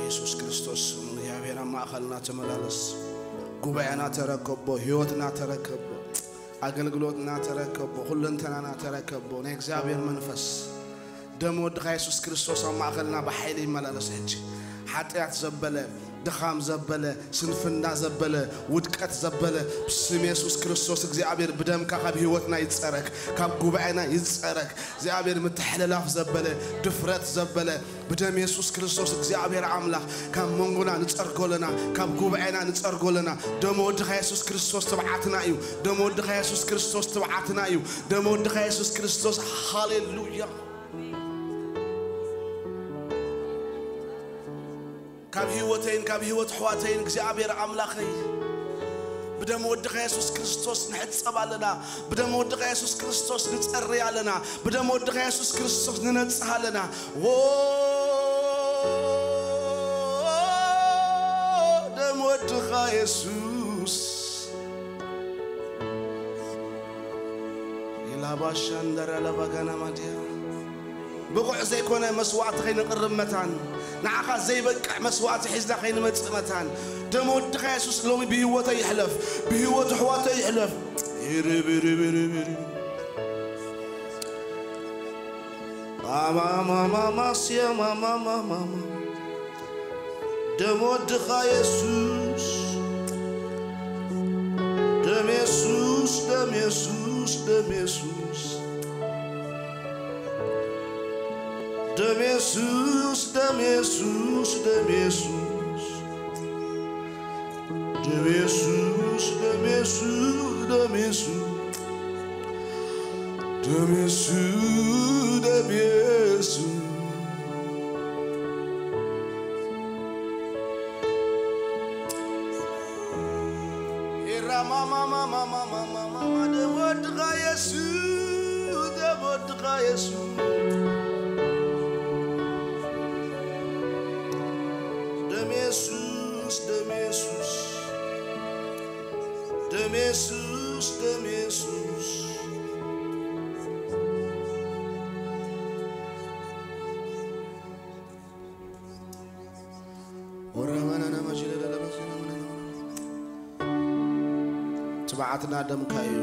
የሱስ ክርስቶስ ስም እግዚኣብሔር ኣብ ማእኸልና ተመላለስ። ጉባኤና ተረከቦ፣ ህይወትና ተረከቦ፣ ኣገልግሎትና ተረከቦ፣ ኩለንተናና ተረከቦ። ናይ እግዚኣብሔር መንፈስ ደም ወድኻ የሱስ ክርስቶስ ኣብ ማእኸልና ብሓይሊ ይመላለስ። ሕጂ ሓጢኣት ዘበለ፣ ድኻም ዘበለ፣ ስንፍና ዘበለ፣ ውድቀት ዘበለ፣ ብስም የሱስ ክርስቶስ እግዚኣብሔር ብደምካ ካብ ህይወትና ይጸረግ፣ ካብ ጉባኤና ይጸረግ። እግዚኣብሔር ምትሕልላፍ ዘበለ፣ ድፍረት ዘበለ፣ ብደም የሱስ ክርስቶስ እግዚኣብሔር ኣምላኽ ካብ መንጎና ንጸርጎ ኣለና፣ ካብ ጉባኤና ንጸርጎ ኣለና። ደም ወድኻ የሱስ ክርስቶስ ትብዓትና እዩ። ደም ወድኻ የሱስ ክርስቶስ ትብዓትና እዩ። ደም ወድኻ የሱስ ክርስቶስ፣ ሃሌሉያ። ካብ ህይወተይን ካብ ህይወት ኣሕዋተይን እግዚኣብሔር ኣምላኸይ፣ ብደም ወድኻ የሱስ ክርስቶስ ንሕጸብ ኣለና። ብደም ወድኻ የሱስ ክርስቶስ ንጸሪ ኣለና። ብደም ወድኻ የሱስ ክርስቶስ ንነጽህ ኣለና። ዎ ደም ወድኻ የሱስ ኢላባሻንደራ ለባጋና ማድያ ብቑዕ ዘይኮነ መስዋዕቲ ከይንቕርብ መታን፣ ንዓኻ ዘይበቅዕ መስዋዕቲ ሒዝና ከይንመጽእ መታን፣ ደም ወድኻ የሱስ ሎሚ ብህይወተይ ይሕለፍ፣ ብህይወት ኣሕዋተይ ይሕለፍ። ይርብርብርብር። ኣማማማማስያ ማማማማማ። ደም ወድኻ የሱስ፣ ደም የሱስ፣ ደም የሱስ፣ ደም የሱስ። ደም የሱስ፣ ደም የሱስ፣ ደም የሱስ። ደም የሱስ፣ ደም የሱስ፣ ደም የሱስ። ደም የሱስ፣ ደም የሱስ። ኤራ ማማ ማማ ማማ ማማ ደም ወድኻ የሱስ፣ ደም ወድኻ የሱስ። ደም የሱስ፣ ደም የሱስ። ደም የሱስ፣ ደም የሱስ። ትብዓትና ደምካ እዩ።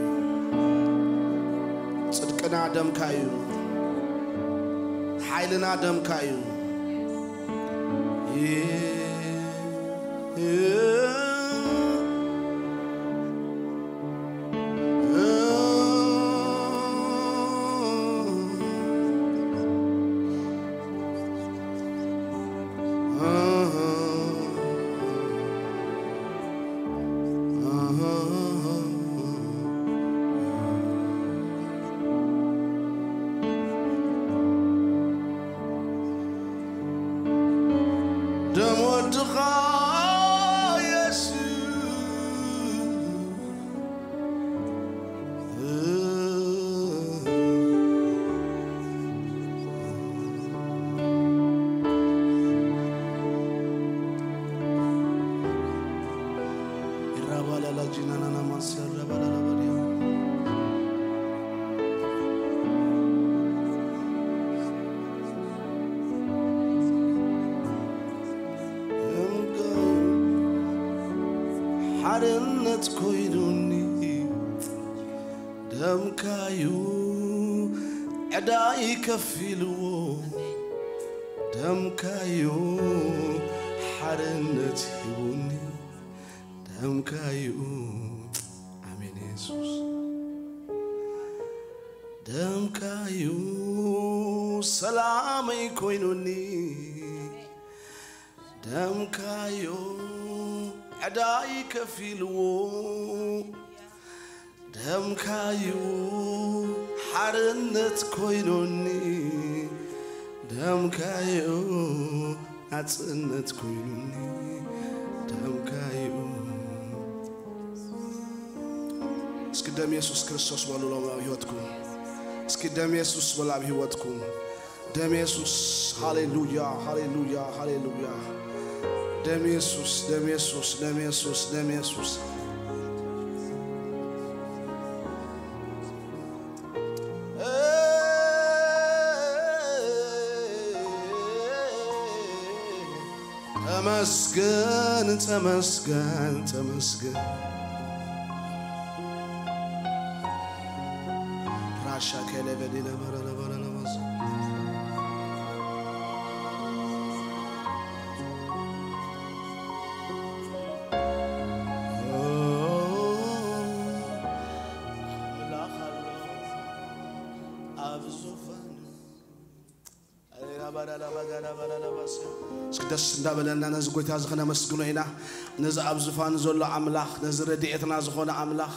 ጽድቅና ደምካ እዩ። ሓይልና ደምካ እዩ። ደም ወድኻ የሱስ። ሓርነት ኮይኑኒ ደምካዩ ዕዳይ ከፊልዎ። ደምካዩ ሓርነት ሂቡኒ። ደምካዩ ኣሜን የሱስ። ደምካዩ ሰላመይ ኮይኑኒ። ደምካዩ ዕዳይ ከፊልዎ። ደምካዩ ሓርነት ኮይኑኒ። ደምካዩ ናጽነት ኮይኑኒ። ደምካዩ እስኪ ደም የሱስ ክርስቶስ በሉ ሎም ኣብ ህይወትኩም። እስኪ ደም የሱስ በሉ ኣብ ህይወትኩም። ደም የሱስ። ሃሌሉያ፣ ሃሌሉያ፣ ሃሌሉያ። ደም የሱስ፣ ደም የሱስ፣ ደም የሱስ፣ ደም የሱስ። ተመስገን፣ ተመስገን፣ ተመስገን። ራሻ ከለበዲና ኣብ ዙፋን። እስኪ ደስ እንዳበለና ነዚ ጎይታ እዚ ከነመስግኖ ኢና። ነዚ ኣብ ዙፋን ዘሎ ኣምላኽ፣ ነዚ ረድኤትና ዝኾነ ኣምላኽ፣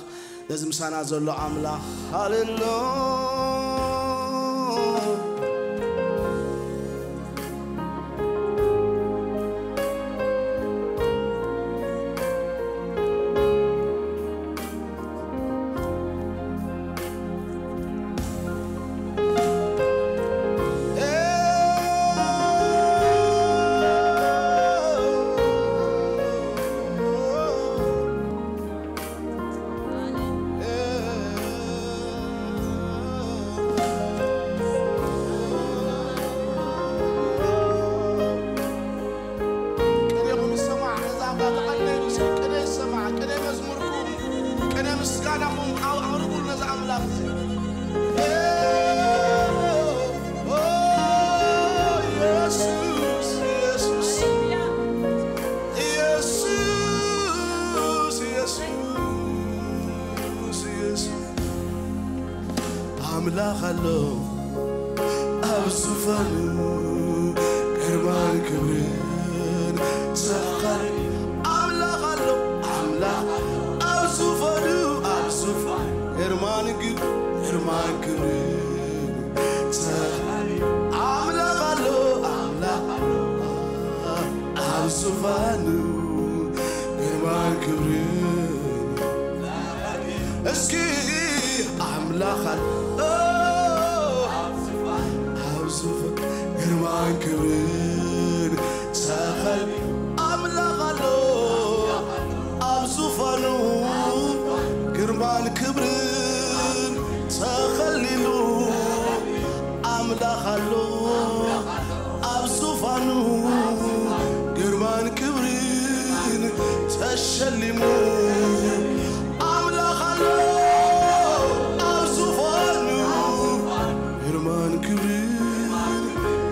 ነዚ ምሳና ዘሎ ኣምላኽ። ሃሌሉያ። ቅኔኹም ይሰማዕ። ነዛ እባ ተቐነዩ፣ ቅኔ ይሰማዕ። ቅኔ መዝሙርኩም፣ ቅኔ ምስጋናኹም ኣብ-፣ ኣቕርቡሉ ነዚ ኣምላኽ እዚ። ኦ፣ ኢየሱስ፣ ኢየሱስ፣ ኢየሱስ፣ ኢየሱስ፣ ኢየሱስ። ኣምላኽ ኣሎ ኣብ ዙፋኑ፣ ግርማን ክብርን ዘኻሪ። ኣምላኽ ኣሎ፣ ኣምላኽ ኣብ ዙፋኑ፣ ኣብ ዙፋኑ፣ ግርማን ክብ-፣ ግርማን ክብርን ዘኻሪ። ኣምላኽ ኣሎ፣ ኣምላኽ ኣሎ ኣብ ዙፋኑ፣ ግርማን ክብርን። እስኪ ኣምላኽ ኣሎ ኣብ ዙፋን፣ ግርማን ክብርን ተኸል-፣ ኣምላኽ ኣሎ ኣብ ዙፋኑ፣ ግርማን ክብርን ተኸሊሉ። ኣምላኽ ኣሎ ኣብ ዙፋኑ፣ ግርማን ክብርን ተሸሊሙ። ኣምላኽ ኣሎ ኣብ ዙፋኑ፣ ግርማን ክብርን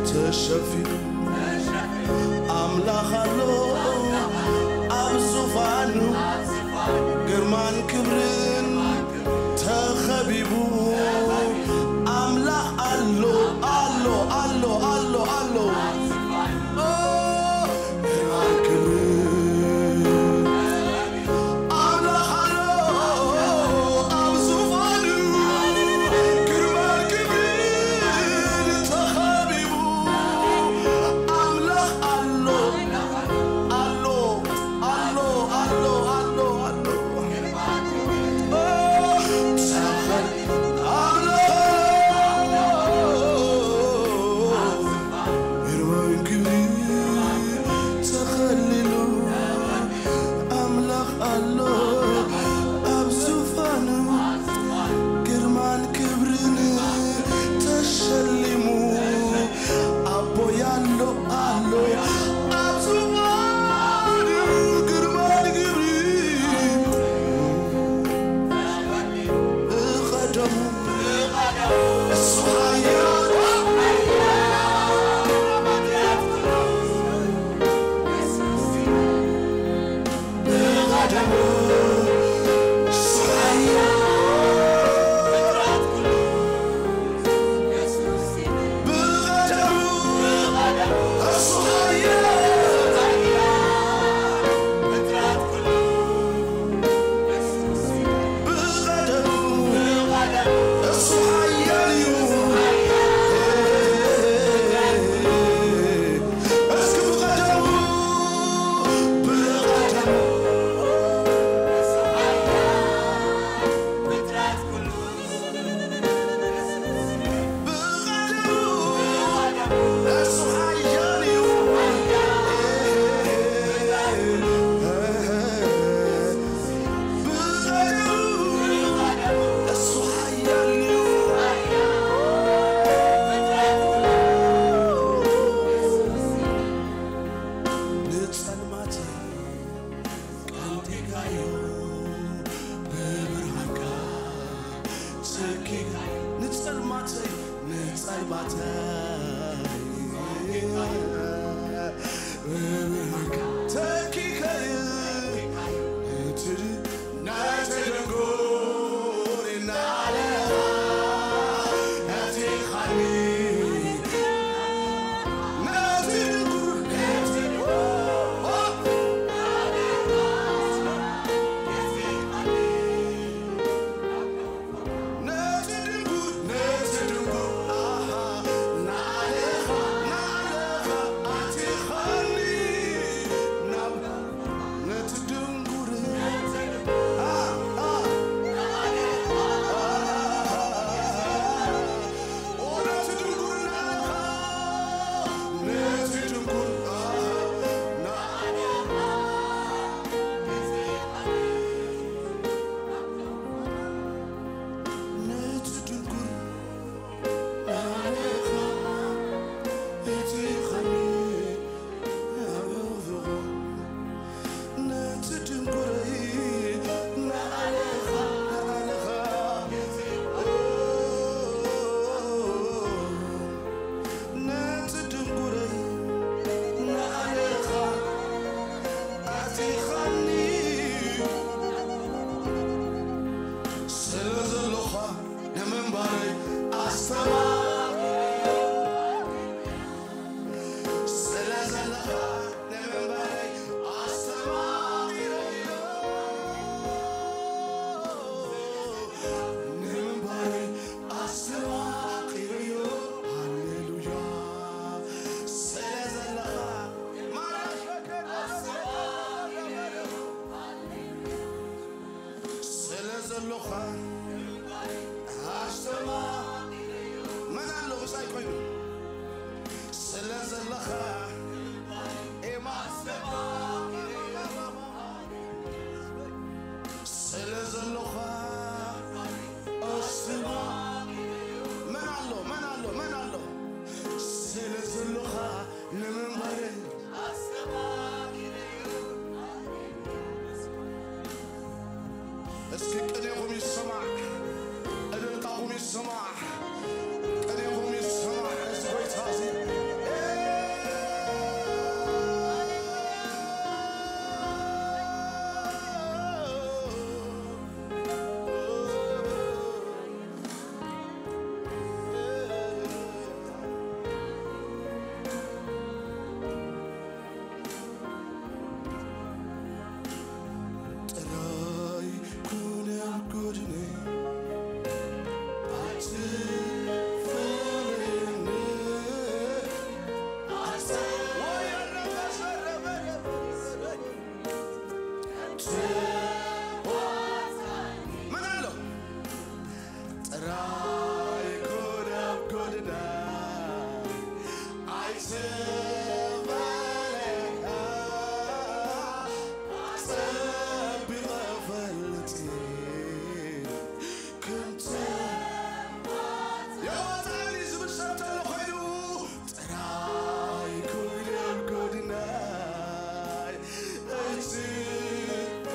ተሸፊኑ። ኣምላኽ ኣሎ ኣብ ዙፋኑ፣ ግርማን ክብርን ተኸቢቡ። ኣምላኽ ኣሎ፣ ኣሎ፣ ኣሎ፣ ኣሎ፣ ኣሎ። ኦ፣ ግርማን ክብርን ኣምላኽ ኣሎ ኣብ ዙፋኑ፣ ግርማን ክብርን ተኸቢቡ። ኣምላኽ ኣሎ፣ ኣሎ፣ ኣሎ፣ ኣሎ፣ ኣሎ፣ ኣሎ። ኦ፣ ተኸ-፣ ተኪኸ ነቲ ድንጉር እናለኻ ነቲኻኒ፣ ነቲ ድንጉር፣ ነቲ ድንጉር፣ ነቲ ድንጉር፣ ነቲ ድንጉር፣ ኣሃ፣ ናዕልኻ፣ ናዕልኻ ኣቲኻኒ ናብ ነቲ ድንጉር፣ ኣ፣ ኣ፣ ኦ፣ ነቲ ድንጉር ናዕልኻ፣ ነቲ ድንጉር፣ ኣሃ፣ ናዕልኻ ነቲ ድንጉር ናዕልኻ እቲኻኒ ኣብ ሕቑፍኻ፣ ነቲ ድንጉረይ ናዕልኻ፣ ናዕልኻ፣ ኦ፣ ነቲ ድንጉረይ ናዕልኻ ኣቲኻኒ። ስለ ዘለኻ ንምንባረይ ኣስተማቒረዮ። ስለ ዘለኻ ንምንባረይ ኣስተማቒረዮ። ንምንባረይ ኣስተማቒረዮ። ሃሌሉያ። ስለ ዘለኻ ማራ ስለ ዘለኻ ኣስተማ-፣ መን ኣሎ ምሳይ ኮይኑ? ስለ ዘለኻ ኤማ፣ ስለ ዘለኻ ኣስተማ-፣ መን ኣሎ? መን ኣሎ? መን ኣሎ? ስለ ዘለኻ ንምንባረይ እስኪ ቅኔኹም ይሰማዕ፣ እልልታኹም ይሰማዕ፣ ቅኔኹም ይሰማዕ። እዚ ጎይታ እዚ ጥራይ ኩን ኣብ ጎድነይ፣ ኣይትፈለየኒ። መን ኣሎ? ጥራይ ጎዳም ጎድና ኣይትበለካ፣ ጸቢቐ ፈልጥ ከምተ የዋጣኒ ዝብል ሰብ ተሎ ኮይኑ ጥራይ ጎዳም ጎድናይ ኣይትበለካ።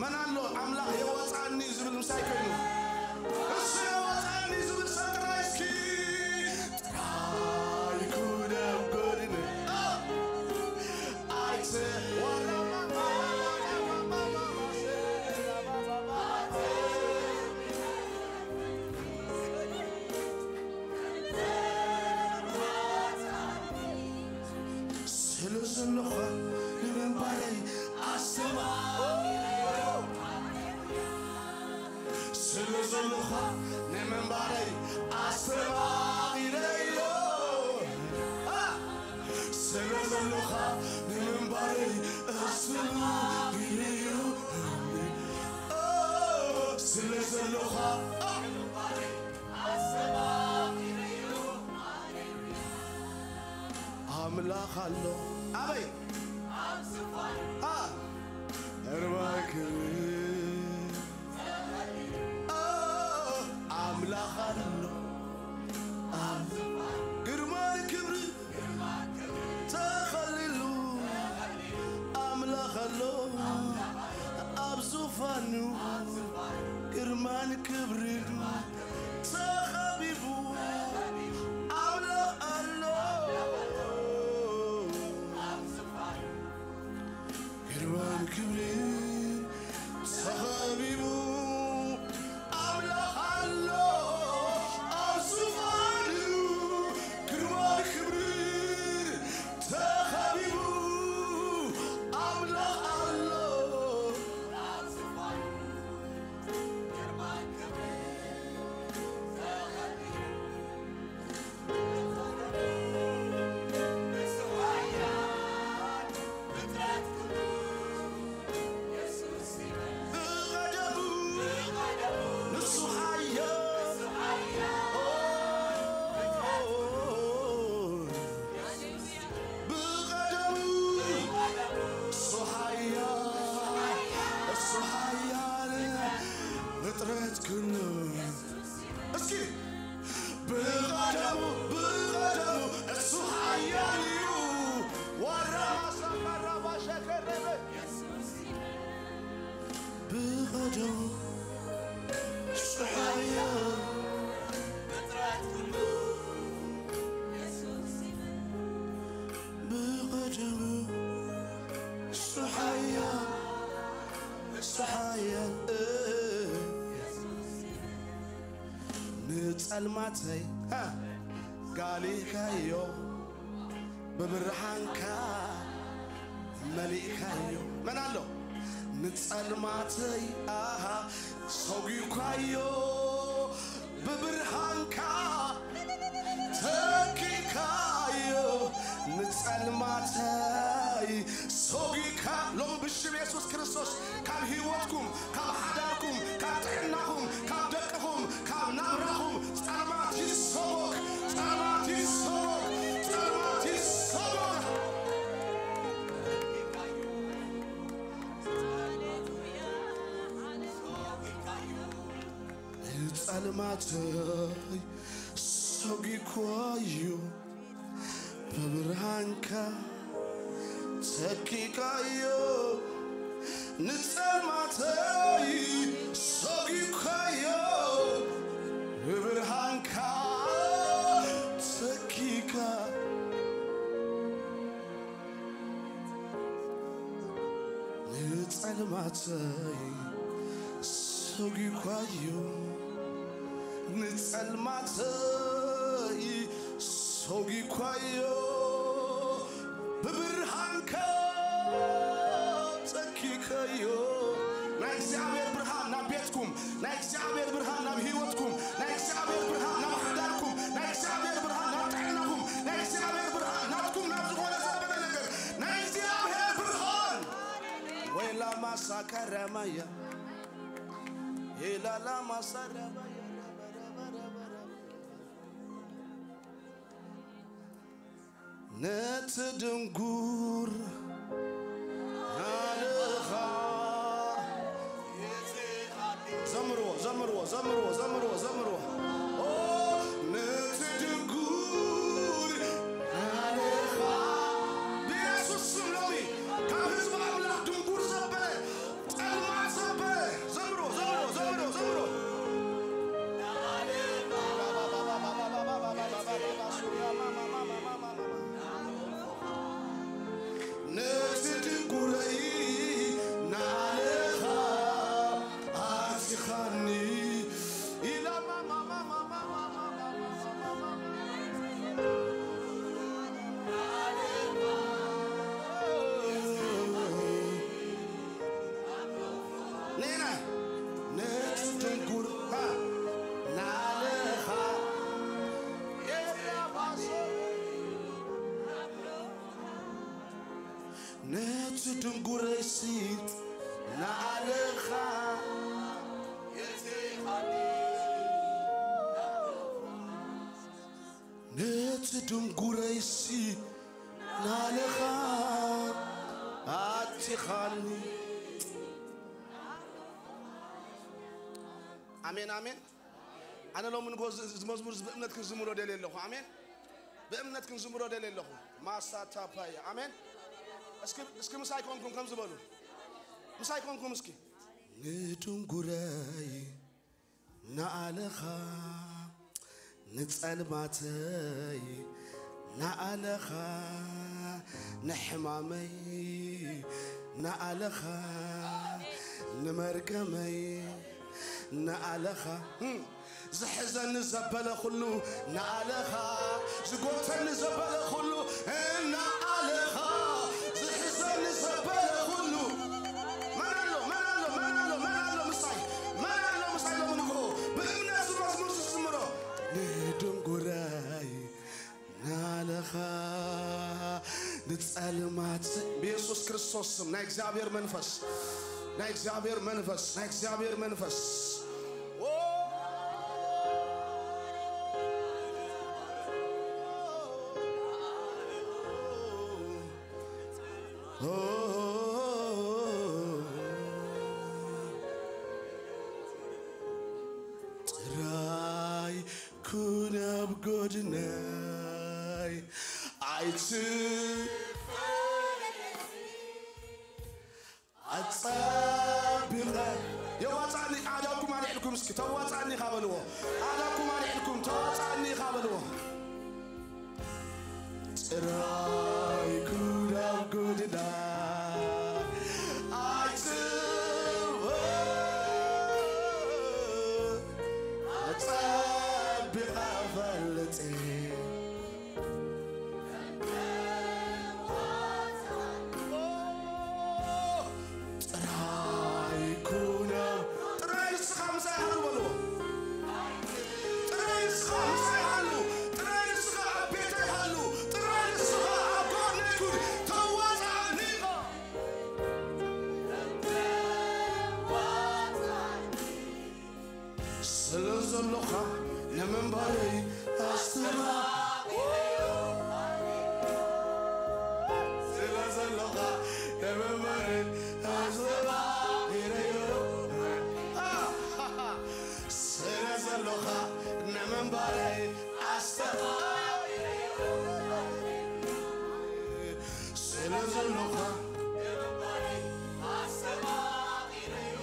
መን ኣሎ ኣምላኽ የዋጣኒ ዝብል ምሳይ ኮይኑ? እሱ የዋጣኒ ዝብል ሰብ ጥራይ እስኪ። ጥራይ ኩን ኣብ ጎድነይ። ኣይተ-፣ ስለ ዘለኻ ንምንባረይ ኣስተማቒረዮ። ስለ ዘለኻ ንምንባረይ ኣስተማቒረዮ። ኣ፣ ስለ ዘለኻ ንምንባረይ ኣስተማቒረዮ። ኣ፣ ስለ ዘለኻ፣ ኣ፣ ኣምላኽ ኣሎ። ኣበይ? ኣ፣ እርባይ ክብሪ። ኣ፣ ኣምላኽ ኣሎ። ኣብ ግርማን ክብሪ ተኸሊሉ። ኣምላኽ ኣሎ ኣብ ዙፋኑ። ግርማን ክብርን ተኸቢቡ ኣምላኽ ኣሎ። ግርማን ክብርን ተኸቢቡ ኣምላኽ ኣሎ ኣብ ዙፋኑ። ግርማን ክብርን ተኸቢቡ ኣምላኽ ኣሎ። ብቐደሙ ንሱ ሓያል። ብቐደሙ እሱ ሓያል፣ እሱ ሓያል፣ ፍጥረት ኩሉ። እስኪ ብቐደሙ፣ ብቐደሙ እሱ ሓያል እዩ። ዋራ ማሳካራ ባሸከረበ። ብቐደሙ እሱ ሓያል፣ ብቐደሙ እሱ ሓያል፣ እሱ ሓያል። ንጸልማተይ፣ ሃ፣ ጋሊካዮ ብብርሃንካ መሊእካዮ። መን ኣሎ? ንጸልማተይ፣ ኣሃ፣ ሰጒኳዮ ብብርሃንካ ተኪካዮ። ንጸልማተይ ሰጒካ። ሎሚ ብሽም የሱስ ክርስቶስ ካብ ህይወትኩም፣ ካብ ሓዳርኩም፣ ካብ ጥዕናኹም፣ ካብ ደቅኹም፣ ካብ ናብራኹም ጸልማት ይሰጎግ፣ ጸልማት ይሰጎግ፣ ጸልማት ይሰጎግ። ንጸልማተይ ሰጒኳዮ ብብርሃንካ ተኪካዮ። ንጸልማተይ ሰጒኳዮ ብብርሃንካ ተኪካ። ንጸልማተይ ሰጒኳዮ፣ ንጸልማተይ ሰጒኳዮ፣ ብብርሃንካ ተኪካዮ። ናይ እግዚኣብሔር ብርሃን ናብ ቤትኩም፣ ናይ እግዚኣብሔር ብርሃን ናብ ህይወትኩም፣ ናይ እግዚኣብሔር ብርሃን ናብ ሓዳርኩም፣ ናይ እግዚኣብሔር ብርሃን ናብ ጥዕናኹም፣ ናይ እግዚኣብሔር ብርሃን ናትኩም ናብ ዝኾነ ዘበለ ነገር፣ ናይ እግዚኣብሔር ብርሃን። ወይላ ማሳካራማያ፣ ኢላላ ማሳራማያ። ነቲ ድንጉር ናልኻ ዘምርዎ፣ ዘምርዎ፣ ዘምርዎ፣ ዘምርዎ፣ ዘምርዎ። ኦ፣ ነቲ ድንጉር ናልኻ ብየሱስ ስም ሎሚ ካብ ህዝቢ ኣምላኽ ድንጉር ዘበለ፣ ጸልማት ዘበለ፣ ዘምርዎ፣ ዘምርዎ፣ ዘምርዎ፣ ዘምርዎ። ነቲ ድንጉረይ ናልኻ ኣቲኻኒ ኢላ ኔና ነቲ ድንጉር ናልኻ ነቲ ድንጉረይሲ ናልኻ ነቲ ድንጉረይሲ ናልኻ ኣቲኻኒ። ኣሜን፣ ኣሜን። ኣነ ሎሚ ንጎ እዚ፣ እዚ መዝሙር እዚ ብእምነት ክንዝምሮ ደልየ ኣለኹ። ኣሜን። ብእምነት ክንዝምሮ ደልየ ኣለኹ። ማሳታፓያ። ኣሜን። እስኪ፣ እስኪ ምሳይ ኮንኩም ከምዚ በሉ። ምሳይ ኮንኩም እስኪ። ንድንጉረይ ንኣለኻ ንጸልማተይ፣ ንኣለኻ ንሕማመይ፣ ንኣለኻ ንመርገመይ፣ ንኣለኻ ዝሕዘኒ ዘበለ ኩሉ ንኣለኻ፣ ዝጎተኒ ዘበለ ኩሉ ንኣለኻ፣ ዝሕዘኒ ዘበለ ኩሉ። መን ኣሎ? መን ኣሎ? መን ኣሎ? መን ኣሎ ምሳይ? መን ኣሎ ምሳይ? ሎሚ ንግሆ ብእምነት ዝመዝሙር ዝዝምሮ፣ ንድንጉረይ ንኣለኻ ንጸልማት፣ ብየሱስ ክርስቶስ ስም ናይ እግዚኣብሔር መንፈስ፣ ናይ እግዚኣብሔር መንፈስ፣ ናይ እግዚኣብሔር መንፈስ። ጥራይ ኩን ኣብ ጎድነይ ኣይትፈለሲ። ኣጸቢቐ የዋጻኒ ኣዳኩም ኣልዕልኩም እስኪ ተዋጻኒ ኢኻ በልዎ። ኣዳኩም ኣልዕልኩም ተዋጻኒ ኢኻ በልዎ። ጥራይ ኩን ኣብ ጎድና ኣይትወ ኣጸቢቐ ፈልጥ። ጥራይ ኩን ኣብ ጥራይ ንስኻ ምሳይ ሃሉ በልዎ። ጥራይ ንስኻ ምሳይ ሃሉ። ጥራይ ንስኻ ኣብ ቤተይ ሃሉ። ጥራይ ንስኻ ኣብ ጎድነይ ኩን። ተዋጻኣኒ ኢኻ። ስለ ዘሎኻ ንምንባረይ ኣስተባ ስለ ዘሎኻ ንምንባረይ ኣስተባሂረዮ። ስለ ዘሎኻ ንምንባረይ ኣስተባሂረዮ። ስለ ዘሎኻ ንምንባረይ ኣስተባሂረዮ።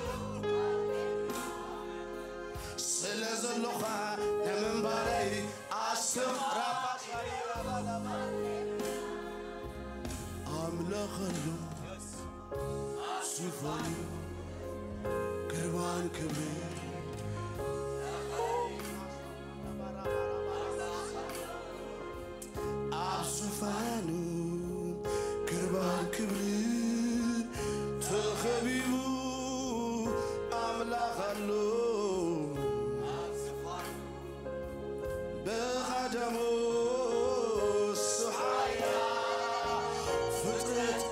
ስለ ዘሎኻ ንምንባረይ ኣስተባሂረዮ። ኣምላኽ ኣሎ ዙፋኑ ግርማን ክብርን ኣብ ዙፋኑ ግርማን ክብርን ተኸቢቡ ኣምላኽ ኣሎ። ብቐደሙ እሱ ሓያል ፍጥረት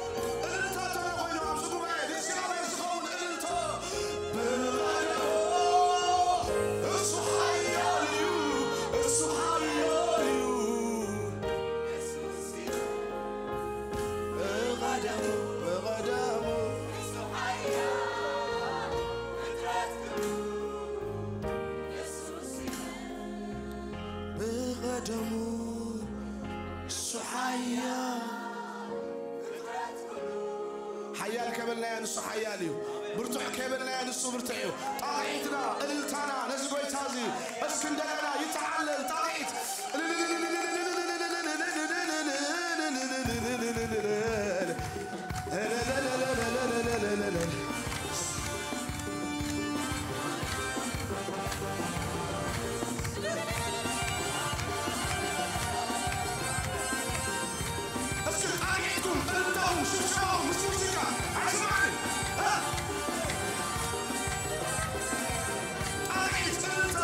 እልልታ ተሎ ኮይኑ ኣብዚ ጉባኤ ንእግዚኣብሔር ዝኸውን እልልታ። ብቐደሙ እሱ ሓያል እዩ፣ እሱ ሓያል እዩ። ብቐደሙ፣ ብቐደሙ ብቐደሙ እሱ ሓያል። ሓያል ከበልናዮ ንሱ ሓያል እዩ። ብርቱዕ ከበልናዮ ንሱ ብርቱዕ እዩ። ጣቕዒትና፣ እልልታና ነዚ ጎይታ እዚ እስኪ እንደገና ይተዓለል። ጣቕዒት። እስኪ ጣቕዒትኩም፣ እልልታኹም፣ ሽብሸባኹም ምስ ሙዚቃ ኣይስማዕን። እ? ጣቕዒት፣ እልልታ።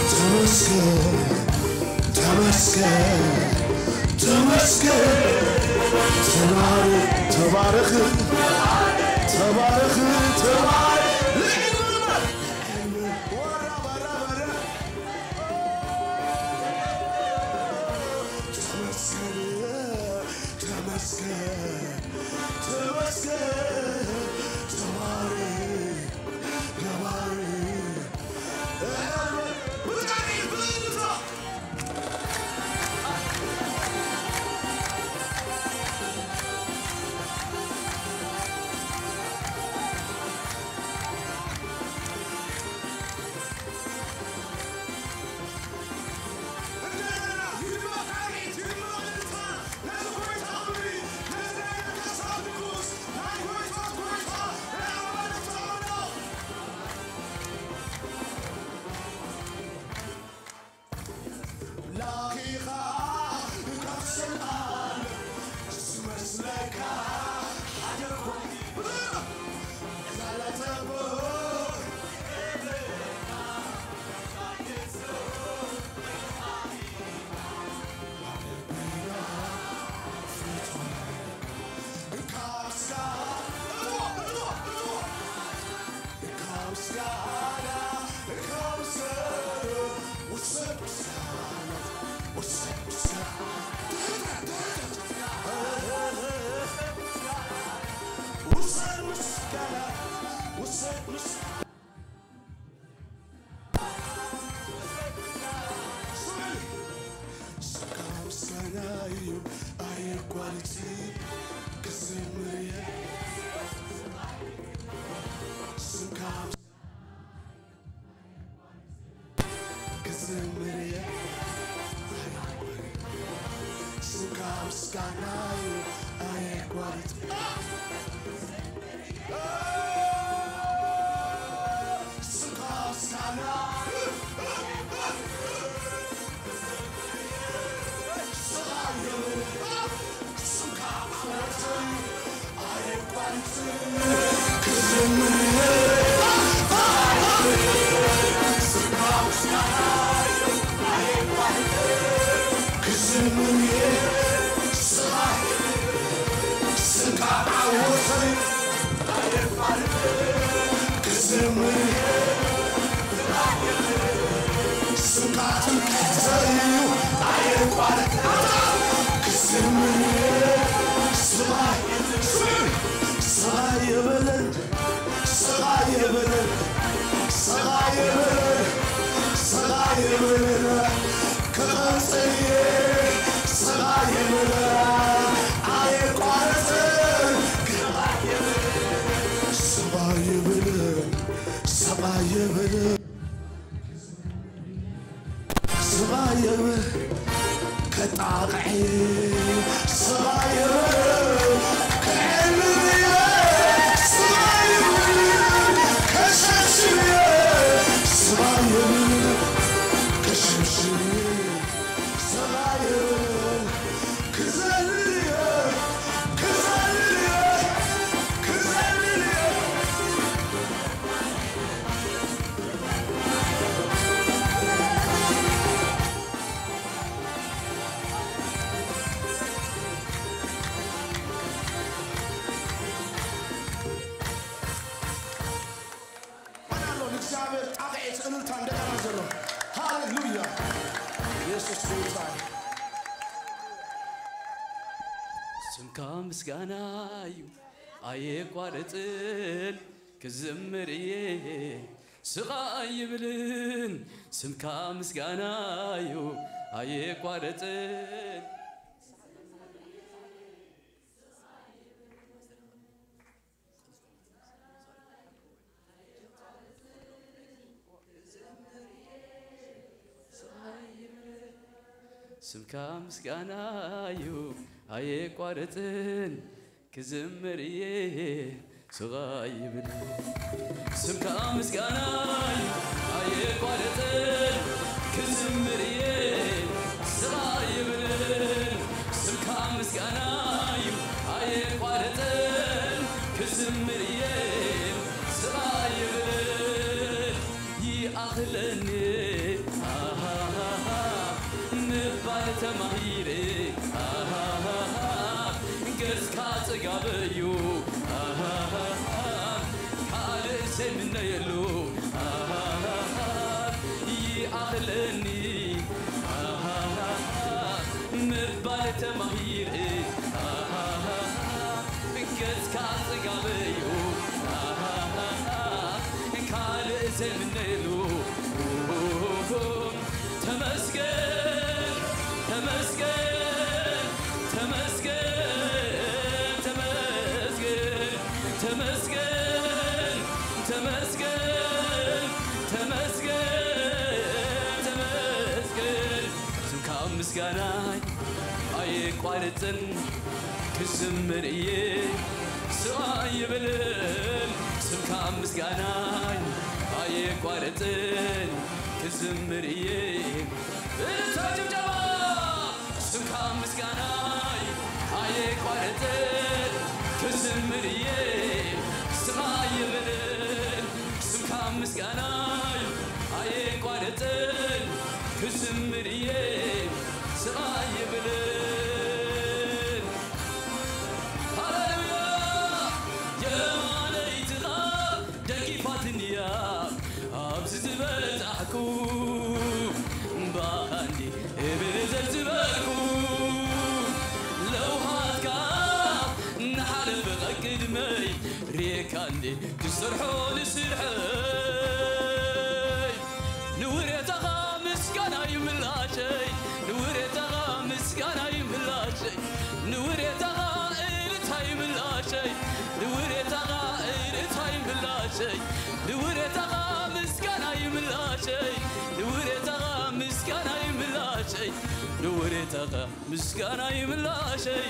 ተመስገን፣ ተመስገን፣ ተመስገን። ተባረክ፣ ተባረክ፣ ተባረክ፣ ተባረክ። ተመስገን፣ ተመስገን፣ ተመስገን። ተባረክ፣ ተባረክ። ላኺኻ ካብ ሰይጣን ዝመስለካ ሓደ እኳ ዛላተቦ ክዝምር እየ። ስምካ ምስጋና እዩ ኣየቋርጽ። ስምካ ምስጋና ስብከትን ከይተዘርዩ ኣየቋርጥ ኣምላኽ ክስምን ስባይ ስባይ የበለን ስባይ የበለን ስባይ የበለን ስባይ የበለን ክቐጽል እየ ስባይ የበለን ኣየቋርጥን ስባይ የበለን ስባይ የበለን ስባይ የብል ከጣቕዒ ስባይ የብል ክዕልል እየ ስባይ የብል ከሸብሽብ እየ ስባይ የብል ከሸብሽብ እየ ስባይ የብል ክዘልል እየ ክዘልል እየ ክዘልል እየ መን ኣሎ ንእግዚኣብሔር ጣቕዒት እልልታ እንደገና ዘሎ? ሃሌሉያ! ኢየሱስ ጎይታ እዩ። ስምካ ምስጋና እዩ ኣየቋርጽን ክዝምር እየ ስቓ ኣይብልን፣ ስምካ ምስጋና እዩ ኣየቋርጽን። ስምካ ምስጋና እዩ ኣየቋርጽን፣ ክዝምር እየ ስቓ ይብል። ስምካ ምስጋና እዩ ኣየቋርጽን፣ ክዝምር እየ ስቓ ይብል። ስምካ ምስጋና እዩ ኣየቋርጽን፣ ክዝምር እየ ስቓ ይብል። ይኣኽለኒ ኣሃሃሃ ምባል ተማሂረ ኣሃሃሃ ገጽካ ጽጋበ እዩ ኣሃሃሃ ካልእ ዘይምነየሉ ኣሃሃሃ ይኣኽለኒ ኣሃሃሃ ምባል ተማሂረ ኣሃሃሃ ገጽካ ጽጋበ እዩ ካልእ ዘይምነየሉ። ተመስገን፣ ተመስገን፣ ተመስገን፣ ተመስገን፣ ተመስገን፣ ተመስገን፣ ተመስገን፣ ተመስገን። ስምካ ምስጋናይ ኣየቋርጽን ክዝምር እየ ስቓ ይብልን ስምካ ምስጋናይ ኣየቋርጽን ክዝምር እየ። እልልታ ጭብጨባ። ስምካ ምስጋናይ ኣየቋርጽን ክዝምር እየ ስቓ ይብልን ስምካ ምስጋናይ ኣየቋርጽን ክዝምር እየ ስቓ ይብልን። ሃሌሉያ። የማነይትኻ ደጊፋትንያ ኣብዚ ዝበጻሕኩ ባኻንዲ እብል ዘዝበልኩ ለውሃትካ ንሓለፈ ቀቅድመይ ሬካንዲ ትሰርሖ ንስርሐይ ንውሬታኻ ምስጋና ይምላሸይ ንውሬታኻ ምስጋና ይምላሸይ ንውሬታኻ እልልታ ይምላሸይ ንውሬታኻ እልልታ ይምላሸይ ንውሬታኻ ምስጋና ይምላሸይ ንውሬታኻ ምስጋና ይምላሸይ ንውሬታኻ ምስጋና ይምላሸይ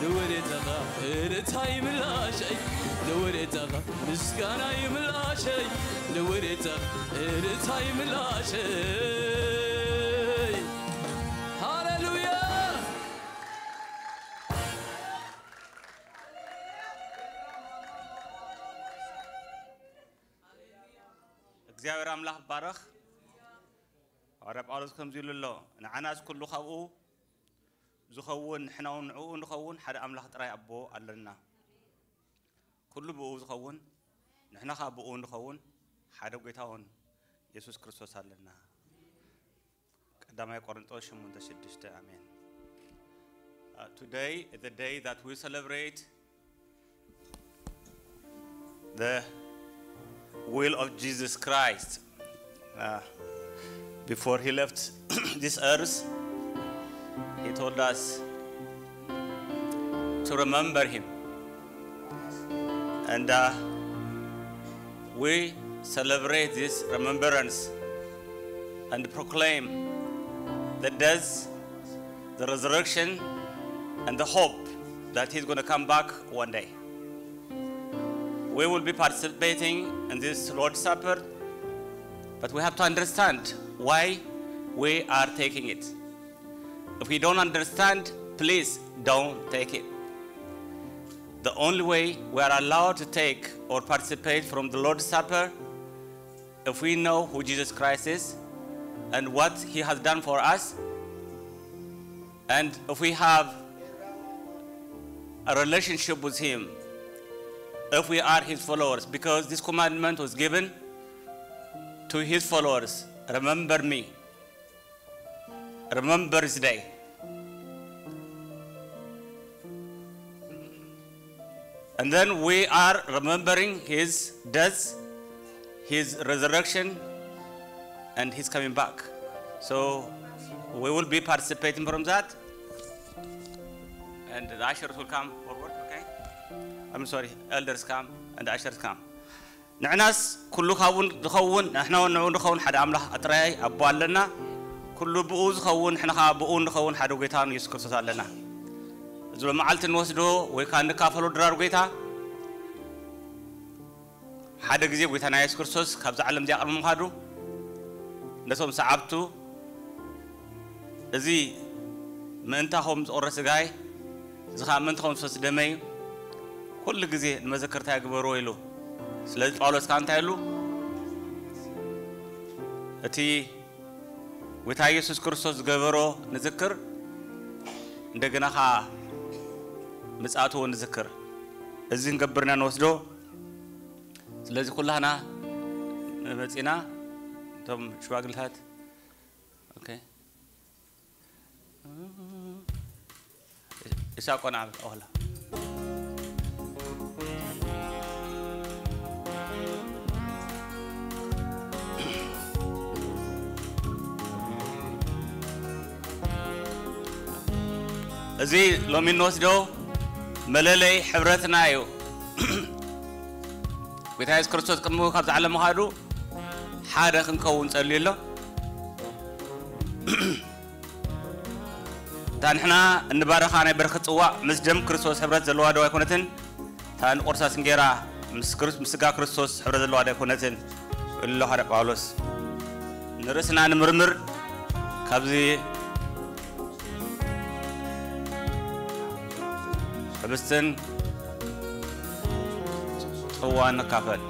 ንውሬታኻ እልልታ ይምላሸይ ንውሬታኻ ምስጋና ይምላሸይ ንውሬታኻ እልልታ ይምላሸይ። ሃሌሉያ። እግዚኣብሔር ኣምላኽ ባረኽ። ሃዋርያ ጳውሎስ ከምዚ ኢሉ ኣሎ፣ ንዓናስ ኩሉ ካብኡ ዝኸውን ንሕና እውን ንዕኡ ንኸውን ሓደ ኣምላኽ ጥራይ ኣቦ ኣለና። ኩሉ ብኡ ዝኸውን ንሕና ኸዓ ብኡ ንኸውን ሓደ ጎይታ እውን የሱስ ክርስቶስ ኣለና። ቀዳማይ ቆሮንጦስ ሸሞንተ ሽዱሽተ። ኣሜን። Uh, today is the day that we celebrate the will of Jesus Christ. Uh, before he left this earth, he told us to remember him. And uh, we celebrate this remembrance and proclaim the death, the resurrection, and the hope that he's going to come back one day. We will be participating in this Lord's Supper, but we have to understand why we are taking it. If we don't understand, please don't take it. The only way we are allowed to take or participate from the Lord's Supper if we know who Jesus Christ is and what he has done for us, and if we have a relationship with him, if we are his followers, because this commandment was given to his followers, remember me. Remember this day. And then we are remembering his death, his resurrection and his coming back. So we will be participating from that. And the ushers will come forward, okay? I'm sorry, elders come and the ushers come. ንሕናስ ኩሉ ካብኡ ዝኸውን ንሕና እውን ንዕኡ ንኸውን ሓደ ኣምላኽ ኣጥራይ ኣቦ ኣለና። ኩሉ ብኡ ዝኸውን ንሕና ከዓ ብኡ ንኸውን ሓደ ጎይታ ኢየሱስ ክርስቶስ ኣለና። እዚ ሎመዓልቲ እንወስዶ ወይ ከዓ እንካፈሎ ድራር ጎይታ ሓደ ግዜ ጎይታና የሱስ ክርስቶስ ካብዛ ዓለም እዚኣ ቅድሚ ምኻዱ ነቶም ሰዓብቱ እዚ ምእንታኹም ዝቑረ ስጋይ እዚ ኸዓ ምእንታኹም ዝፈስ ደመይ ኩሉ ግዜ ንመዘክርታ ይግበርዎ ኢሉ። ስለዚ ጳውሎስ ከዓ እንታይ ኢሉ? እቲ ጎይታ ኢየሱስ ክርስቶስ ዝገበሮ ንዝክር፣ እንደገና ኸዓ ምጽኣቱ እውን ንዝክር። እዚ ንገብርና ንወስዶ። ስለዚ ኩላህና መጺና እቶም ሽማግልታት ኦኬ። ኢሳቆን ዓብድ ኦላ እዚ ሎሚ እንወስዶ መለለይ ሕብረትና እዩ። ጎይታ የሱስ ክርስቶስ ቅድሚ ካብዚ ዓለም ምኻዱ ሓደ ክንከውን ጸልዩ ኣሎ። እታ ንሕና እንባረኻ ናይ በረኸት ጽዋዕ ምስ ደም ክርስቶስ ሕብረት ዘለዋ ዶ ኣይኮነትን? እታ ንቁርሳስ እንጌራ ምስ ክርስ-፣ ምስ ስጋ ክርስቶስ ሕብረት ዘለዋ ዶ ኣይኮነትን? ኢሉ ኣሎ ሓደ ጳውሎስ። ንርእስና ንምርምር ካብዚ ሕብስትን ጽዋን ንካፈል።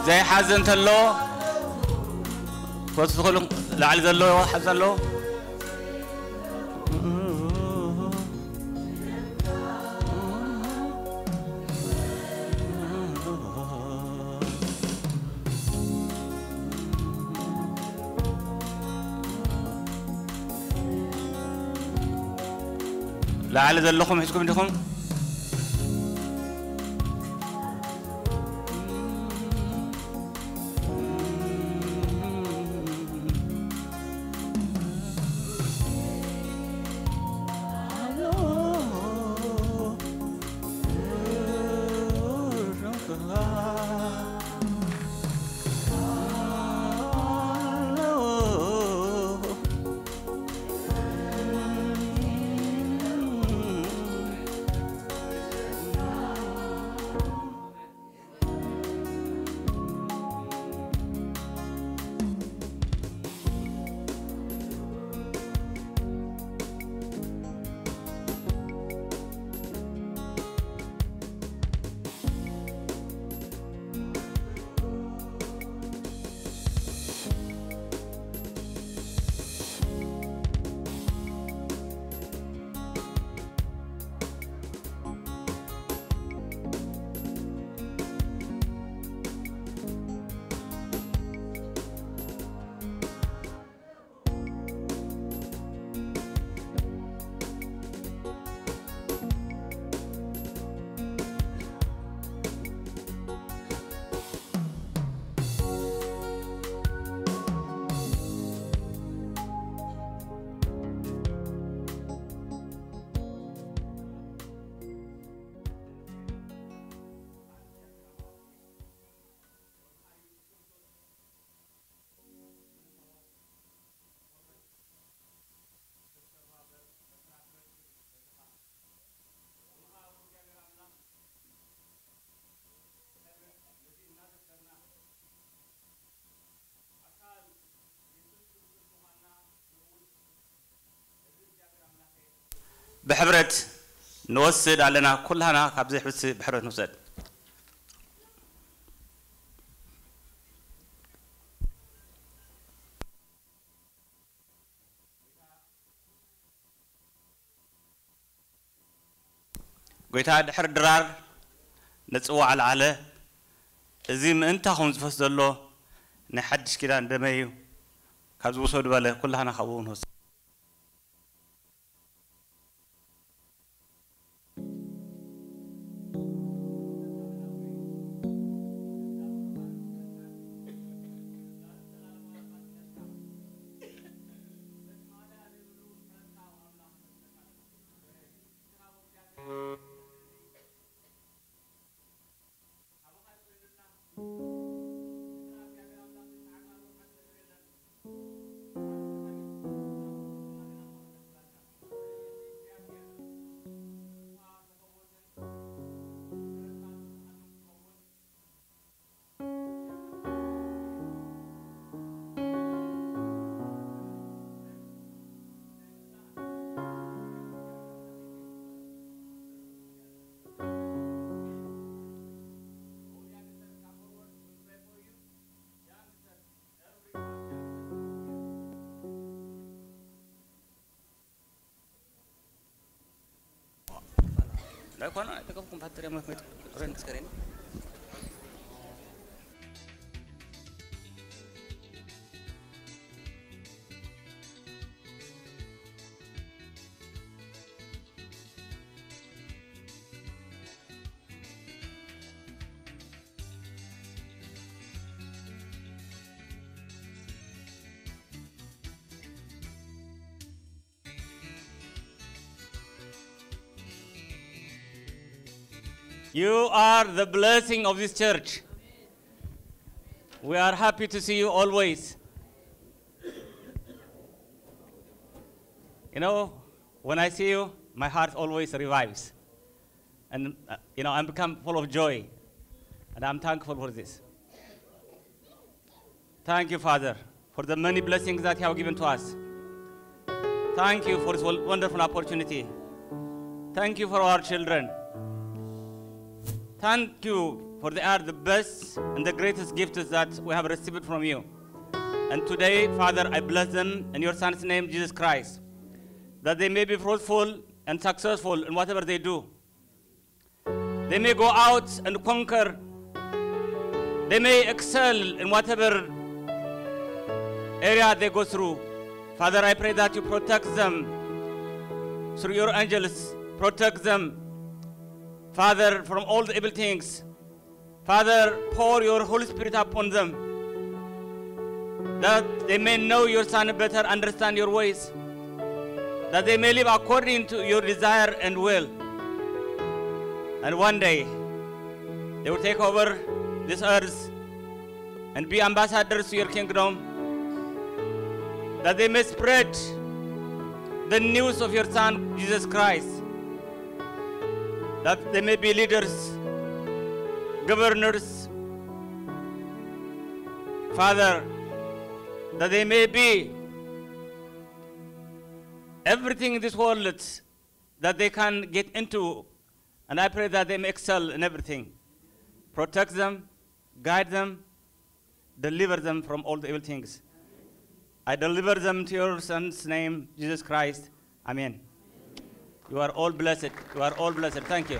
ዘይሓዘ እንተሎ፣ ፈትኹሉ ላዕሊ ዘሎ ሓዘ ኣሎ። ላዕሊ ዘለኹም ሒዝኩም ዲኹም? ብሕብረት ንወስድ ኣለና። ኩላና ካብዚ ሕብሲ ብሕብረት ንውሰድ። ጎይታ ድሕሪ ድራር ነጽዋዕ ለዓለ። እዚ ምእንታኹም ዝፈስ ዘሎ ናይ ሓድሽ ኪዳን ደመይ እዩ። ካብዚ ውሰዱ በለ፣ ኩላህና ካብኡ ንወስድ። لا يكون، أنا أتكلم كم فترة ما كنت. You are the blessing of this church. We are happy to see you always. You know, when I see you, my heart always revives. And, uh, you know, I'm become full of joy. And I'm thankful for this. Thank you, Father, for the many blessings that you have given to us. Thank you for this won- wonderful opportunity. Thank you for our children. Thank you for they are the best and the greatest gifts that we have received from you. And today, Father, I bless them in your Son's name, Jesus Christ, that they may be fruitful and successful in whatever they do. They may go out and conquer. They may excel in whatever area they go through. Father, I pray that you protect them through your angels. Protect them, Father, from all the evil things. Father, pour your Holy Spirit upon them, that they may know your Son better, understand your ways, that they may live according to your desire and will. And one day, they will take over this earth and be ambassadors to your kingdom, that they may spread the news of your Son, Jesus Christ, that they may be leaders, governors, Father, that they may be everything in this world that they can get into. And I pray that they may excel in everything. Protect them, guide them, deliver them from all the evil things. I deliver them to your Son's name, Jesus Christ. Amen. You are all blessed. You are all blessed. Thank you.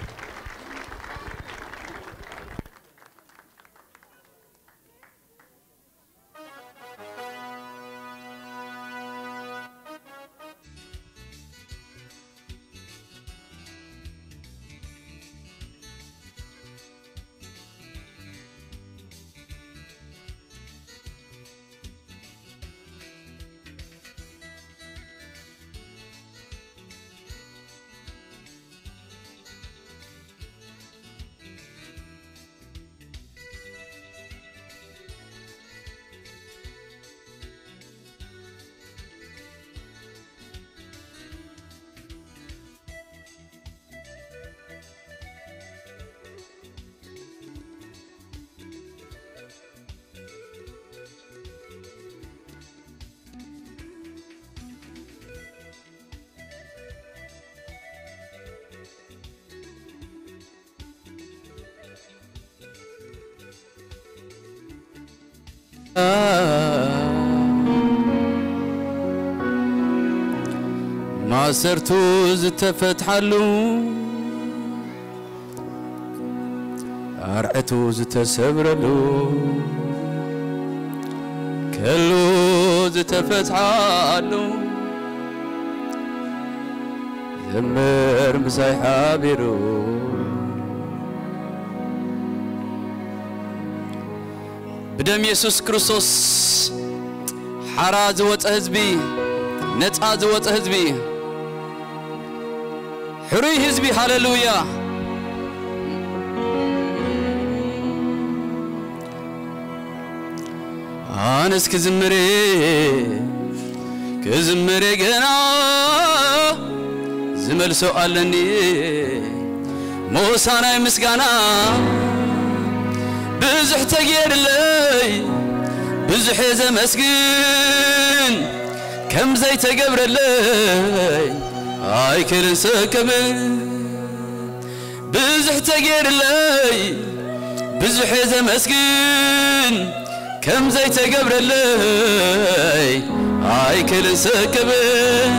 ማእሰርቱ ዝተፈትሓሉ ኣርዕቱ ዝተሰብረሉ ከሉ ዝተፈትሓሉ ዘምር ምሳይ ሓቢሩ ብደም የሱስ ክርስቶስ ሓራ ዝወፀ ህዝቢ፣ ነፃ ዝወፀ ህዝቢ፣ ሕሩይ ህዝቢ። ሃሌሉያ። ኣነስ ክዝምሬ ክዝምሬ ገና ዝመልሶ ኣለኒ ሞሳናይ ምስጋና ብዙሕ ተጌርለይ ብዙሕ እየ ዘመስግን ከም ዘይተገብረለይ ኣይክልን ሰከምን ብዙሕ ተጌርለይ ብዙሕ እየ ዘመስግን ከም ዘይተገብረለይ ኣይክልን ሰከብል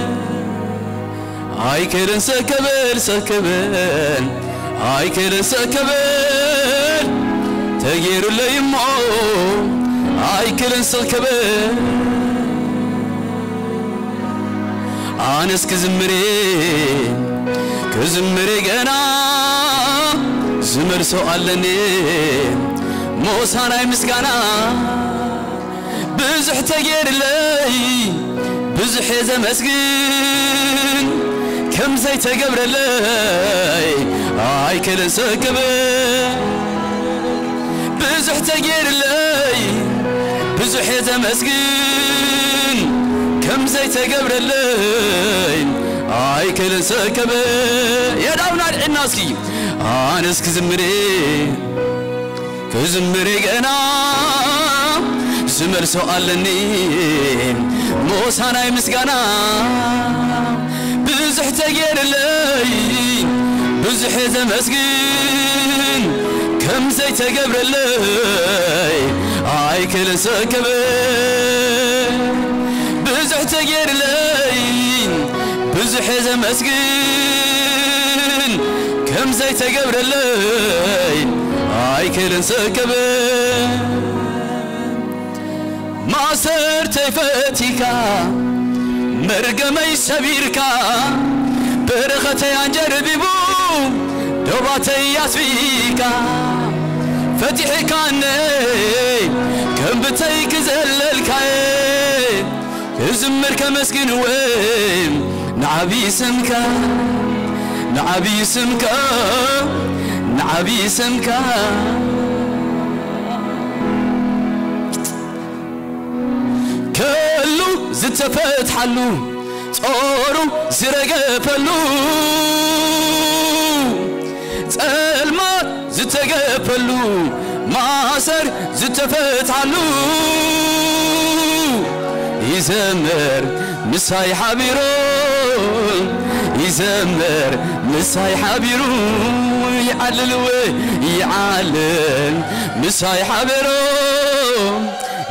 ኣይክልን ሰከብል ሰከብል ኣይክልን ሰከብል ተጌሩለይ እሞ ኣይክልን ሰከብል ኣነስ ክዝምሬ ክዝምሬ ገና ዝመልሶ ኣለኒ ሞሳናይ ምስጋና ብዙሕ ተጌርለይ ብዙሕ እየ ዘመስግን ከም ዘይተገብረለይ ኣይክልን ሰክብን ብዙሕ ተጌርለይ ብዙሕ እየ ዘመስግን ከም ዘይተገብረለይ ኣይክልን ሰከበ የዳውና ኣልዕና እስኪ ኣነስ ክዝምር ክዝምር ገና ዝመልሶ ኣለኒ ሞሳናይ ምስጋና ብዙሕ ተጌርለይ ብዙሕ ዘመስግን ከም ዘይተገብረለይ ኣይክልን ሰከበ ብዙሕ ተገይርለይ ብዙሕ ዘመስግን ከም ዘይተገብረለይ ኣይክልን ሰከበ ማእሰርተይ ፈቲካ መርገመይ ሰቢርካ በረኸተይ ኣንጀርቢቡ ዶባተይ ኣስቢካ ፈቲሕካነይ ከም ብተይ ክዘለልካየ ክዝምር ከመስግን ወይ ንዓብዪ ስምካ ንዓብዪ ስምካ ንዓብዪ ስምካ ከሉ ዝተፈትሓሉ ጾሩ ዝረገፈሉ ጸልማት ዝተገፈሉ ማእሰር ዝተፈትሓሉ ይዘምር ምሳይ ሓቢሩ ይዘምር ምሳይ ሓቢሩ ይዓልል ወይ ይዓልል ምሳይ ሓቢሩ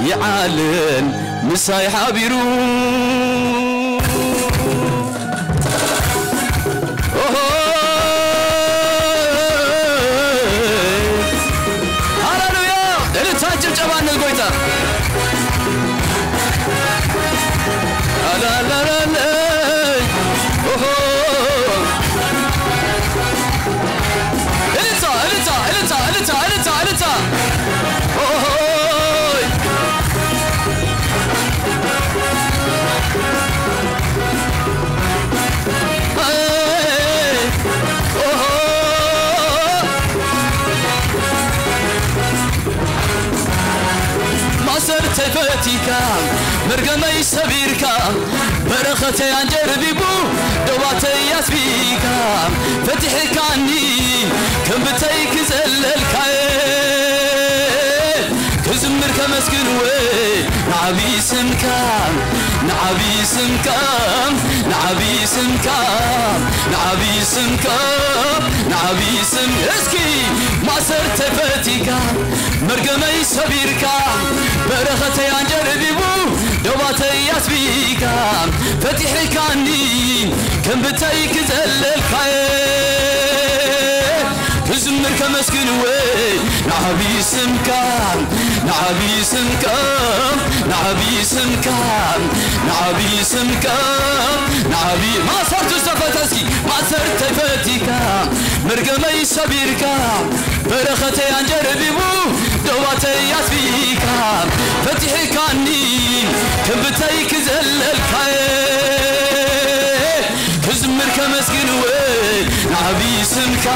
ይዓልል ምሳይ ሓቢሩ ኦሆ ሃሌሉያ እልልታን ጭብጨባን ንጎይታ ኣላላላለ ኦሆ እልልታ እልልታ እልልታ እልልታ እልልታ እልልታ ኦሆይ ማእሰርተይ ፈቲካ መርገመይ ሰቢርካ በረኸተይ ኣንጀርቢቡ ዶባተይ ኣስቢካ ፈቲሕካኒ ከም ብተይ ክዘለልካየ ክዝምር ከመስግን ወይ ንዓብዪ ስምካ ንዓብዪ ስምካ ንዓብዪ ስምካ ንዓብዪ ስምካ ንዓብዪ ስም እስኪ ማእሰርተይ ፈቲካ መርገመይ ሰቢርካ በረኸተይ ኣንጀርቢቡ ዶባተይ ኣስቢካ ፈቲሕካኒ ከም ብተይ ክዘለልካየ ክዝምር ከመስግን ወይ ንዓብዪ ስምካ ንዓብዪ ስምካ ንዓብዪ ስምካ ንዓብዪ ስምካ ንዓብዪ ማእሰርቱ ዝተፈተ እስኪ ማእሰርተይ ፈቲካ መርገመይ ሰቢርካ በረኸተይ ኣንጀርቢቡ ዶባተይ ኣስቢካ ፈቲሕካኒ ከም ብተይ ክዘለልካየ ክዝምር ከመስግን ወይ ንዓብዪ ስምካ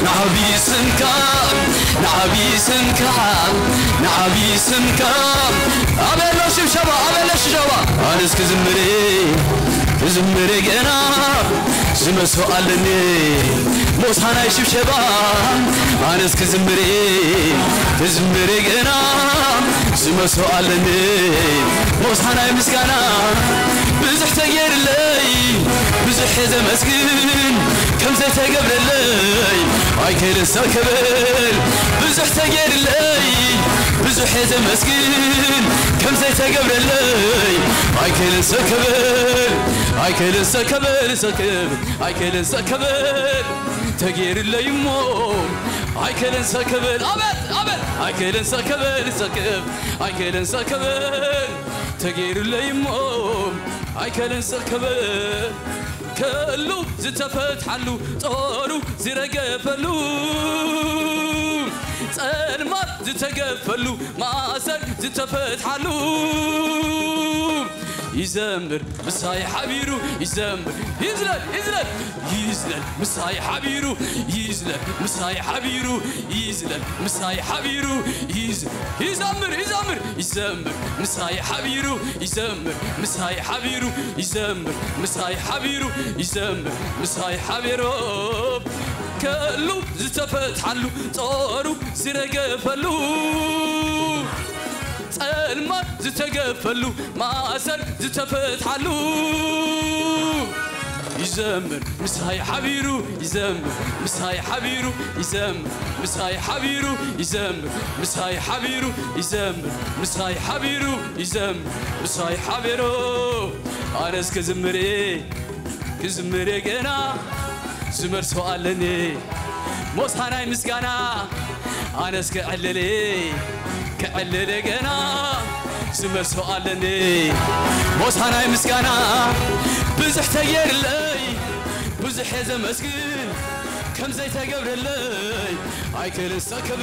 ንዓብዪ ስምካ ንዓብዪ ስምካ ንዓብዪ ስምካ ኣበሎ ሽብሸባ ኣበሎ ሽብሸባ ኣነስ ክዝምር ክዝምር ገና ዝመስሎ ኣለኒ ሞሳናይ ሽብሸባ ኣነስ ክዝምር ክዝምር ገና ዝመስሎ ኣለኒ ሞሳናይ ምስጋና ብዙሕ ተገይርለይ ብዙሕ የዘመስግን ከም ዘይተገብረለይ ኣይክልን ሰክብል ብዙሕ ተገይርለይ ብዙሕ የዘመስግን ከም ዘይተገብረለይ ኣይክልን ሰክብል ኣይክልን ሰክብል ሰክብል ኣይክልን ሰክብል ተገይርለይ እሞ ኣይክልን ሰክብል ኣበት ኣበት ኣይክልን ሰክብል ሰክብ ኣይክልን ሰክብል ተገይርለይ እሞ ኣይክልን ሰክብል ከሉ ዝተፈትሓሉ ጦሩ ዝረገፈሉ ጸልማት ዝተገፈሉ ማእሰር ዝተፈትሓሉ ይዘምር ምሳይ ሓቢሩ ይዘምር ይዝለል ይዝለል ይዝለል ምሳይ ሓቢሩ ይዝለል ምሳይ ሓቢሩ ይዝለል ምሳይ ሓቢሩ ይዝ ይዘምር ይዘምር ይዘምር ምሳይ ሓቢሩ ይዘምር ምሳይ ሓቢሩ ይዘምር ምሳይ ሓቢሩ ይዘምር ምሳይ ሓቢሩ ከሉ ዝተፈትሓሉ ጾሩ ዝረገፈሉ ጸልማት ዝተገፈሉ ማእሰር ዝተፈትሓሉ ይዘምር ምሳይ ሓቢሩ ይዘምር ምሳይ ሓቢሩ ይዘምር ምሳይ ሓቢሩ ይዘምር ምሳይ ሓቢሩ ይዘምር ምሳይ ሓቢሩ ይዘምር ምሳይ ሓቢሩ ኣነስ ክዝምር እየ ክዝምር እየ ገና ዝመልሶ ኣለኒ ሞሳናይ ምስጋና ኣነስ ክዕልል እየ ክዕልል እየ ገና ዝመልሶ ኣለኒ ሞሳናይ ምስጋና ብዙሕ ተገይርለይ ብዙሕ እየ ዘመስግን ከም ዘይተገብረለይ ኣይክልሰ ክብል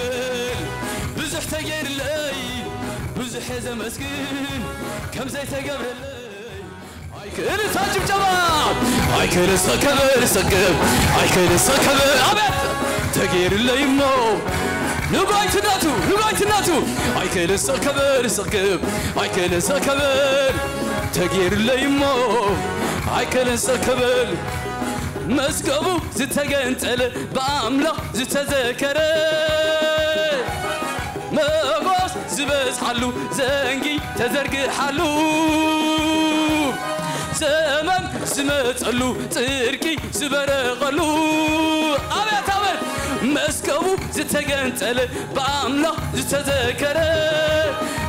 ብዙሕ ተገይርለይ ብዙሕ እየ ዘመስግን ከም ዘይተገብረለይ ኣይክልሰ ጭብጨባ ኣይክልሰ ክብል ሰግብ ኣይክልሰ ክብል ኣቤት ተገይርለይ እሞ ንጓይትነቱ ንጓይትነቱ ኣይክልሰ ክብል ሰግብ ኣይክልሰ ክብል ተገይርለይ እሞ ኣይክልሰ ክብል መዝገቡ ዝተገንጸለ ብኣምላኽ ዝተዘከረ መጎስ ዝበዝሓሉ ዘንጊ ተዘርግሓሉ ዘመን ዝመጸሉ ጽድቂ ዝበረቐሉ ኣቤት ኣቤት መዝገቡ ዝተገንጸለ ብኣምላኽ ዝተዘከረ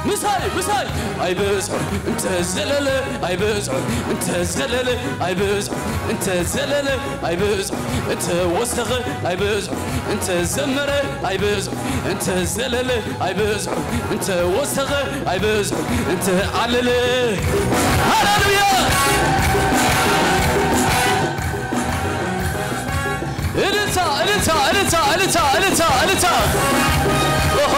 ምሳይ ምሳይ ኣይበዝሑ እንተዘለለ ኣይበዝሑ እንተዘለለ ኣይበዝሑ እንተዘለለ ኣይበዝሑ እንተወሰኸ ኣይበዝሑ እንተዘመረ ኣይበዝሑ እንተዘለለ ኣይበዝሑ እንተወሰኸ ኣይበዝሑ እንተዓለለ ሃሌሉያ እልልታ እልልታ እልልታ እልልታ እልልታ እልልታ ኦሆ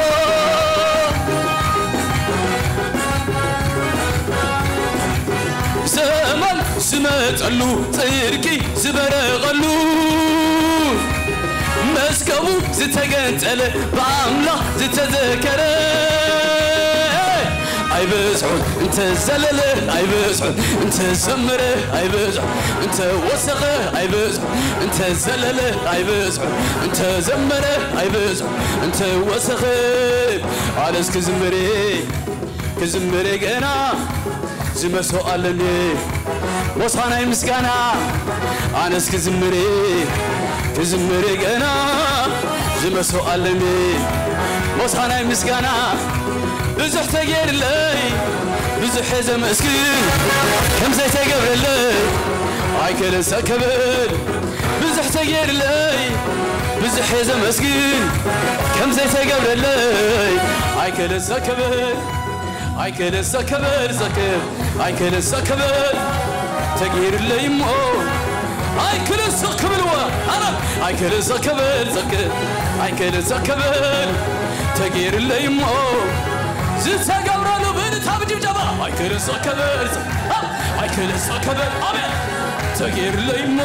ዘመን ዝመጸሉ ጽድቂ ዝበረቐሉ መዝገቡ ዝተገንጸለ ብኣምላኽ ዝተዘከረ ኣይበዝሑን እንተዘለለ ኣይበዝሑን እንተዘመረ ኣይበዝሑን እንተወሰኸ ኣይበዝሑን እንተዘለለ ኣይበዝሑን እንተዘመረ ኣይበዝሑን እንተወሰኸ ኣነስ ክዝምር ክዝምር ገና ዝመሶ ኣለኒ ሞሳናይ ምስጋና ኣነስ ክዝምር ክዝምር ገና ዝመሶ ኣለኒ ሞሳናይ ምስጋና ብዙሕ ተገይርለይ ብዙሕ ዘመስግን ከም ዘይተገብረለይ ኣይክልሰ ክብል ብዙሕ ተገይርለይ ብዙሕ ዘመስግን ከም ዘይተገብረለይ ኣይክልሰ ክብል ኣይክልሰ ክብል ዘክብ ኣይክልሰ ክብል ተገይርለይ እሞ ኣይክልሰ ክብል ወ ኣረ ኣይክልሰ ክብል ዘክብ ኣይክልሰ ክብል ተገይርለይ እሞ ዝተገብረሉ ብእልልታ ብጭብጨባ ኣይክልሰ ክብል ዘክብ ኣይክልሰ ክብል ኣቤት ተገይርለይ እሞ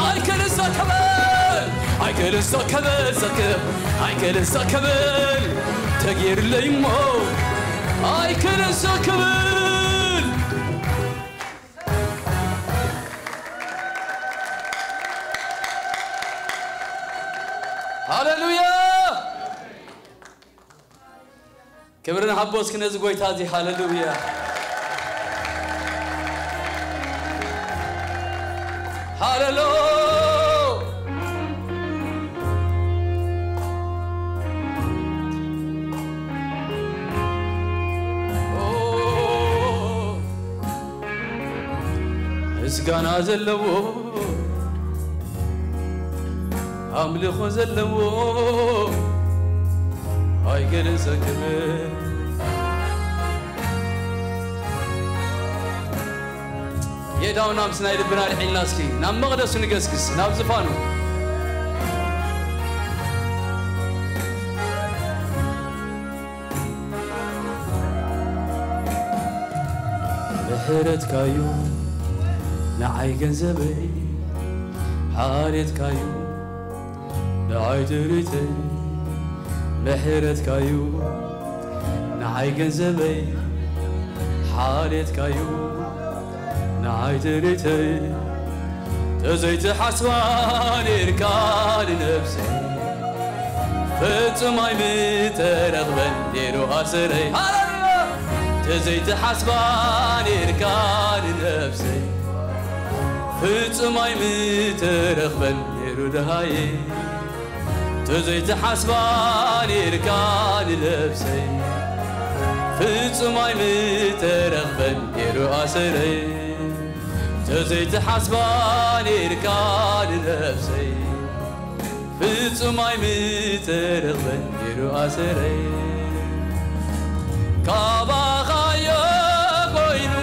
ኣይክልሰ ክብል ኣይክልሰ ክብል ዘክብ ኣይክልሰ ክብል ተገይርለይ እሞ ኣይክልሰ ክብል ሃሌሉያ ክብርን ሃቦ እስኪ ነዚ ጎይታ እዚ ሃሌሉያ ሃሌሉ ምስጋና ዘለዎ ኣምልኾ ዘለዎ ኣይገለጸ ክብር የዳውና ምስ ናይ ልብና ልዒልና እስኪ ናብ መቕደሱ ንገስግስ ናብ ዝፋኑ ምሕረትካዩ ንዓይ ገንዘበይ ሓሬትካዩ ንዓይ ድሪተይ ምሕረትካዩ ንዓይ ገንዘበይ ሓሬትካዩ ንዓይ ድሪተይ ተዘይትሓስባ ኔርካ ንነብሰይ ፍጹም ኣይምተረኽበን ኔሩ ኣስረይ ሃሌሉያ ተዘይትሓስባ ኔርካ ንነብሰይ ፍጹም ኣይምተረኽበን ነይሩ ደሃየ፣ ተዘይትሓስባ ነይርካ ንነብሰይ። ፍጹም ኣይምተረኽበን ነይሩ ኣሰረይ፣ ተዘይትሓስባ ነይርካ ንነብሰይ። ፍጹም ኣይምተረኽበን ነይሩ ኣሰረይ፣ ካባኻዮ ኮይኑ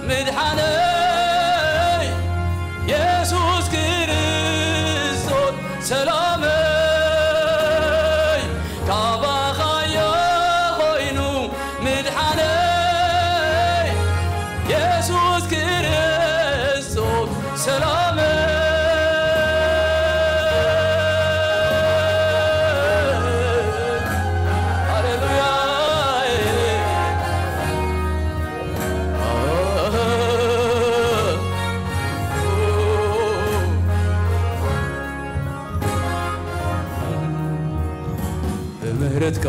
ምድሓነይ፣ የሱስ ክርስቶስ ሰላመይ፣ ካባኻዮ ኮይኑ ምድሓነይ፣ የሱስ ክርስቶስ ሰላመይ። ሃሌሉያ። ብምህረትካ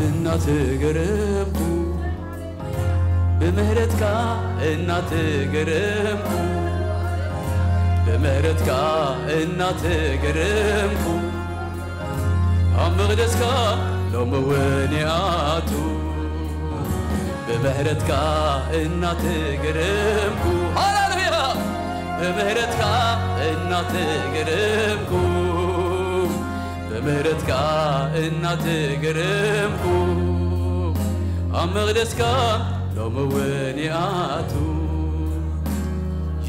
እናተገረምኩ፣ ብምህረትካ እናተገረምኩ፣ ብምህረትካ እናተገረምኩ፣ ኣብ መቕደስካ ሎሚ እውን ይኣቱ። ብምህረትካ እናተገረምኩ፣ ሃሌሉያ፣ ብምህረትካ እናተገረምኩ፣ ብምህረትካ እናተገረምኩ፣ ኣብ መቕደስካ ሎሚ እውን ይኣቱ።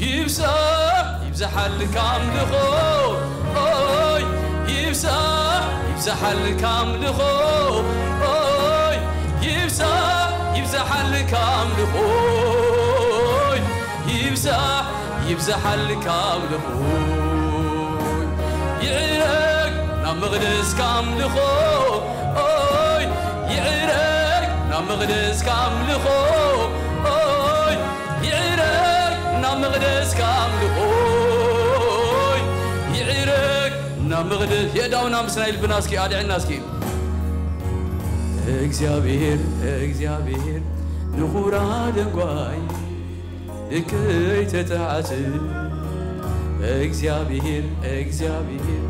ይብዛሕ ይብዛሓልካ ኣምልኾ፣ ኦይ፣ ይብዛሕ ይብዛሓልካ ኣምልኾ፣ ኦይ፣ ይብዛሕ ይብዛሓልካ ኣምልኾ፣ ኦይ፣ ይብዛሕ ይብዛሓልካ ኣምልኾ፣ ይዕረግ ናብ መቕደስካ ኣምልኾ፣ ኦይ፣ ይዕረግ ናብ መቕደስካ ኣምልኾ፣ ኦይ፣ ይዕረግ ናብ መቕደስካ ኣምልኾ፣ ይዕረግ ናብ መቕደስ። የእዳውና ምስናይ ልብና እስኪ ኣድዕና እስኪ። እግዚኣብሔር፣ እግዚኣብሔር ንኹራ ደንጓይ ልክይ ተተዓጽ። እግዚኣብሔር፣ እግዚኣብሔር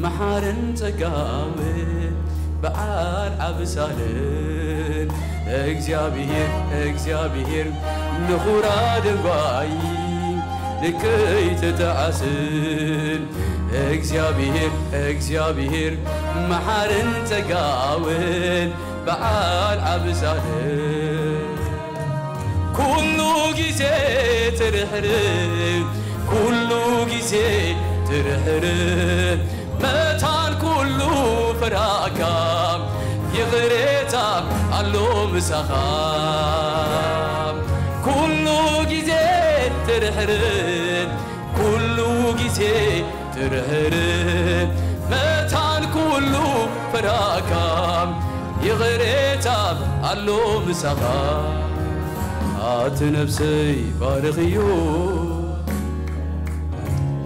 መሓርን ጸጋውን በዓል ዓብሳልን። እግዚኣብሔር፣ እግዚኣብሔር ንኹራ ደንጓይ ልክይ ተተዓጽ። እግዚኣብሔር፣ እግዚኣብሔር መሓርን ጸጋውን በዓል ዓብሳልን። ኩሉ ግዜ ትርሕር፣ ኩሉ ግዜ ትርሕር፣ መታን ኩሉ ፍራካ፣ ይቕሬታ ኣሎ ምሳኻ። ኩሉ ግዜ ትርሕር፣ ኩሉ ግዜ ትርህር፣ መታን ኩሉ ፍራካ፣ ይቕሬታ ኣሎ ምሳኻ። ኣቲ ነፍሰይ ባርኽዮ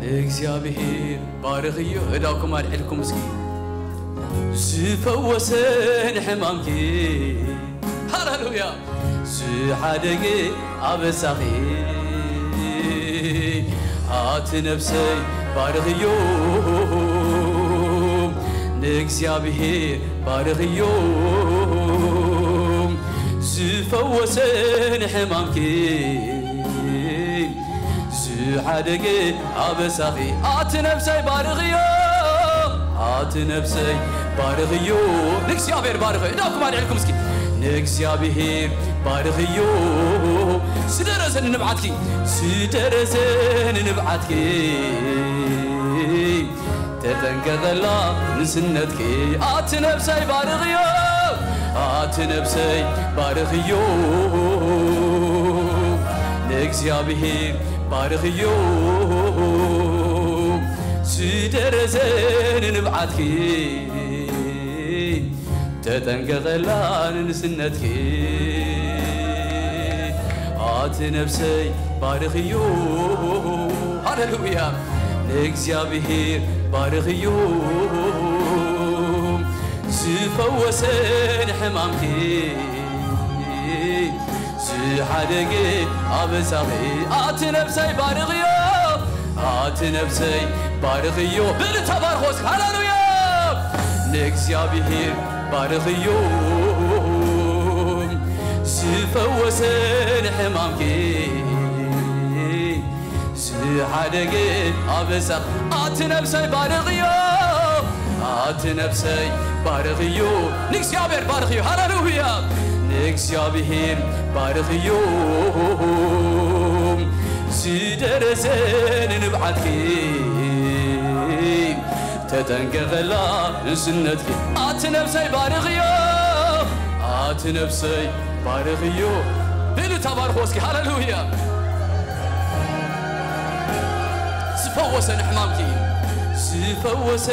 ንእግዚኣብሔር፣ ባርኽዮ። እዳኩም ኣልዕልኩም እስኪ ዝፈወሰን ሕማምኪ። ሃሌሉያ። ዝሓደገ ኣበሳኺ። ኣቲ ነፍሰይ ባርኽዮ ንእግዚኣብሔር፣ ባርኽዮ ዝፈወሰን ሕማምኪ። ዝሓደገ ኣበሳኺ። ኣቲ ነፍሰይ ባርኽዮ፣ ኣቲ ነፍሰይ ባርኽዮ። ንእግዚኣብሔር ባርኽ። እዳኩም ኣልዕልኩም እስኪ ንእግዚኣብሔር ባርኽዮ። ዝደረሰ ንንብዓትኪ፣ ዝደረሰ ንንብዓትኪ። ተጠንቀቐላ ንስነትኪ። ኣቲ ነፍሰይ ባርኽዮ፣ ኣቲ ነፍሰይ ባርኽዮ ንእግዚኣብሔር፣ ባርኽዮ ዝደረሰ ንንብዓትኪ። ተጠንቀቐላ ንንስነትኪ። ኣቲ ነፍሰይ ባርኽዮ። ሃሌሉያ። ንእግዚኣብሔር ባርኽዮ ዝፈወሰን ሕማምኪ። ዝሓደገ ኣበሳኺ። ኣቲ ነፍሰይ ባርኽዮ፣ ኣቲ ነፍሰይ ባርኽዮ ብእልልታ ባርኾ እስኪ። ሃሌሉያ! ንእግዚኣብሔር ባርኽዮ፣ ዝፈወሰ ንሕማምኪ፣ ዝሓደገ ኣበሳ። ኣቲ ነፍሰይ ባርኽዮ፣ ኣቲ ነፍሰይ ባርኽዮ፣ ንእግዚኣብሔር ባርኽዮ። ሃሌሉያ! ንእግዚኣብሔር ባርኽዮ፣ ዝደረሰ ንንብዓትኪ፣ ተጠንቀቐላ ንስነትኪ። ኣቲ ነፍሰይ ባርኽዮ፣ ኣቲ ነፍሰይ ባርኽዮ። ብእልልታ ባርኾ እስኪ። ሃሌሉያ! ዝፈወሰ ንሕማምኪ፣ ዝፈወሰ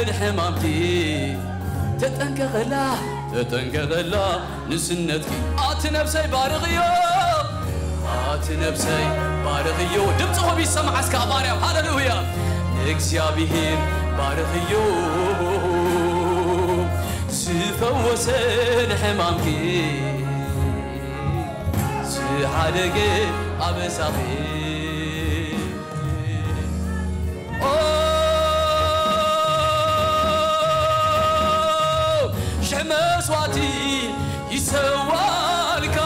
ንሕማምኪ፣ ተጠንቀቐላ፣ ተጠንቀቐላ ንስነትኪ። ኣቲ ነፍሰይ ባርኽዮ፣ ኣቲ ነፍሰይ ባርኽዮ። ድምፅኹም ይሰማዕ እስከ ኣብ ኣርያም። ሃሌሉያ! ንእግዚኣብሔር ባርኽዮ፣ ዝፈወሰ ንሕማምኪ፣ ዝሓደገ ኣበሳኺ። ኦ፣ ሽሕ መስዋዕቲ ይሰዋልካ፣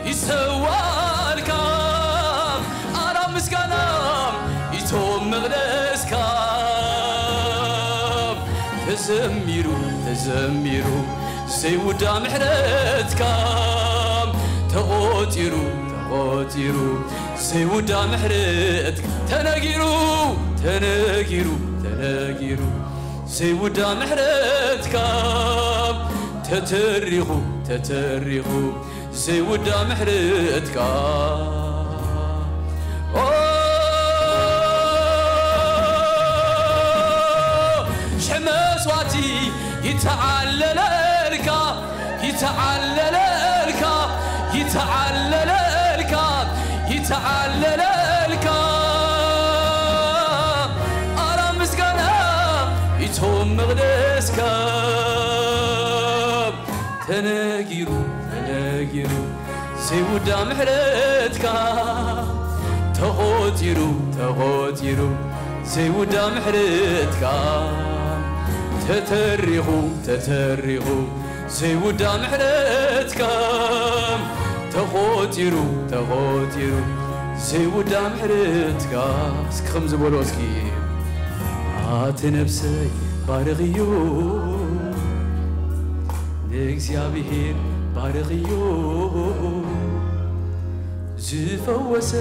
ይሰዋልካ፣ ኣራብ ምስጋና ይቶም መቕደስካ። ተዘሚሩ፣ ተዘሚሩ ዘይውዳ ምሕረትካ፣ ተቖጺሩ፣ ተቖጺሩ ዘይውዳ ምሕረትካ፣ ተነጊሩ፣ ተነጊሩ፣ ተነጊሩ ዘይውዳ ምሕረትካ፣ ተተሪኹ፣ ተተሪኹ ዘይውዳ ምሕረትካ። ኦ፣ ሽሕ መስዋዕቲ ይተዓለለልካ፣ ይተዓለለልካ፣ ይተዓለለልካ፣ ይተዓለለልካ። ኣራ ምስጋና ይቶም መቕደስካ። ተነጊሩ፣ ተነጊሩ ዘይውዳ ምሕረትካ፣ ተቖጺሩ፣ ተቖጺሩ ዘይውዳ ምሕረትካ፣ ተተሪኹ፣ ተተሪኹ ዘይውዳ ምሕረትካ፣ ተቖጺሩ፣ ተቖጺሩ ዘይውዳ ምሕረትካ። እስኪ ከምዚ በሎ እስኪ። ኣቲ ነፍሰይ ባርኽዮ፣ ንእግዚኣብሔር ባርኽዮ፣ ዝፈወሰ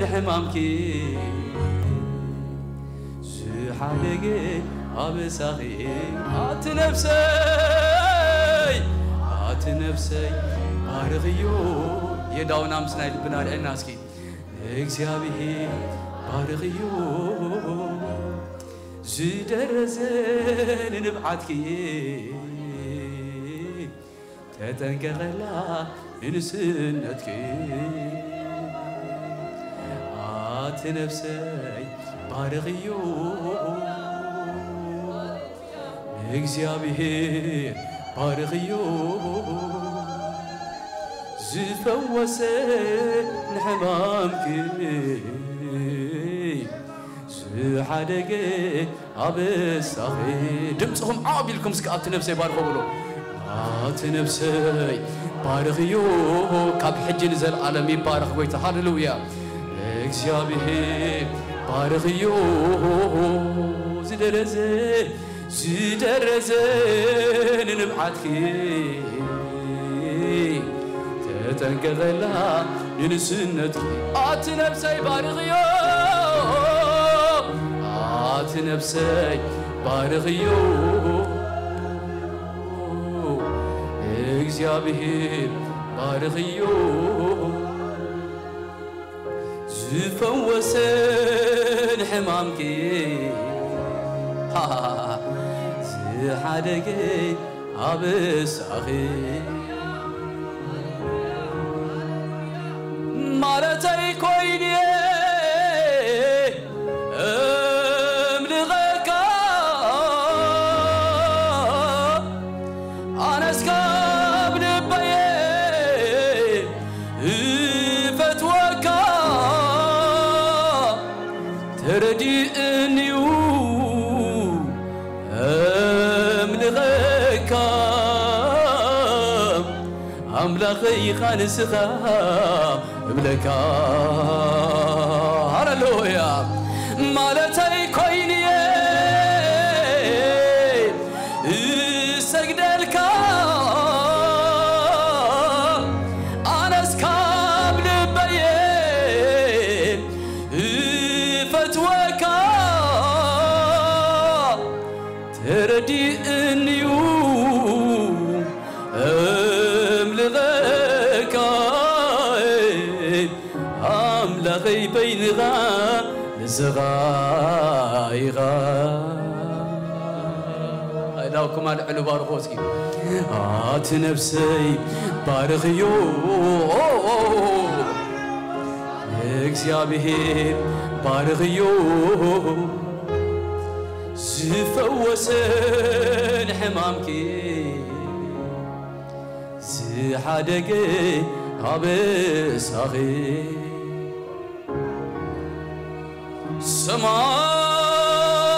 ንሕማምኪ፣ ዝሓደገ ኣበሳኺ። ኣቲ ነፍሰይ፣ ኣቲ ነፍሰይ ባርኽዮ። የዳውና ምስ ናይ ልብና ርዕና እስኪ። እግዚኣብሔር ባርኽዮ፣ ዝደረዘ ንንብዓትኪ፣ ተጠንቀቐላ ንንስነትኪ። ኣቲ ነፍሰይ ባርኽዮ፣ እግዚኣብሔር ባርኽዮ፣ ዝፈወሰ ንሕማምኪ፣ ዝሓደገ ኣበሳኺ። ድምፅኹም ዓው ኣቢልኩም እስከ ኣቲ ነፍሰይ ባርኾ ብሎ። ኣቲ ነፍሰይ ባርኽዮ፣ ካብ ሕጂ ንዘለዓለም ይባረኽ ጎይታ። ሃሌሉያ። እግዚኣብሔር ባርኽዮ፣ ዝደረዘ ዝደረዘ ንንብዓትኪ፣ ተጠንቀቐላ ንንስነትኪ። ኣቲ ነፍሰይ ባርኽዮ፣ ኣቲ ነፍሰይ ባርኽዮ፣ እግዚኣብሔር ባርኽዮ፣ ዝፈወሰ ንሕማምኪ፣ ዝሓደገ ኣበሳኺ። ማለተይ ኮይንየ እምልኸካ፣ ኣነስ ካብ ልበየ እፈትወካ። ኣምላኸይ ኢኻ ንስኻ እብለካ። ሃሌሉያ። ማለተይ ኮይንየ እሰግደልካ፣ ኣነስ ካብ ልበየ እፈትወካ። ተረዲእንዩ እምልኸካ፣ ኣምላኸይ በይንኻ ንስኻ ኢኻ። ናብኩም ኣልዕሉ ባርኾ እስኪ። ኣቲ ነፍሰይ ባርኽዮ እግዚኣብሔር፣ ባርኽዮ ዝፈወሰን ሕማምኪ ዝሓደገ ኣበሳኺ።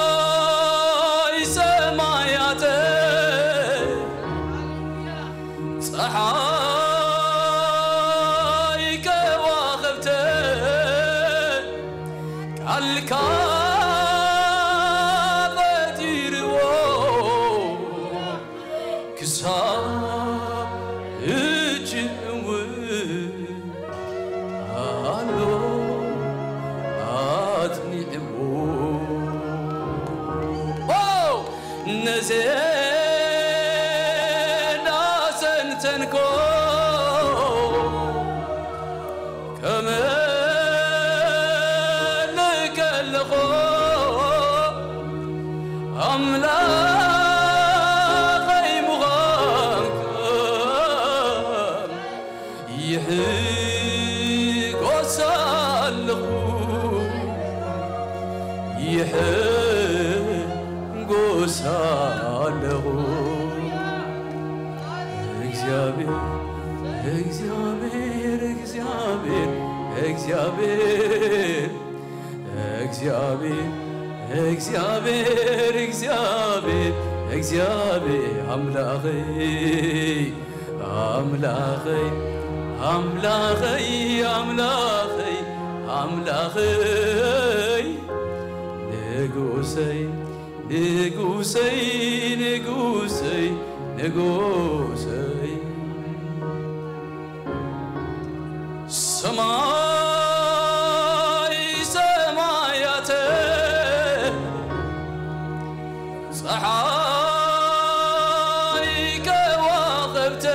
ሰማይ ሰማያት፣ ጸሓይ ከዋኽብተ ቃልካ ፈጢርዎ፣ ክሳብ ሕጂ እውን ኣሎ ኣጽኒዕዎ። ኦ! ነዚ እንዳሰንተንኮ ከመልክ ኣለኹ ኣምላኸይ ምዃንካ ይሕጎስ ኣለኹ፣ ይሕጎስ ኣለኹ። እግዚኣብሔር፣ እግዚኣብሔር፣ እግዚኣብሔር፣ እግዚኣብሔር፣ እግዚኣብሔር፣ እግዚኣብሔር፣ እግዚኣብሔር፣ እግዚኣብሔር ኣምላኸይ፣ ኣምላኸይ፣ ኣምላኸይ፣ ኣምላኸይ፣ ኣምላኸይ፣ ንጉሰይ፣ ንጉሰይ፣ ንጉሰይ፣ ንጉሰይ። ሰማይ ሰማያት፣ ጸሓይ ከዋኽብት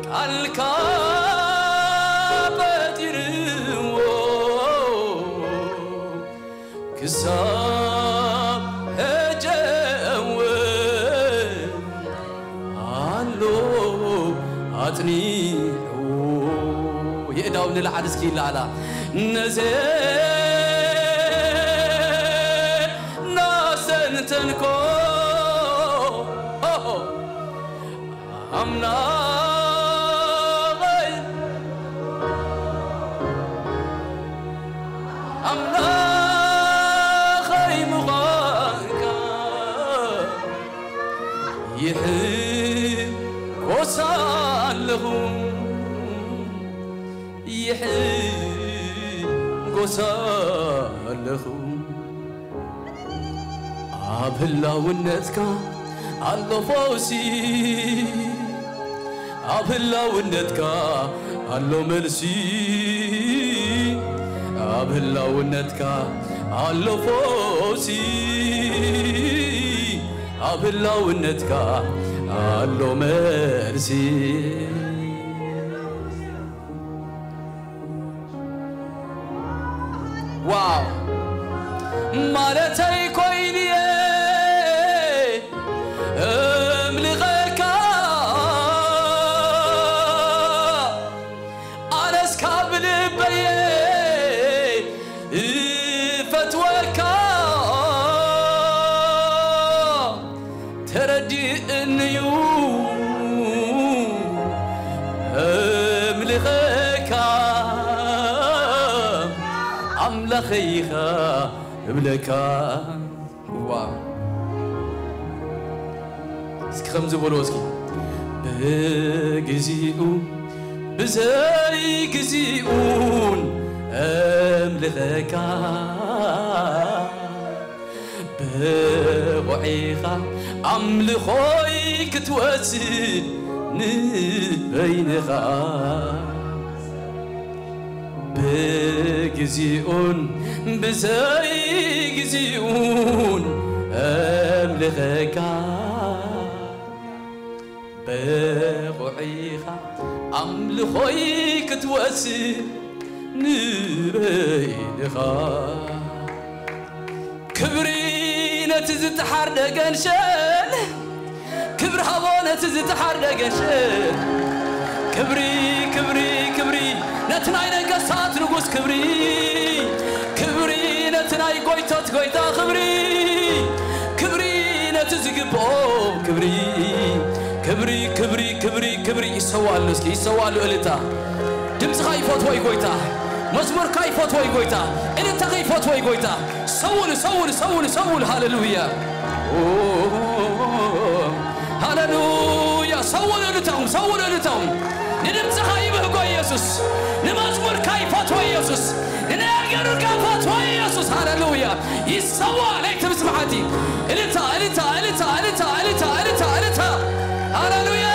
ቃልካ ፈጢርዎ፣ ክሳብ ሕጂ እውን ኣሎ ኣጽኒዕዎ። የእዳው ንልዓል እስኪ ይለዓላ። ነዚ እናስተንተንኮ ኣምላኸይ፣ ኣምላኸይ ምዃንካ ይሕጎስ ኣለኹ፣ ይሕጎስ ኣለኹ። ኣብ ህላውነትካ ኣሎ ፈውሲ፣ ኣብ ህላውነትካ ኣሎ መልሲ፣ ኣብ ህላውነትካ ኣሎ ፈውሲ፣ ኣብ ህላውነትካ ኣሎ መልሲ። ዋው! ማለተይ ኮይንየ እምልኸካ፣ ኣነስ ካብ ልበየ እፈትወካ። ተረዲእንዩ እምልኸካ፣ ኣምላኸይ ኢኻ እብለካ። ዋ፣ እስኪ ከምዚ በልዎ እስኪ። ብግዚኡ ብዘይ ግዚኡን ኣምልኸካ፣ ብቑዒኻ ኣምልኾይ ክትወስድ ንበይንኻ። ብግዚኡን ብዘይ ግዚኡን ኣምልኸካ፣ ብቑዒኻ ኣምልኾይ ክትወስድ ንበይንኻ። ክብሪ ነቲ ዝተሓርደ ገንሸል፣ ክብሪ ሃቦ ነቲ ዝተሓርደ ገንሸል። ክብሪ፣ ክብሪ፣ ክብሪ ነቲ ናይ ነገስታት ንጉስ ክብሪ፣ ክብሪ ነቲ ናይ ጎይቶት ጎይታ ክብሪ፣ ክብሪ ነቲ ዝግብኦ ክብሪ፣ ክብሪ፣ ክብሪ፣ ክብሪ፣ ክብሪ። ይሰዋሉ፣ እስኪ ይሰዋሉ። እልልታ ድምፅኻ ይፈትዎ እዩ ጎይታ፣ መዝሙርካ ይፈትዎ እዩ ጎይታ፣ እልልታኻ ይፈትዎ እዩ ጎይታ። ሰውሉ፣ ሰውሉ፣ ሰውሉ፣ ሰውሉ። ሃሌሉያ፣ ኦ፣ ሃሌሉያ። ሰውሉ እልልታኹም፣ ሰውሉ እልልታኹም። ንድምፅኻ ይብህጎ ኢየሱስ፣ ንመዝሙርካ ይፈትዎ ኢየሱስ፣ ንነገርካ ይፈትዎ ኢየሱስ። ሃሌሉያ። ይሰዋ ለይቲ ብስብሓቲ። እልልታ፣ እልልታ፣ እልልታ፣ እልልታ፣ እልልታ፣ እልልታ፣ እልልታ። ሃሌሉያ።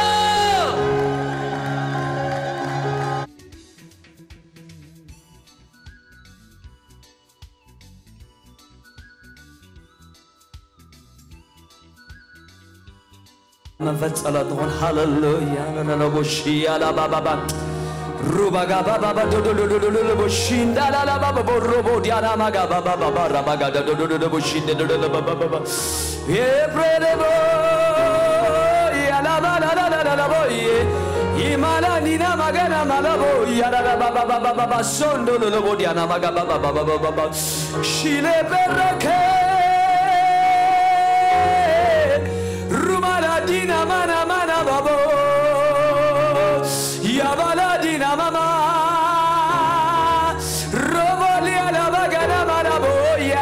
መንፈስ ጸሎት ትኹን። ሃሌሉያ። ለለቦሺ ያላባባባ ሩባጋ ባባባ ዶዶዶዶዶዶቦሺ እንዳላላባባ ቦሮቦ ዲያና ማጋ ባባባባ ራባጋ ዶዶዶዶዶቦሺ እንደዶዶዶባባባ ኤፕሬሌቦ ያላባላላላላቦዬ ይማላኒና ማጋና ማላቦ ያላላባባባባባ ሶንዶሎሎቦ ዲያና ማጋ ባባባባባባ ሺሌ በረከ ሩማላ ዲና ማና ማና ባቦ ያባላ ዲና ማማ ሮቦሊያ ላባጋና ማና ቦያ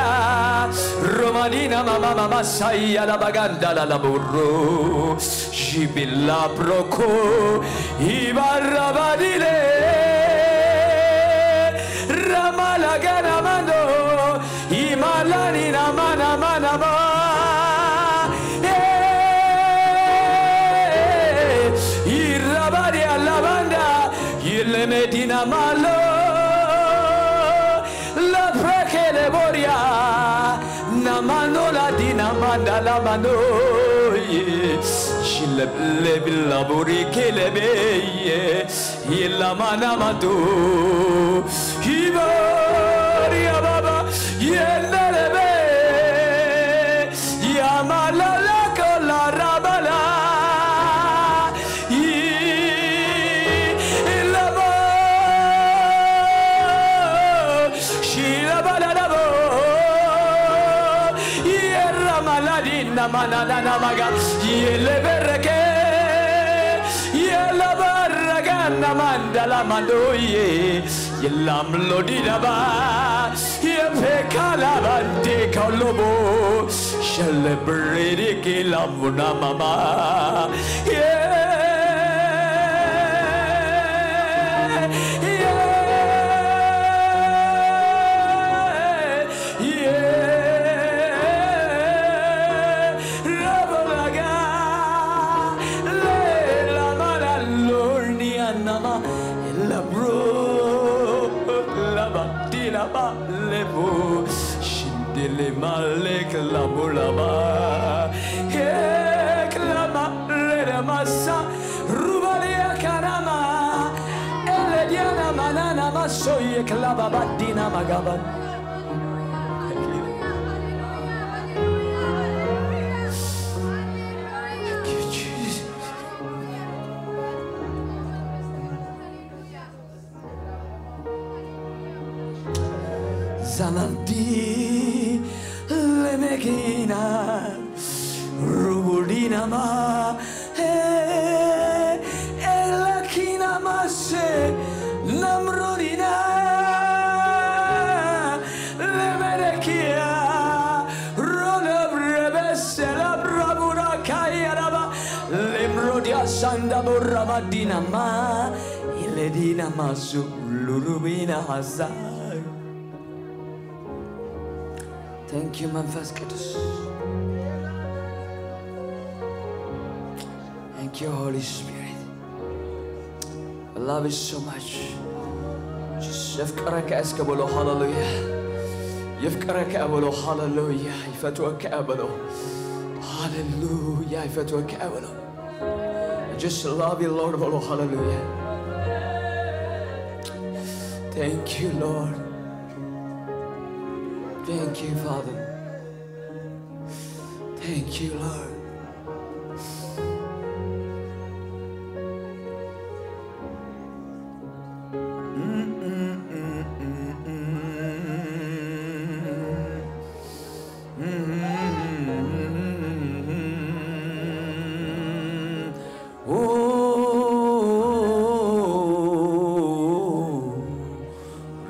ሮማኒና ማማ ማማ ሳያ ላባጋንዳ ላላቦሮ ሺቢላ ፕሮኮ ኢባራባዲሌ ራማላጋና ማንዶ Imalani na mana mana ma. Eh, irabari alabanda, ile medina malo. La prekele boria, na mano la dina manda la mano. Shile bila buri kele be. Ilamanamatu. Ibori ababa. Yendelebe. Yamalala kola rabala. I- ilabo. Shilabala labo. Yerra maladina manana maga. Yelebereke. Yelabaragana mandala mandoye. Yelamlodidaba. Yepekala bande kalobo. Celebrity kilamuna mama. Yeah. Yeah. Yeah, Rabalaga, Lela Mala Lorni Anama, Labro, Laba, Dilaba, Lebu, Shindele Malek, Labulaba, Heklama, Reda Masa, Rubalia Karama, Elediana Manana Masoye Klaba Badina Magaba. Thank you, Jesus. Zamanti lemekina rubudinama. Elakina mase namrorina lemerekia rola brebesela brabura kayaraba lemrodias Sanda borra badina ma, iledina masu, lurubina hasa. Thank you, መንፈስ ቅዱስ. Thank you, Holy Spirit. I love you so much. የፍቅረከ እስከ በሎ ሃሌሉያ። የፍቅረከ በሎ ሃሌሉያ። ይፈትወከ በሎ ሃሌሉያ። ይፈትወከ በሎ። I just love you, Lord. በሎ ሃሌሉያ። Thank you, Lord. Thank you, Father. Thank you, Lord.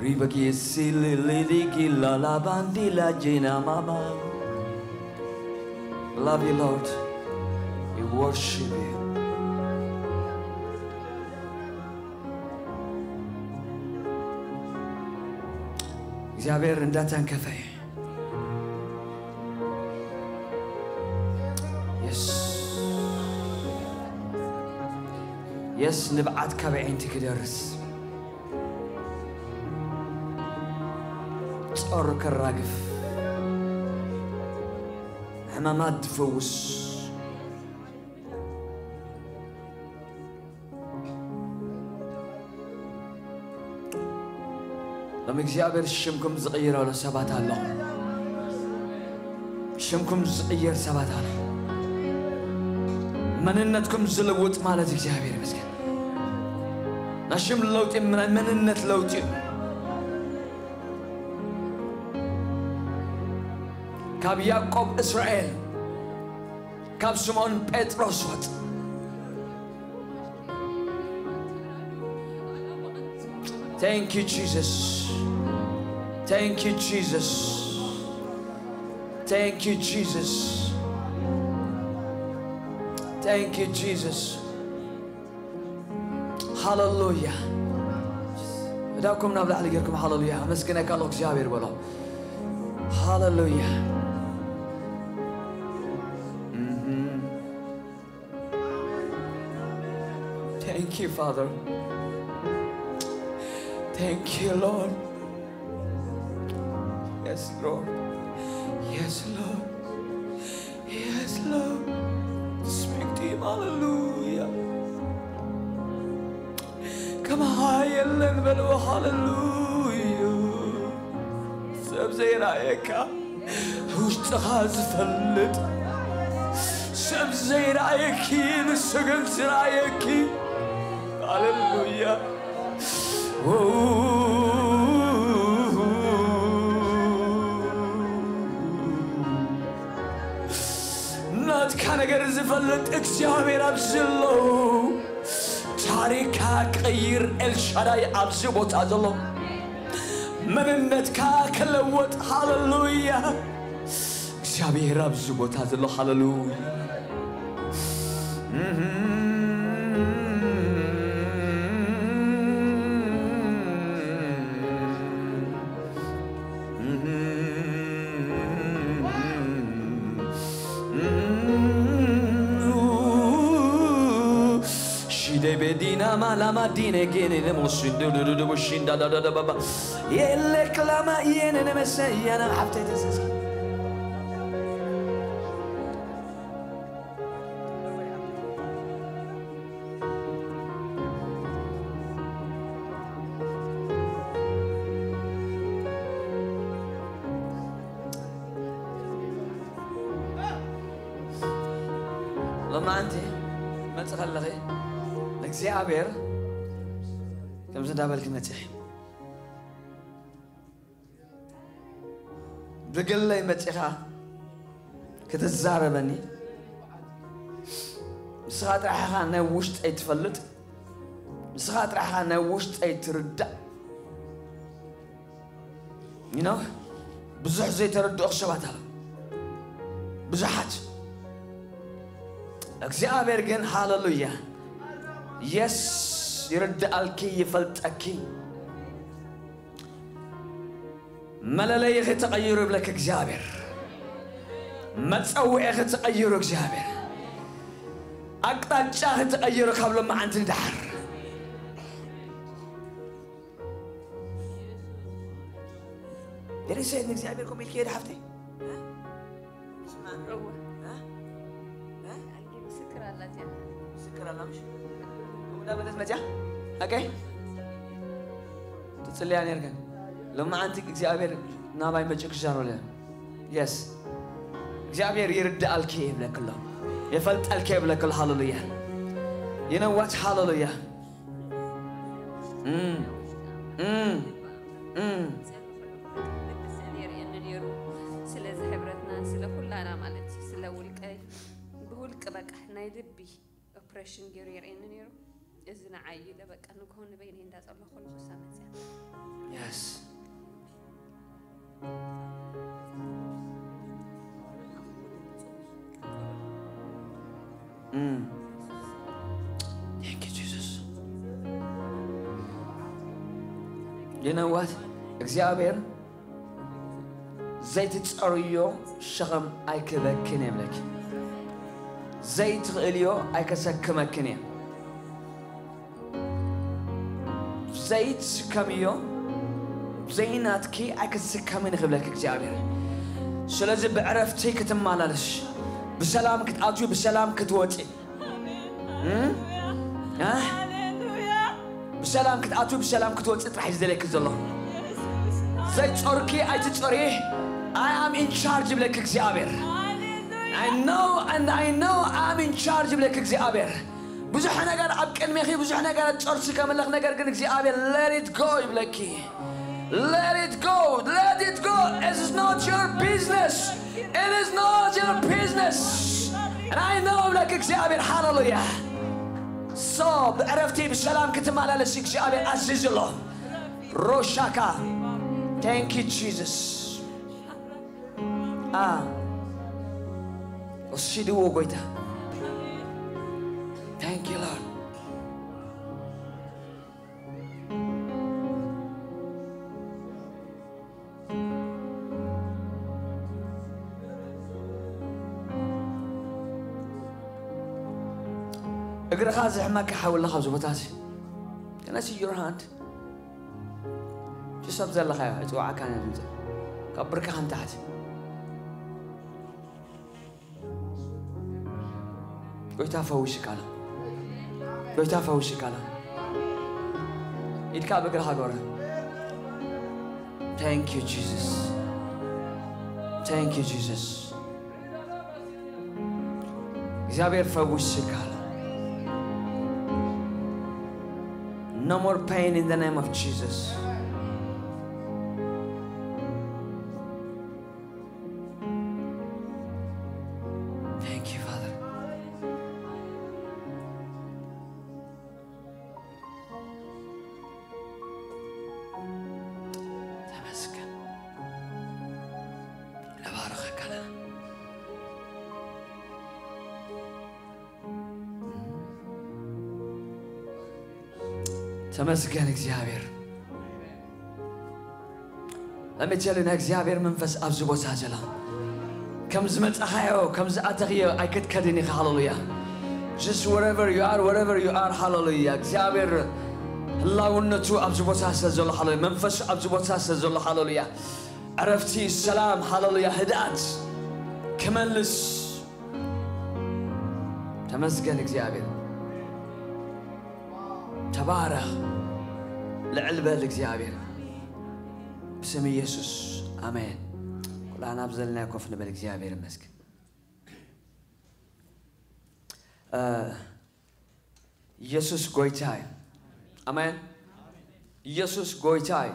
Ribaki sililiki la la bandi la jina mama. Love you, Lord. We worship you. እግዚኣብሔር እንዳተንከፈ። የስ። የስ፣ ንብዓት ካብ ኣዒንቲ ክደርስ፣ ጾር ከራግፍ፣ ሕማማት ዝፈውስ። ሎሚ እግዚኣብሔር ሽምኩም ዝቕይረሉ ሰባት ኣለኹም። ሽምኩም ዝቕየር ሰባት ኣለኹም። መንነትኩም ዝልውጥ ማለት እግዚኣብሔር ይመስገን። ናይ ሽም ለውጢ፣ ናይ መንነት ለውጢ እዩ። ካብ ያዕቆብ እስራኤል፣ ካብ ስምዖን ጴጥሮስ ወጥ። Thank you, Jesus. Thank you, Jesus. Thank you, Jesus. Thank you, Jesus. ሃሌሉያ። እዳኩም ናብ ላዕሊ ጌርኩም ሃሌሉያ። ኣመስግነካ ኣለኹ እግዚኣብሔር በሎ። ሃሌሉያ። እህ። Thank you, Father. Thank you, Lord. Yes, Lord. Yes, Lord. Yes, Lord. Speak to him. Hallelujah. ከማኻ የለን በልዎ። ሃሌሉያ። ሰብ ዘይረኣየካ፣ ውሽጥኻ ዝፈልጥ፣ ሰብ ዘይረኣየኪ፣ ንሱ ግን ዝረኣየኪ። ሃሌሉያ። ናትካ ነገር ዝፈልጥ እግዚኣብሔር ኣብዚ ኣለዉ። ታሪካ ክቕይር ኤልሻዳይ ኣብዚ ቦታ ዘሎ። መንነትካ ክለወጥ። ሃሌሉያ። እግዚኣብሔር ኣብዚ ቦታ ዘሎ። ሃሌሉያ። ሽደይ ቤዲና ማላማ ዲነ ጌኔ ነሞስንዱዱዱቡ ሽንዳዳዳዳባባ የለክላማ የኔ ነመሰያና ሓፍተይ ተሰስኪ ሎማዓንቲ መጽእ ከለኺ እግዚኣብሔር ከምዚ እንዳበልኪ መጽእ ብግለይ መጺኻ ክትዛረበኒ ንስኻ ጥራሕ ኢኻ ናይ ውሽጠይ ትፈልጥ ንስኻ ጥራሕ ኢኻ ናይ ውሽጠይ ትርዳእ you know ብዙሕ ዘይተረድኦ ሰባት ኣሎ ብዙሓት እግዚኣብሔር ግን ሃሌሉያ የስ፣ ይርድኣልኪ፣ ይፈልጠኪ። መለለይኺ ተቐይሩ ይብለኪ እግዚኣብሔር። መጸውዒኺ ተቐይሩ እግዚኣብሔር። ኣቅጣጫኺ ተቐይሩ ካብ ሎማዓንቲ ንደሓር። ደሊሰ ንእግዚኣብሔር ከምኡ ኢልኪ ሄደ ሓፍተይ? እወ። እ? እ? ኣድጊ ምስክር ኣላት እያ። ምስክር ኣላ ምሽ? ከምኡ እንዳበለት መፅያ? ኣቀይ? ትፅልያ ነርክን። ሎማዓንቲ እግዚኣብሔር ናባይ መፅኡ ክዛረበለ። የስ። እግዚኣብሔር ይርድኣልኪ ይብለክሎ። የፈልጠልኪ ይብለክሎ። ሃሌሉያ። You know what? ሃሌሉያ። እም፣ እም፣ እም። ስለዚ ሕብረትና፣ ስለ ኩላና ማለት እዩ፣ ስለ ውልቀይ፣ ብውልቂ በቃ ናይ ልቢ ኦፕሬሽን ገይሩ የርእየኒ ነይሩ። እዚ ንዓይ ኢለ በቃ ንግሆ ንበይነይ እንዳጸለኹ ከለኹ እሳ መጽያ። የስ። እም። Thank you, Jesus. You know what? እግዚኣብሔር ዘይትጸርዮ ሸኸም ኣይክበክን እየ ይብለኪ። ዘይትኽእልዮ ኣይከሰክመክን እየ። ዘይትስከምዮ ዘይናትኪ ኣይክትስከምን ክብለኪ እግዚኣብሔር። ስለዚ ብዕረፍቲ ክትመላለሽ፣ ብሰላም ክትኣትዊ፣ ብሰላም ክትወፂ። እም? እ? ብሰላም ክትኣትዊ፣ ብሰላም ክትወፂ ጥራሕ እዩ ዝደለኪ ዘሎ። ዘይጾርኪ ኣይትጾሪ። I am in charge ይብለኪ እግዚኣብሔር። I know and I know I am in charge ይብለኪ እግዚኣብሔር። ብዙሕ ነገር ኣብ ቅድሜኺ፣ ብዙሕ ነገር ጾርሲ ከምለኽ፣ ነገር ግን እግዚኣብሔር let it go ይብለኪ። Let it go, let it go. It is not your business. It is not your business. And I know ይብለኪ እግዚኣብሔር። ሃሌሉያ። So ብዕረፍቲ ብሰላም ክትመላለስ እግዚኣብሔር ኣዚዙ ኣሎ። ሮሻካ። Thank you, Jesus. አ ወሲድዎ ጎይታ። Thank you, Lord. እግርኻ ዝሕመካ ሓውላ ካብዚ ቦታ እዚ። Can I see your hand? ክሳብ ዘለኻዮ ኣይፅዋዓካን እየ ዝምፅእ። ካብ ብርካኻ ንታሕቲ። ጎይታ ፈውስካ ኣሎ። ጎይታ ፈውስካ ኣሎ። ኢድካ ኣብ እግርኻ ግበረ። Thank you, Jesus. Thank you, Jesus. እግዚኣብሔር ፈውስካ ኣሎ። No more pain in the name of Jesus. Thank you, Father. ተመስገን። ንባርኸካ ኣለና። ተመስገን እግዚኣብሔር። ለሚቸል ናይ እግዚኣብሔር መንፈስ ኣብዚ ቦታ ዘሎ። ከም ዝመጻኻዮ፣ ከም ዝኣተኽዮ ኣይክትከድን ኢኻ። ሃሌሉያ። Just wherever you are, wherever you are, ሃሌሉያ። እግዚኣብሔር ህላውነቱ ኣብዚ ቦታ ስለ ዘሎ፣ ሃሌሉያ። መንፈሱ ኣብዚ ቦታ ስለ ዘሎ፣ ሃሌሉያ። ዕረፍቲ፣ ሰላም፣ ሃሌሉያ። ህድኣት ክመልስ። ተመስገን እግዚኣብሔር። ተባረኽ። ልዕል በል እግዚኣብሔር። ብስም ኢየሱስ። ኣሜን። ኩላና ኣብ ዘለናዮ ኮፍ ንበል። እግዚኣብሔር ይመስገን። እ፣ ኢየሱስ ጎይታ እዩ። ኣሜን። ኢየሱስ ጎይታ እዩ።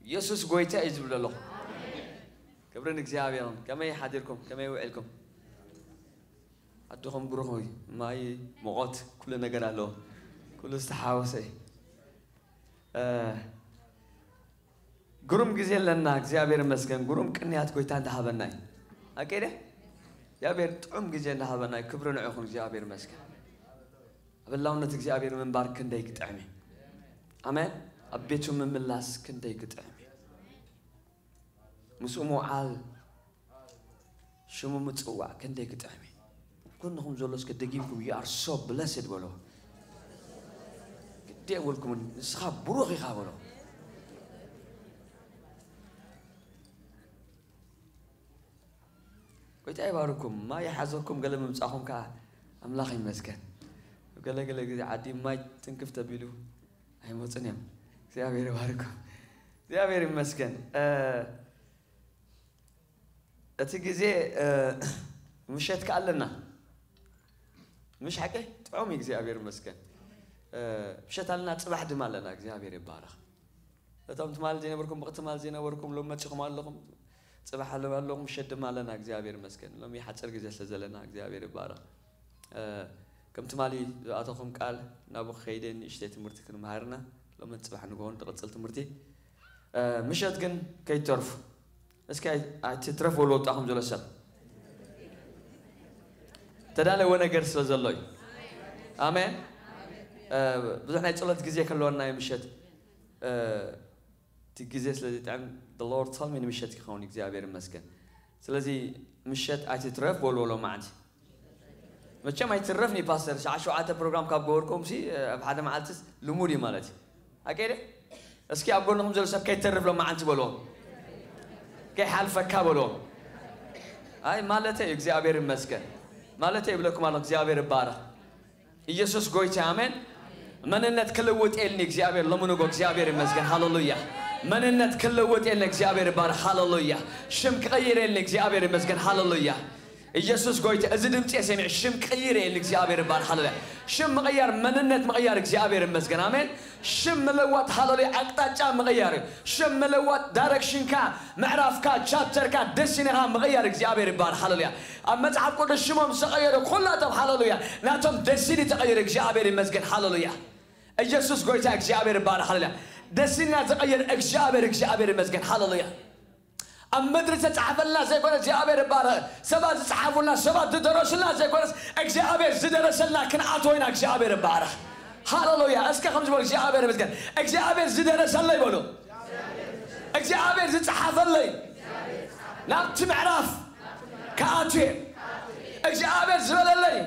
ኢየሱስ ጎይታ እዩ ዝብል ኣለኹ። ክብሪ ንእግዚኣብሔር ይኹን። ከመይ ሓዲርኩም? ከመይ ውዒልኩም? ዓድኹም ብሩኽ እዩ። ማይ፣ ሙቐት፣ ኩሉ ነገር ኣለዎ። ኩሉ ዝተሓወሰ እዩ። እ፣ ግሩም ግዜ ኣለና። እግዚኣብሔር ይመስገን። ግሩም ቅንያት ጎይታ እንዳሃበና እዩ። ኣኬደ እግዚኣብሔር ጥዑም ግዜ እንዳሃበና እዩ። ክብሪ ንዕኹም እግዚኣብሔር ይመስገን። ኣብ ህላውነት እግዚኣብሔር ምንባር ክንደይ ክጥዕም እዩ። ኣሜን። ኣብ ቤቱ ምምላስ ክንደይ ክጥዕም እዩ። ምስኡ ምውዓል፣ ሽሙ ምጽዋዕ ክንደይ ክጥዕም እዩ። ጎንኹም ዘሎ እስከ ደጊምኩም you are so blessed በሎ። ግዲ የብልኩምን፣ ንስኻ ብሩኽ ኢኻ በሎ። ጎይታ ይባርኩም። ማይ ይሓዘኩም፣ ገለ ምምጻኹም ከኣ ኣምላኽ ይመስገን። ገለ ገለ ግዜ ዓዲ ማይ ትንክፍ ተቢሉ ኣይመጹን እዮም። እግዚኣብሔር ይባርኩም። እግዚኣብሔር ይመስገን። እቲ ግዜ ምሸት ከኣለና ምሽ ሓቂ ጥዑም እዩ። እግዚኣብሔር ይመስገን። ምሸት ኣለና፣ ጽባሕ ድማ ኣለና። እግዚኣብሔር ይባረኽ። እቶም ትማል ዘይነበርኩም ብቕትማል ዘይነበርኩም ሎም መጺኹም ኣለኹም። ጽባሕ ኣለኹም፣ ምሸት ድማ ኣለና። እግዚኣብሔር ይመስገን። ሎሚ ሓጽር ግዜ ስለ ዘለና እግዚኣብሔር ይባረኽ። ከም ትማሊ ዝኣተኹም ቃል ናብኡ ከይደ ንእሽተይ ትምህርቲ ክንመሃርና ሎምን ጽባሕ ንግሆን ትቕጽል ትምህርቲ። ምሸት ግን ከይትተርፉ። እስኪ ኣይትትረፍ በሉ ወጣኹም ዘሎ ሰብ። ተዳለወ ነገር ስለ ዘሎ እዩ። ኣሜን። ብዙሕ ናይ ጸሎት ግዜ ከለወና እዩ ምሸት። እቲ ግዜ ስለ ዝጥዕም the Lord told me ንምሸት ክኸውን እግዚኣብሔር ይመስገን። ስለዚ ምሸት ኣይትትረፍ በሉ ሎም መዓንቲ። መቸም ኣይትረፍኒ ፓስተር፣ ሰዓ ሸውዓተ ፕሮግራም ካብ ገበርኩም ሲ ኣብ ሓደ መዓልትስ ልሙድ እዩ ማለት እዩ። ኣቀደ እስኪ ኣብ ጎንኹም ዘሎ ሰብ ከይተርፍ ሎም መዓንቲ በልዎ። ከይሓልፈካ በልዎ። ኣይ ማለተ እዩ እግዚኣብሔር ይመስገን። ማለተ ይብለኩም ኣሎ እግዚኣብሔር ይባረኽ። ኢየሱስ ጎይታ ኣሜን። መንነት ክልውጥ የልኒ እግዚኣብሔር ለምንጎ እግዚኣብሔር ይመስገን ሃሌሉያ። መንነት ክልውጥ የልኒ እግዚኣብሔር ይባረኽ ሃሌሉያ። ሽም ክቐይር የልኒ እግዚኣብሔር ይመስገን ሃሌሉያ። ኢየሱስ ጎይታ እዚ ድምፂ የሰሚዕ ሽም ክቐይር የልኒ እግዚኣብሔር ይባረኽ ሃሌሉያ። ሽም ምቕያር መንነት ምቕያር እግዚኣብሔር ይመስገን ኣሜን። ሽም ምልዋጥ ሃሌሉያ ኣቅጣጫ ምቕያር እዩ። ሽም ምልዋጥ ዳይሬክሽንካ ምዕራፍካ ቻፕተርካ ደስቲኒኻ ምቕያር እግዚኣብሔር ይባረኽ ሃሌሉያ። ኣብ መጽሓፍ ቅዱስ ሽሞም ዝቐየሩ ኩላቶም ሃሌሉያ ናቶም ደስቲኒ ተቐይሩ እግዚኣብሔር ይመስገን ሃሌሉያ። ኢየሱስ ጎይታ እግዚኣብሔር ይባረኽ ሃሌሉያ። ደስቲኒና ዝቐየር እግዚኣብሔር እግዚኣብሔር ይመስገን ሃሌሉያ። ኣብ ምድሪ ዝተጻሕፈልና ዘይኮነ እግዚኣብሔር ይባረኽ። ሰባት ዝጸሓፉልና ሰባት ዝደረሱልና ዘይኮነስ እግዚኣብሔር ዝደረሰልና ክንኣትዎ ኢና እግዚኣብሔር ይባረኽ። ሃሌሉያ። እስከ ከምዚ በሉ እግዚኣብሔር ይመስገን። እግዚኣብሔር ዝደረሰለይ በሉ። እግዚኣብሔር ዝጸሓፈለይ ናብቲ ምዕራፍ ክኣትየ እግዚኣብሔር ዝበለለይ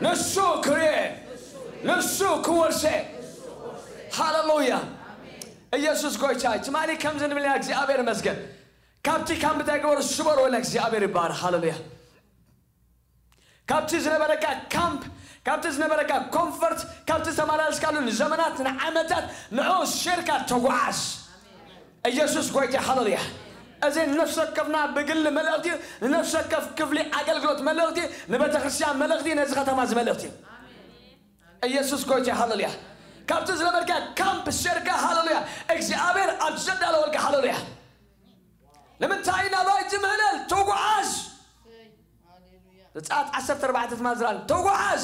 ንሱ ክርየ ንሱ ክወርሰ። ሃሌሉያ። ኢየሱስ ጎይታ ትማሊ ከምዚ ንብል ኢና እግዚኣብሔር ይመስገን። ካብቲ ካምፕ እንታይ ገበሩ ስበሩ ወላ እግዚኣብሔር ይባረኽ ሃሌሉያ። ካብቲ ዝነበረካ ካምፕ ካብቲ ዝነበረካ ኮንፈርት ካብቲ ዝተመላለስካሉ ንዘመናት ንዓመታት ንዑ ሸርካ ተጓዓዝ። ኢየሱስ ጎይታ ሃሌሉያ። እዚ ንነፍሲ ወከፍና ብግሊ መልእኽቲ እዩ። ንነፍሲ ወከፍ ክፍሊ ኣገልግሎት መልእኽቲ እዩ። ንቤተ ክርስቲያን መልእኽቲ እዩ። ነዚ ከተማ እዚ መልእኽቲ እዩ። ኢየሱስ ጎይታ ሃሌሉያ። ካብቲ ዝነበርካ ካምፕ ሸርካ ሃሌሉያ እግዚኣብሔር ኣብ ዘዳለወልካ ሃሌሉያ። ንምንታይ ናባይ ትምህለል ተጓዓዝ። ዘጸኣት ዓሰርተ ኣርባዕተ ትማል ዝረኣን ተጓዓዝ።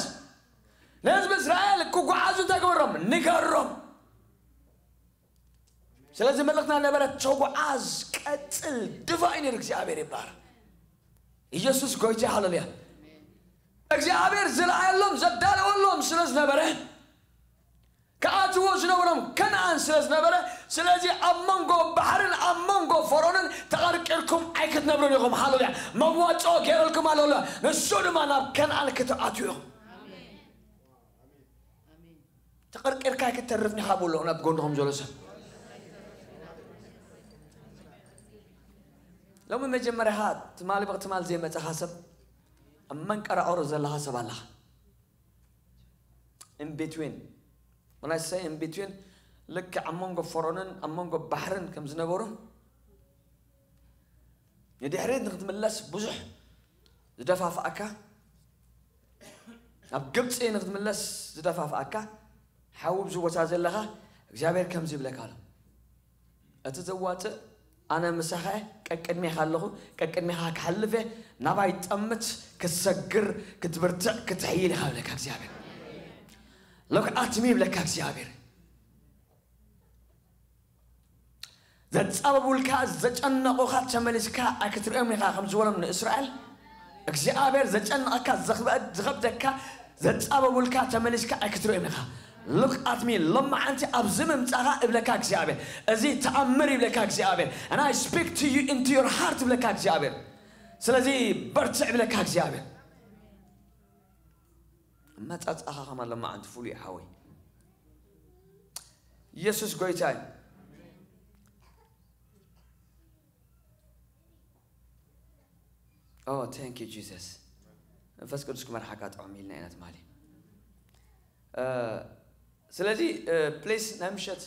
ንህዝቢ እስራኤል ክጓዓዙ እንታይ ግበሮም ንገሮም። ስለዚ መልእኽትና ነበረ ተጓዓዝ ቀጽል ድፋ እዩ ነይሩ እግዚኣብሔር ይባረክ። ኢየሱስ ጎይታ ሃሌሉያ። እግዚኣብሔር ዝረኣየሎም ዘዳለወሎም ስለ ዝነበረ ክኣትዎ ዝነበሮም ከነኣን ስለ ዝነበረ ስለዚ ኣብ መንጎ ባሕርን ኣብ መንጎ ፈርኦንን ተቐርቂርኩም ኣይክትነብሩን ኢኹም። ሃሌሉያ። መዋፅኦ ገይረልኩም ኣሎ። ንሱ ድማ ናብ ከነኣን ክትኣትዉ ኢኹም። ተቐርቂርካ ኣይክተርፍን ኢኻ ብሎ ናብ ጎንኹም ዘሎ ሰብ ሎሚ መጀመርያ ትማሊ ብትማል ዘይመፀኻ ሰብ ኣብ መንቀራቐሮ ዘለኻ ሰብ ኣለኻ። In between when I say in between ልክዕ ኣብ መንጎ ፈርኦንን ኣብ መንጎ ባሕርን ከም ዝነበሩ ንድሕሪት ንክትምለስ ብዙሕ ዝደፋፍኣካ ናብ ግብፂ ንክትምለስ ዝደፋፍኣካ ሓዊ ኣብዚ ቦታ ዘለኻ እግዚኣብሔር ከምዚ ይብለካ ኣሎ። እቲ ዘዋፅእ ኣነ ምሳኻ ቀቅድሜኻ ኣለኹ። ቀቅድሜኻ ክሓልፈ ናባይ ጠምት ክትሰግር ክትብርትዕ ክትሕይል ኢኻ ብለካ እግዚኣብሔር። ሎክ ኣትሚ ይብለካ እግዚኣብሔር። ዘጻበቡልካ ዘጨነቑኻ ተመሊስካ ኣይክትርእዮም ኢኻ ከም ዝበሎም ንእስራኤል እግዚኣብሔር ዘጨንቐካ ዝኸብደካ ዘጻበቡልካ ተመሊስካ ኣይክትርእዮም ኢኻ። Look at me፣ ሎማዓንቲ ኣብዚ ምምጻኻ እብለካ እግዚኣብሔር፣ እዚ ተኣምር ይብለካ እግዚኣብሔር። And I speak to you into your heart እብለካ እግዚኣብሔር። ስለዚ በርትዕ እብለካ እግዚኣብሔር። ኣመጻጽኣኻ ከማን ሎማዓንቲ ፍሉይ ሓወይ። ኢየሱስ ጎይታ እዩ። Oh, thank you Jesus። መንፈስ ቅዱስ ክመርሓካ ጥዑም ኢልና ኢና ትማሊ። ስለዚ ፕሊስ ናይ ምሸት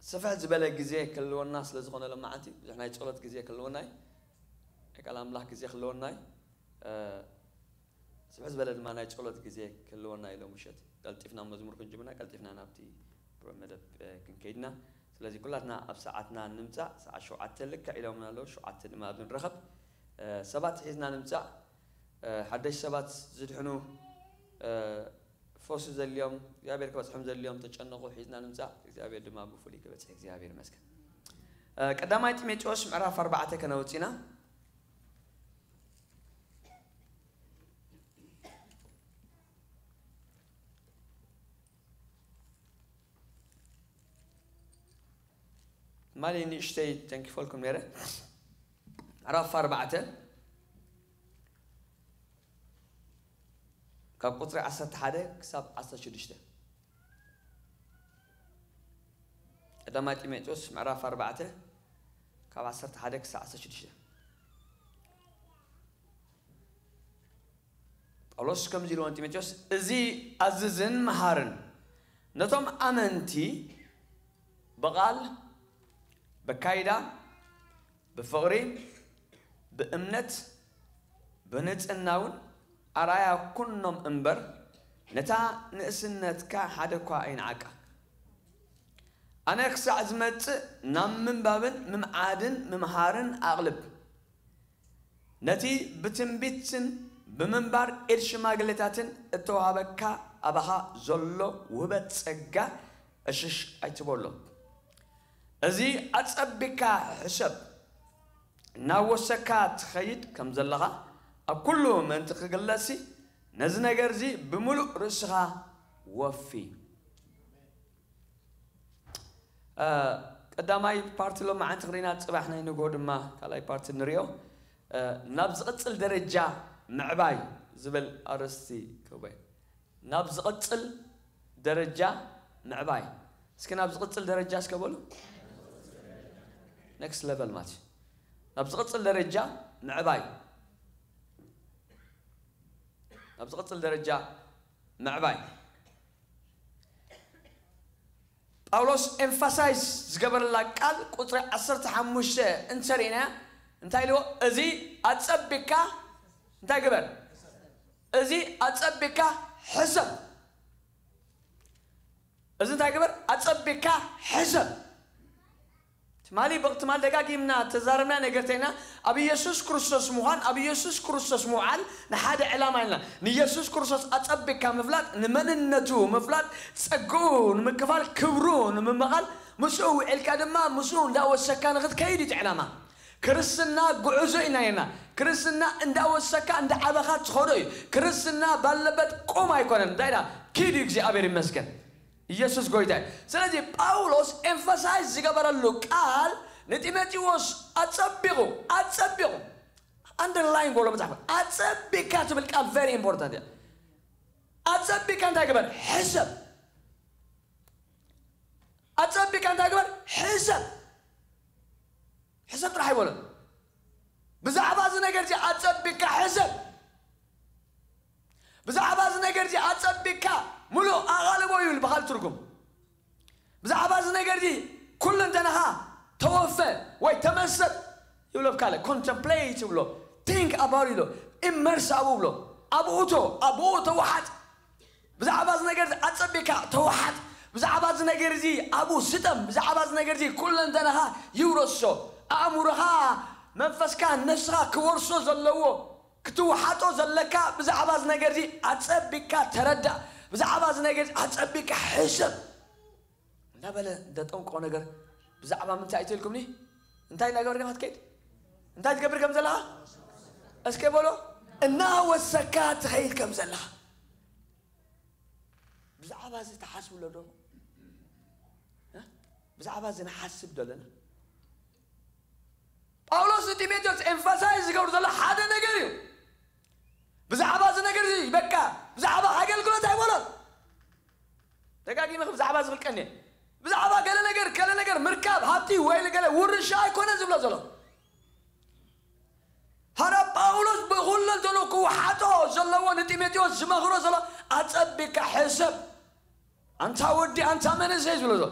ስፍሕ ዝበለ ግዜ ክህልወና ስለ ዝኾነ ሎማዓንቲ ብዙሕ ናይ ጸሎት ግዜ ክህልወና እዩ። ናይ ቃል ኣምላኽ ግዜ ክህልወና እዩ። ስብሕ ዝበለ ድማ ናይ ጸሎት ግዜ ክህልወና እዩ። ሎም ምሸት ቀልጢፍና መዝሙር ክንጅምና ቀልጢፍና ናብቲ መደብ ክንከይድና። ስለዚ ኩላትና ኣብ ሰዓትና ንምጻእ። ሰዓት ሸውዓተ ልክዕ ኢሎምና ኣለዉ። ሸውዓተ ድማ ኣብ ንረኸብ ሰባት ሒዝና ንምጻእ። ሓደሽ ሰባት ዝድሕኑ ፈውሲ ዘድልዮም እግዚኣብሔር ክበጽሖም ዘድልዮም ተጨነቑ ሒዝና ንምጻእ። እግዚኣብሔር ድማ ብፍሉይ ክበጽሕ እግዚኣብሔር ይመስገን። ቀዳማይ ጢሞቴዎስ ምዕራፍ ኣርባዕተ ከነውጽና። ማሊ ንእሽተይ ተንኪፈልኩም ነይረ። ምዕራፍ ኣርባዕተ ካብ ቁፅሪ ዓሰርተ ሓደ ክሳብ ዓሰርተ ሽዱሽተ። ቀዳማይ ጢሞቴዎስ ምዕራፍ ኣርባዕተ ካብ ዓሰርተ ሓደ ክሳብ ዓሰርተ ሽዱሽተ። ጳውሎስ ከምዚ ኢልዎ ንጢሞቴዎስ፣ እዚ ኣዝዝን መሃርን ነቶም ኣመንቲ ብቓል፣ በካይዳ፣ ብፍቕሪ፣ ብእምነት፣ ብንጽህና እውን ኣርኣያ ኩኖም እምበር፣ ነታ ንእስነትካ ሓደ እኳ ኣይንዓቃ። ኣነ ክሳዕ ዝመጽእ ናብ ምንባብን ምምዓድን ምምሃርን ኣቕልብ። ነቲ ብትንቢትን ብምንባር ኢድ ሽማግሌታትን እተዋህበካ ኣባኻ ዘሎ ውህበት ጸጋ ዕሽሽ ኣይትበሎ። እዚ ኣጸቢካ ሕሰብ። እናወሰካ ትኸይድ ከም ዘለኻ ኣብ ኩሉ ምእንቲ ክግለጽሲ፣ ነዚ ነገርዚ ብምሉእ ርእስኻ ወፊ። እ፣ ቀዳማይ ፓርቲ ሎማዓንቲ ክሪና፣ ጽባሕ ናይ ንግሆ ድማ ካልኣይ ፓርቲ ንሪኦ። እ፣ ናብ ዝቕጽል ደረጃ ምዕባይ ዝብል ኣርእስቲ ክህቦ እየ። ናብ ዝቕጽል ደረጃ ምዕባይ። እስኪ ናብ ዝቕጽል ደረጃ እስከ በሉ። ኔክስት ሌቨል ማለት እዩ። ናብ ዝቕጽል ደረጃ ምዕባይ። ናብ ዝቕጽል ደረጃ ምዕባይ። ጳውሎስ ኤምፋሳይዝ ዝገበረላ ቃል ቁጽሪ ዓሰርተ ሓሙሽተ እንተሪእናያ እንታይ ኢልዎ? እዚ ኣጸቢካ እንታይ ግበር? እዚ ኣጸቢካ ሕሰብ። እዚ እንታይ ግበር? ኣጸቢካ ሕሰብ። ትማሊ ብቕ-፣ ትማሊ ደጋጊምና ተዛረብና ነገር ተይና ኣብ ኢየሱስ ክርስቶስ ምዃን፣ ኣብ ኢየሱስ ክርስቶስ ምውዓል ንሓደ ዕላማ ኢልና። ንኢየሱስ ክርስቶስ ኣጸቢካ ምፍላጥ፣ ንመንነቱ ምፍላጥ፣ ጸግኡ ንምክፋል፣ ክብሩ ንምምቓል፣ ምስኡ ውዒልካ ድማ ምስኡ እንዳወሰካ ንኽትከይድ እዩ እቲ ዕላማ። ክርስትና ጉዕዞ ኢና ኢና። ክርስትና እንዳወሰካ እንዳዓበኻ ትኸዶ እዩ። ክርስትና ባለበት ቁም ኣይኮነን። እንታይ ኢላ? ኪድ እዩ፣ እግዚኣብሔር ይመስገን። ኢየሱስ ጎይታ እዩ። ስለዚ ጳውሎስ ኤምፋሳይዝ ዝገበረሉ ቃል ንጢሞቴዎስ ኣጸቢቑ፣ ኣጸቢቑ፣ ኣንደርላይን ጎሎ መጽሓፍ፣ ኣጸቢካ ትብል ቃል ቨሪ ኢምፖርታንት እያ። ኣጸቢካ እንታይ ግበር? ሕሰብ። ኣጸቢካ እንታይ ግበር? ሕሰብ። ሕሰብ ጥራሕ ኣይበሎን። ብዛዕባ እዚ ነገር እዚ ኣጸቢካ ሕሰብ። ብዛዕባ እዚ ነገር እዚ ኣጸቢካ ምሉእ ኣቓልቦ ይብል ብኻልእ ትርጉም። ብዛዕባ እዚ ነገር እዚ ኩለንተናኻ ተወፈ ወይ ተመሰጥ ይብሎ፣ ብካልእ ኮንተምፕሌት ይብሎ፣ ቲንክ ኣባውት ይብሎ፣ ኢመርስ ኣብኡ ብሎ፣ ኣብኡ እቶ፣ ኣብኡ ተወሓጥ። ብዛዕባ እዚ ነገር እዚ ኣጸቢካ ተወሓጥ። ብዛዕባ እዚ ነገር እዚ ኣብኡ ስጠም። ብዛዕባ እዚ ነገር እዚ ኩለንተናኻ ይውረሶ። ኣእምሮኻ፣ መንፈስካ፣ ነፍስኻ ክወርሶ ዘለዎ፣ ክትወሓጦ ዘለካ ብዛዕባ እዚ ነገር እዚ ኣጸቢካ ተረዳእ። ብዛዕባ እዚ ነገር እዚ ኣጸቢካ ሕሰብ። እንዳበለ ደጠንቆ ነገር ብዛዕባ ምንታይ እዩ ትልኩምኒ? እንታይ እናገበርካ ክትከይድ? እንታይ ትገብር ከም ዘለኻ? እስከ በሎ። እናወሰካ ትኸይድ ከም ዘለኻ። ብዛዕባ እዚ ትሓስቡ ኣለኹም? ብዛዕባ እዚ ንሓስብ ዶ ኣለና? ጳውሎስ ንጢሞቴዎስ ኤምፋሳይዝ ዝገብር ዘሎ ሓደ ነገር እዩ። ብዛዕባ እዚ ነገር እዚ በቃ ብዛዕባ ኣገልግሎት ኣይበሎን። ደጋጊመ ብዛዕባ እዚ ክልቀኒ ብዛዕባ ገለ ነገር ገለ ነገር ምርካብ ሃብቲ ወይ ገለ ውርሻ ኣይኮነ ዝብሎ ዘሎ። ሃራ ጳውሎስ ብኹለንተኑ ክውሓጦ ዘለዎ ንጢሞቴዎስ ዝመኽሮ ዘሎ ኣጸቢካ ሕሰብ። ኣንታ ወዲ ኣንታ መንእሰይ ዝብሎ ዘሎ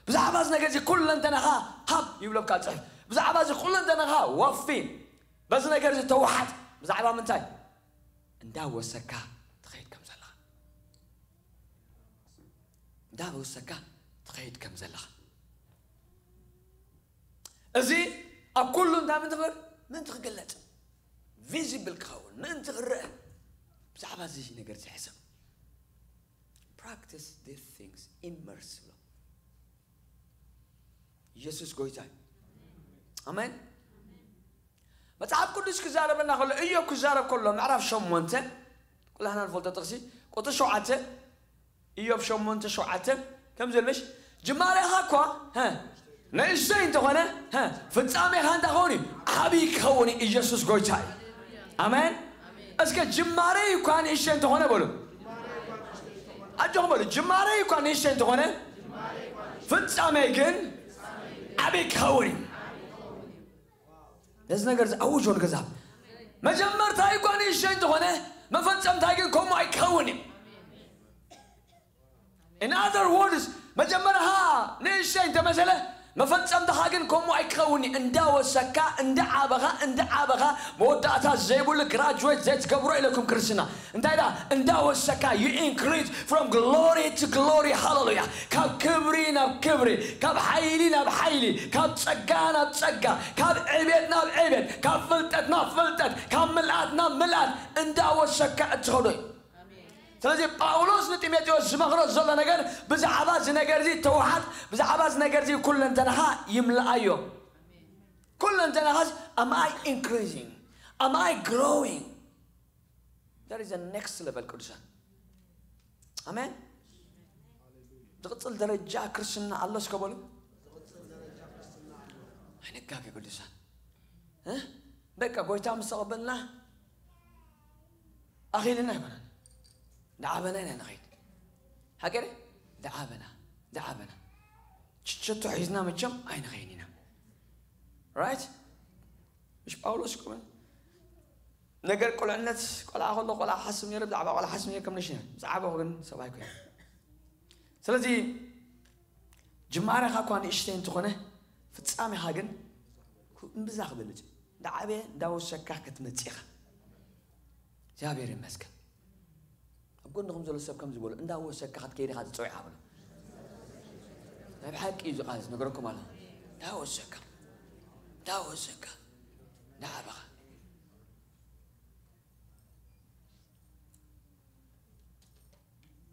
ብዛዕባ እዚ ነገር እዚ ኩለንተናኻ ሃብ ይብለካ ጽሕፍ። ብዛዕባ እዚ ኩለንተናኻ ወፊ። በዚ ነገር እዚ ተውሓጥ። ብዛዕባ ምንታይ? እንዳወሰካ ትኸይድ ከም ዘለኻ እንዳወሰካ ትኸይድ ከም ዘለኻ እዚ ኣብ ኩሉ እንታይ ምንትኽር ምእንቲ ክግለጽ ቪዚብል ክኸውን ምእንቲ ክረአ ብዛዕባ እዚ ነገር ዝሕሰብ practice these things immerse ብሎ ኢየሱስ ጎይታ እዩ። ኣሜን። መጽሓፍ ቅዱስ ክዛረበና ከሎ እዮብ ክዛረብ ከሎ ምዕራፍ ሸሞንተ ኩላህና ንፈልጦ ጥቕሲ ቁጥር ሸውዓተ እዮብ ሸሞንተ ሸውዓተ ከም ዝብል ምሽ ጅማሬኻ እኳ ንእሽተይ እንተኾነ ፍጻሜኻ እንታይ ክኸውን እዩ? ዓብዪ ክኸውን እዩ። ኢየሱስ ጎይታ እዩ። ኣሜን። እስከ ጅማሬ እኳ ንእሽተይ እንተኾነ በሉ ኣጆኹም በሉ ጅማሬ እኳ ንእሽተይ እንተኾነ ፍጻሜ ግን ዓብዪ ክኸውን እዩ። ነዚ ነገር እዚ ኣውጆ ንገዛ መጀመርታ እኳ ንእሽተይ እንተኾነ መፈጸምታ ግን ከምኡ ኣይክኸውን እዩ። In other words መጀመርታ ንእሽተይ እንተመሰለ መፈጸምታኻ ግን ከምኡ ኣይክኸውን እዩ። እንዳወሰካ እንዳዓበኻ እንዳዓበኻ መወዳእታ ዘይብሉ ግራጅዌት ዘይትገብሮ ኢለኩም ክርስትና እንታይ ዳ እንዳወሰካ you increase from glory to glory ሃሌሉያ ካብ ክብሪ ናብ ክብሪ ካብ ሓይሊ ናብ ሓይሊ ካብ ጸጋ ናብ ጸጋ ካብ ዕቤት ናብ ዕቤት ካብ ፍልጠት ናብ ፍልጠት ካብ ምልኣት ናብ ምልኣት እንዳወሰካ እትኸዶ እዩ። ስለዚ ጳውሎስ ንጢሞቴዎስ ዝመኽሮ ዘሎ ነገር ብዛዕባ እዚ ነገር እዚ ተውሓጥ ብዛዕባ እዚ ነገር እዚ ኩለንተናኻ ይምልኣዮ። ኩለንተናኻስ am I increasing? Am I growing? There is a next level ቅዱሳን ኣሜን። ዝቕፅል ደረጃ ክርስትና ኣሎ እስከ በሉ። ኣይንጋገ ቅዱሳን በቃ ጎይታ ምስ ተቐበልና ኣኺልና ኣይኮነን። ዳዓበና ኢና ንኸይድ ሃገረ ዳዓበና ዳዓበና ችቸቶ ሒዝና መቸም ኣይንኸይን ኢና። ራይት ምሽ ጳውሎስ ኮመን ነገር ቆልዕነት ቆልዓ ከሎ ቆልዓ ሓስብ ነይረ ብዛዕባ ቆልዓ ሓስብ ነይረ ከም ነሽ ነይረ ዝዓበኹ ግን ሰብኣይ ኮይነ ስለዚ ጅማሬኻ እኳ ንእሽተይ እንትኾነ ፍጻሜኻ ግን እምብዛ ክበልጽ እዩ። እንዳዓበየ እንዳወሰካ ክትመጽእ ኢኻ። እግዚኣብሔር ይመስገን። ኣብ ጎንኹም ዘሎ ሰብ ከም ዝበሎ እንዳወሰካ ክትከይድ ኢኻ ትጸውዕ ኢኻ በሎ። ናይ ብሓቂ እዩ ዝቃለስ ነገረኩም ኣሎ። እንዳወሰካ እንዳወሰካ እንዳዓበኻ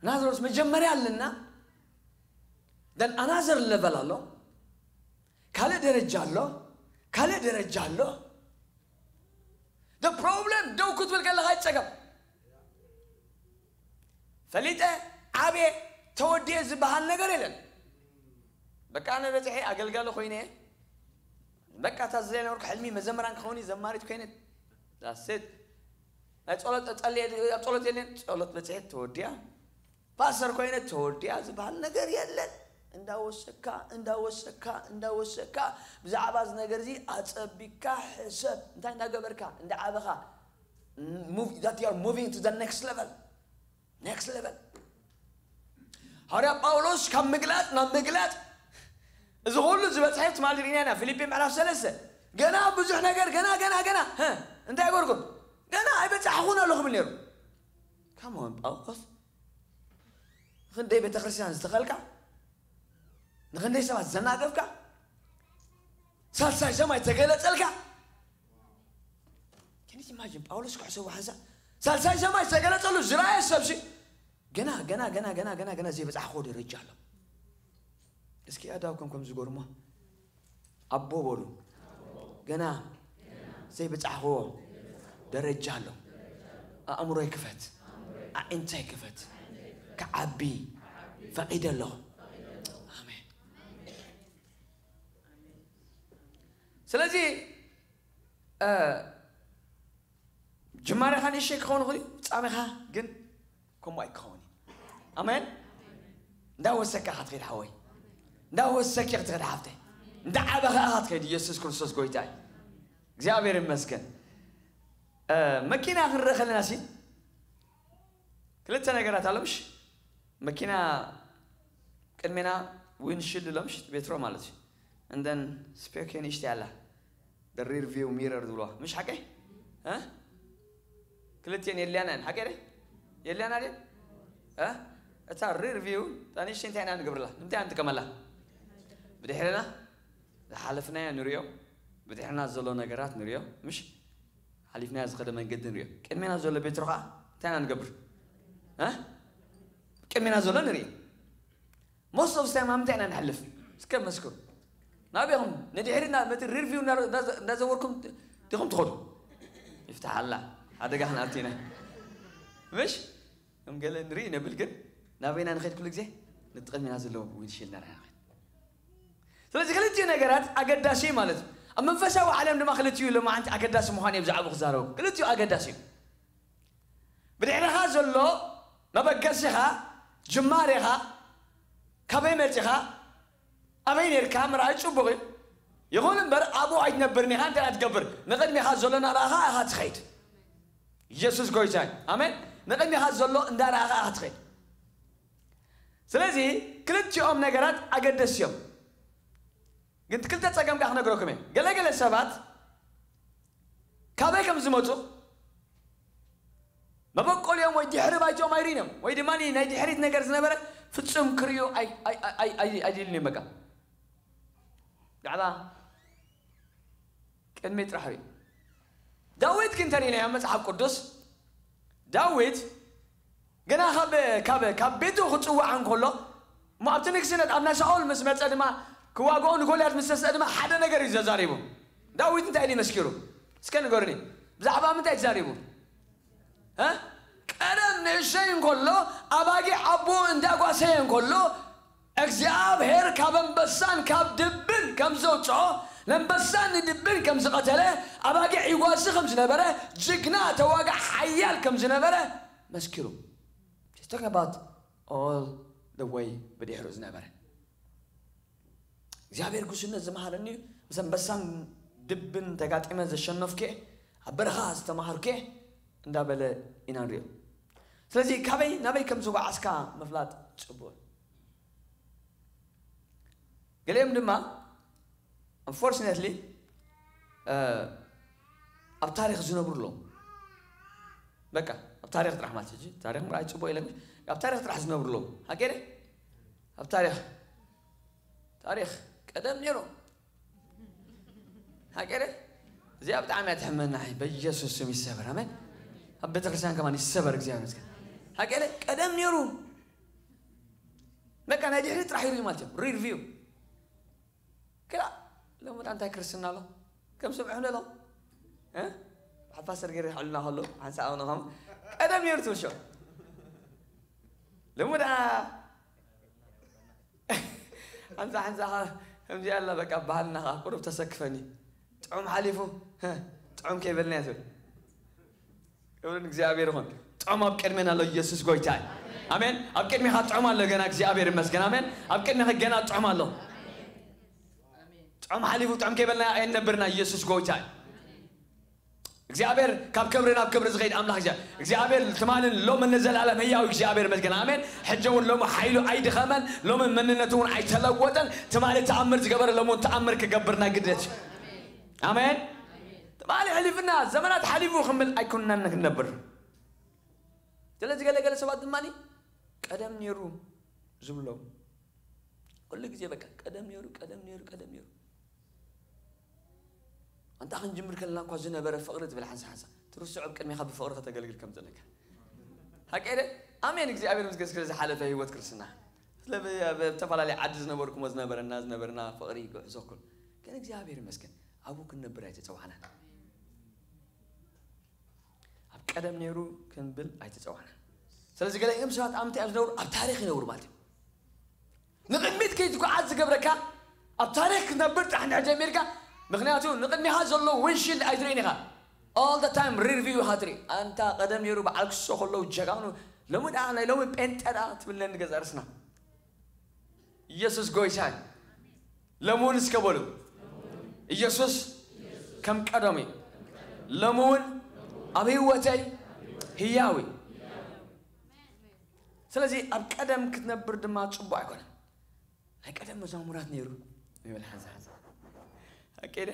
ናዝሮስ መጀመርያ ኣለና ደን ኣናዘር ለቨል ኣሎ ካልእ ደረጃ ኣሎ ካልእ ደረጃ ኣሎ ፕሮብለም ደው ክትብል ከለካ ይፀገም ፈሊጠ ዓብየ ተወዲየ ዝበሃል ነገር የለን በቃ ኣነ በፅሐ ኣገልጋሊ ኮይነ በቃ እታ ዝደለየ ነበርኩ ሕልሚ መዘምራን ክኸውን እዩ ዘማሪት ኮይነ ዳሴት ናይ ጸሎት ጸልየ ኣብ ጸሎት የለን ጸሎት በጽሔ ተወዲያ ፓስተር ኮይነ ተወዲያ ዝበሃል ነገር የለን እንዳወሰካ እንዳወሰካ እንዳወሰካ ብዛዕባ እዚ ነገር እዚ ኣጸቢካ ሕሰብ እንታይ እንዳገበርካ እንዳዓበኻ that you are moving to the next level next level ሃዋርያ ጳውሎስ ካብ ምግላጥ ናብ ምግላጥ እዚ ኩሉ ዝበፅሐ ትማሊ ርኢና ኢና ፊልጲ ምዕራፍ ሰለስተ ገና ብዙሕ ነገር ገና ገና ገና እንታይ ገርኩም ገና ኣይበፃሕኹን ኣሎ ክብል ነይሩ ከመን ጳውሎስ ንክንደይ ቤተክርስትያን ዝተኸልካ ንክንደይ ሰባት ዘናገፍካ ሳልሳይ ሰማይ ተገለፀልካ ከኒት ኢማጅን ጳውሎስ ክሕሰቡ ሓንሳ ሳልሳይ ሰማይ ዝተገለፀሉ ዝረኣየ ሰብሲ ገና ገና ገና ገና ገና ገና ዘይበፃሕኮ ደረጃ ኣሎ እስኪ ኣዳውኩም ከም ዝጎርሞ ኣቦ በሉ ገና ዘይበፃሕኮ ደረጃ ኣሎ ኣእምሮይ ክፈት ኣዒንታይ ክፈት ክዓቢ ፈቒደ ኣለኹ። ኣሜን። ስለዚ ጅማሬኻ ንእሽተይ ክኸውን ይኽእል እዩ፣ ፍጻሜኻ ግን ከምኡ ኣይክኸውን እዩ። ኣሜን። እንዳወሰካ ኢኻ ትኸይድ ሓወይ፣ እንዳወሰኪ ኢኻ ትኸይድ ሓፍተይ፣ እንዳዓበኻ ኢኻ ትኸይድ። ኢየሱስ ክርስቶስ ጎይታ እዩ። እግዚኣብሔር ይመስገን። መኪና ክንርኢ ከለና ሲ ክልተ ነገራት ኣሎ ምሽ? መኪና ቅድሜና ዊንሽልድ ኣሎ ምሽ? ቤትሮ ማለት እዩ። እንደን ስፔክ ንእሽተይ ኣላ፣ the rear view mirror ዝብልዋ ምሽ ሓቀይ? ክልቲኤን የድልያና እየን ሓቀይ? የድልያና ድየን? እታ ሪር ቪው እታ ንእሽተይ እንታይ ኢና ንገብርላ? ንምንታይ ኢና ንጥቀመላ? ብድሕርና ዝሓለፍናዮ ንሪኦ፣ ብድሕርና ዘሎ ነገራት ንሪኦ፣ ምሽ ሓሊፍናዮ ዝኸደ መንገዲ ንሪኦ። ቅድሜና ዘሎ ቤትሮ ከዓ እንታይ ኢና ንገብር? ቅድሜና ዘሎ ንርኢ። ሞስት ኦፍ ታይም ኣብ ምንታይ ኢና ንሕልፍ? እስከ መስክሩ። ናበይኹም ንድሕሪ ነቲ ሪር ቪው እንዳዘወርኩም ዲኹም ትኸዱ? ይፍትሓላ፣ ሓደጋ ክንኣቱ ኢና። ምሽ ከም ገለ ንርኢ ነብል፣ ግን ናበይና ንኸይድ ኩሉ ግዜ? ነቲ ቅድሜና ዘለዎ ዊንድሺልድ ናርኣና ንኸይድ። ስለዚ ክልቲኡ ነገራት ኣገዳሲ እዩ ማለት እዩ። ኣብ መንፈሳዊ ዓለም ድማ ክልቲኡ ሎማዓንቲ ኣገዳሲ ምዃኑ እዮም ዝዓቡ ክዛረቡ። ክልቲኡ ኣገዳሲ እዩ። ብድሕርኻ ዘሎ መበገሲኻ፣ ጅማሬኻ፣ ካበይ መጺኻ፣ ኣበይ ነርካ ምርኣይ ጽቡቕ እዩ። ይኹን እምበር ኣብኡ ኣይትነብርን ኢኻ። እንታይ ትገብር? ንቕድሚኻ ዘሎ እናረኣኻ ኢኻ ትኸይድ። ኢየሱስ ጎይታ እዩ። ኣሜን። ንቕድሚኻ ዘሎ እንዳረኣኻ ኢኻ ትኸይድ። ስለዚ ክልቲኦም ነገራት ኣገደስቲ እዮም። ግን ክልተ ጸገም ከኣ ክነግረኩም እየ። ገለገለ ሰባት ካበይ ከም ዝመጹ መበቆልኦም ወይ ድሕሪ ባይትኦም ኣይርእይን እዮም፣ ወይ ድማ ናይ ድሕሪት ነገር ዝነበረ ፍጹም ክርእዩ ኣይ-፣ ኣይ-፣ ኣይ-፣ ኣይ-፣ ኣይደልዩን እዮም። በቃ ብዛዕባ ቅድሚ ጥራሕ ርእዩ። ዳዊት ግን እንተሪእናዮ መጽሓፍ ቅዱስ፣ ዳዊት ገና ካብ፣ ካብ፣ ካብ ቤቱ ክጽዋዕ እንከሎ፣ እሞ ኣብቲ ንግስነት ኣብ ናይ ሳኦል ምስ መጸ ድማ፣ ክዋግኦ ንጎልያድ ምስ ተስአ ድማ ሓደ ነገር እዩ ዘዛሪቡ። ዳዊት እንታይ ኢሉ መስኪሩ? እስከ ንገሩኒ። ብዛዕባ ምንታይ ተዛሪቡ? እ? ቀደም ንእሸይ እንከሎ፣ ኣባጊዕ ኣቦኡ እንዳጓሰየ እንከሎ፣ እግዚኣብሔር ካብ ኣንበሳን ካብ ድብን ከም ዘውጽኦ፣ ንኣንበሳን ንድብን ከም ዝቐተለ፣ ኣባጊዕ ይጓሲ ከም ዝነበረ፣ ጅግና ተዋጋዕ ሓያል ከም ዝነበረ መስኪሩ። Just talking about all the way ብድሕሩ ዝነበረ። እግዚኣብሔር ጉስነት ዝመሃረኒ እዩ። ምስ ኣንበሳን ድብን ተጋጢመ ዘሸነፍኩ እየ፣ ኣብ በረኻ ዝተማሃርኩ እየ እንዳበለ ኢና ንሪኦ። ስለዚ ካበይ ናበይ ከም ዝጓዓዝካ ምፍላጥ ጽቡቕ እዩ። ገሊኦም ድማ unfortunately ኣብ ታሪኽ ዝነብሩ ኣለዉ። በቃ ኣብ ታሪኽ ጥራሕ ማለት ሕጂ ታሪኽ ምርኣይ ጽቡቕ ኢለ፣ ኣብ ታሪኽ ጥራሕ ዝነብሩ ኣለዉ። ሓቂ ድየ? ኣብ ታሪኽ፣ ታሪኽ ቀደም ነይሩ። ሓቂ ድየ? እዚኣ ብጣዕሚ እያ ትሕመና። ኣይ፣ በኢየሱስ ስም ይሰበር። ኣሜን። ኣብ ቤተክርስትያን ከማን ይሰበር። እግዚኣብሔር ይመስገን። ሓቂ ድየ? ቀደም ነይሩ። በቃ ናይ ድሕሪት ጥራሕ ይርእዩ ማለት እዮም። ሪር ቪው። ክላ ሎሚ እንታይ ክርስትና ኣሎ? ከም ስምዑ ኣሎ። እ? ሓፋ ሰርጌር ይሕልና ከሎ ሓንሳእ ኣውነ ከም ቀደም ነይሩ ትውሾ። ሎሚ ደኣ ሓንሳ ሓንሳ ከምዚ ኣላ በቃ ባህልና ከኣ ቁሩብ ተሰክፈኒ። ጥዑም ሓሊፉ፣ ህ፣ ጥዑም ከይበልና እያ ትብል። ክብሪ ንእግዚኣብሔር ይኹን። ጥዑም ኣብ ቅድሜና ኣሎ፣ ኢየሱስ ጎይታ እዩ። ኣሜን። ኣብ ቅድሜኻ ጥዑም ኣሎ ገና፣ እግዚኣብሔር ይመስገን። ኣሜን። ኣብ ቅድሜኻ ገና ጥዑም ኣሎ። ጥዑም ሓሊፉ ጥዑም ከይበልና ኣይነብርና፣ ኢየሱስ ጎይታ እዩ። እግዚኣብሔር ካብ ክብሪ ናብ ክብሪ ዝኸይድ ኣምላኽ እግዚኣብሔር። እግዚኣብሔር ትማልን ሎምን ንዘለኣለም ህያው እግዚኣብሔር ይመስገን። ኣሜን። ሕጂ እውን ሎሚ ሓይሉ ኣይድኸመን፣ ሎሚ መንነቱ እውን ኣይተለወጠን። ትማሊ ተኣምር ዝገበረ ሎሚ እውን ተኣምር ክገብር ናይ ግድነት እዩ። ኣሜን። ትማሊ ሕሊፍና ዘመናት ሓሊፉ ክምል ኣይኮንናን ክንነብር። ስለዚ ገለ ገለ ሰባት ድማ ቀደም ነይሩ ዝብሎም ኩሉ ግዜ በቃ ቀደም ነይሩ፣ ቀደም ነይሩ፣ ቀደም ነይሩ። ኣንታ ክንጅምር ከለና እኳ ዝነበረ ፍቕሪ ትብል ሓንሳ ሓንሳ ትርስዖ፣ ኣብ ቅድሜኻ ብፍቕሪ ከተገልግል ከም ዘለካ። ሓቂ ደ? ኣሜን። እግዚኣብሔር ምስገን ስለ ዝሓለፈ ህይወት ክርስትና። ስለ ብ-፣ ኣብ ዝተፈላለየ ዓዲ ዝነበርኩሞ ዝነበረና፣ ዝነበርና ፍቕሪ ጉዕዞ ኩሉ። ግን እግዚኣብሔር ይመስገን፣ ኣብኡ ክንነብር ኣይተጸዋዕናን። ኣብ ቀደም ነይሩ ክንብል ኣይተጸዋዕናን። ስለዚ ገለ እዮም ሰባት ኣብ ምንታይ እዮም ዝነብሩ? ኣብ ታሪኽ ይነብሩ ማለት እዩ። ንቕድሚት ከይትጓዓዝ ዝገብረካ፣ ኣብ ታሪኽ ክትነብር ጥራሕ እንድሕር ጀሚርካ፣ ምኽንያቱ ንቕድሚኻ ዘሎ ዊንድሺልድ ኣይትርእን ኢኻ። All the time rear view ኢኻ ትርኢ። ኣንታ ቀደም ነይሩ በዓል ክሶ ከለዉ ጀጋኑ፣ ሎሚ ደኣ ናይ ሎሚ ጴንጠ ደኣ ትብለኒ ገዛ ርስና። ኢየሱስ ጎይታ እዩ። ሎሚ እውን እስከ በሉ፣ ኢየሱስ ከም ቀደሙ እዩ። ሎሚ እውን ኣብ ህይወተይ ህያው እዩ። ስለዚ ኣብ ቀደም ክትነብር ድማ ጽቡቕ ኣይኮነን። ናይ ቀደም መዛሙራት ነይሩ ይብል ሓንሳ ሓንሳ። ኣኬደ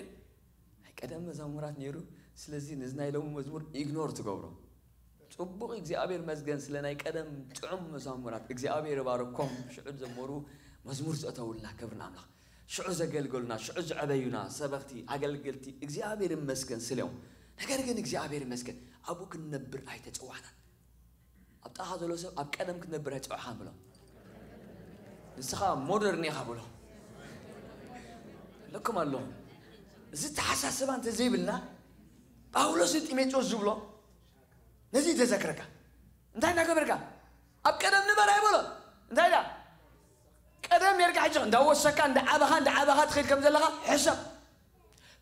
ናይ ቀደም መዛሙራት ነይሩ። ስለዚ ነዚ ናይ ሎሚ መዝሙር ኢግኖር ትገብሮ። ጽቡቕ፣ እግዚኣብሔር መስገን ስለ ናይ ቀደም ጥዑም መዛሙራት። እግዚኣብሔር ይባርኮም። ሽዑ ዘመሩ መዝሙር ዘእተውልና፣ ክብሪ ንኣምላኽ። ሽዑ ዘገልገሉና፣ ሽዑ ዘዕበዩና ሰበኽቲ፣ ኣገልገልቲ እግዚኣብሔር ይመስገን ስልዮም። ነገር ግን እግዚኣብሔር ይመስገን ኣብኡ ክንነብር ኣይተጸዋዕናን። ኣብ ጥቓኻ ዘሎ ሰብ ኣብ ቀደም ክትነብር ኣይጸዋዕኻን ብሎ። ንስኻ ሞደርን ኢኻ ብሎ። ለኩም ኣለኹም። እዚ ተሓሳስባ እንተ ዘይብልና ጳውሎስ ንጢሞቴዎስ ዝብሎ ነዚ ተዘክረካ እንታይ እናገበርካ ኣብ ቀደም ንበር ኣይበሎ። እንታይ ዳ ቀደም ኔርካ ሕጂ እንዳወሰካ እንዳዓበኻ እንዳዓበኻ ትኸይድ ከም ዘለኻ ሕሰብ።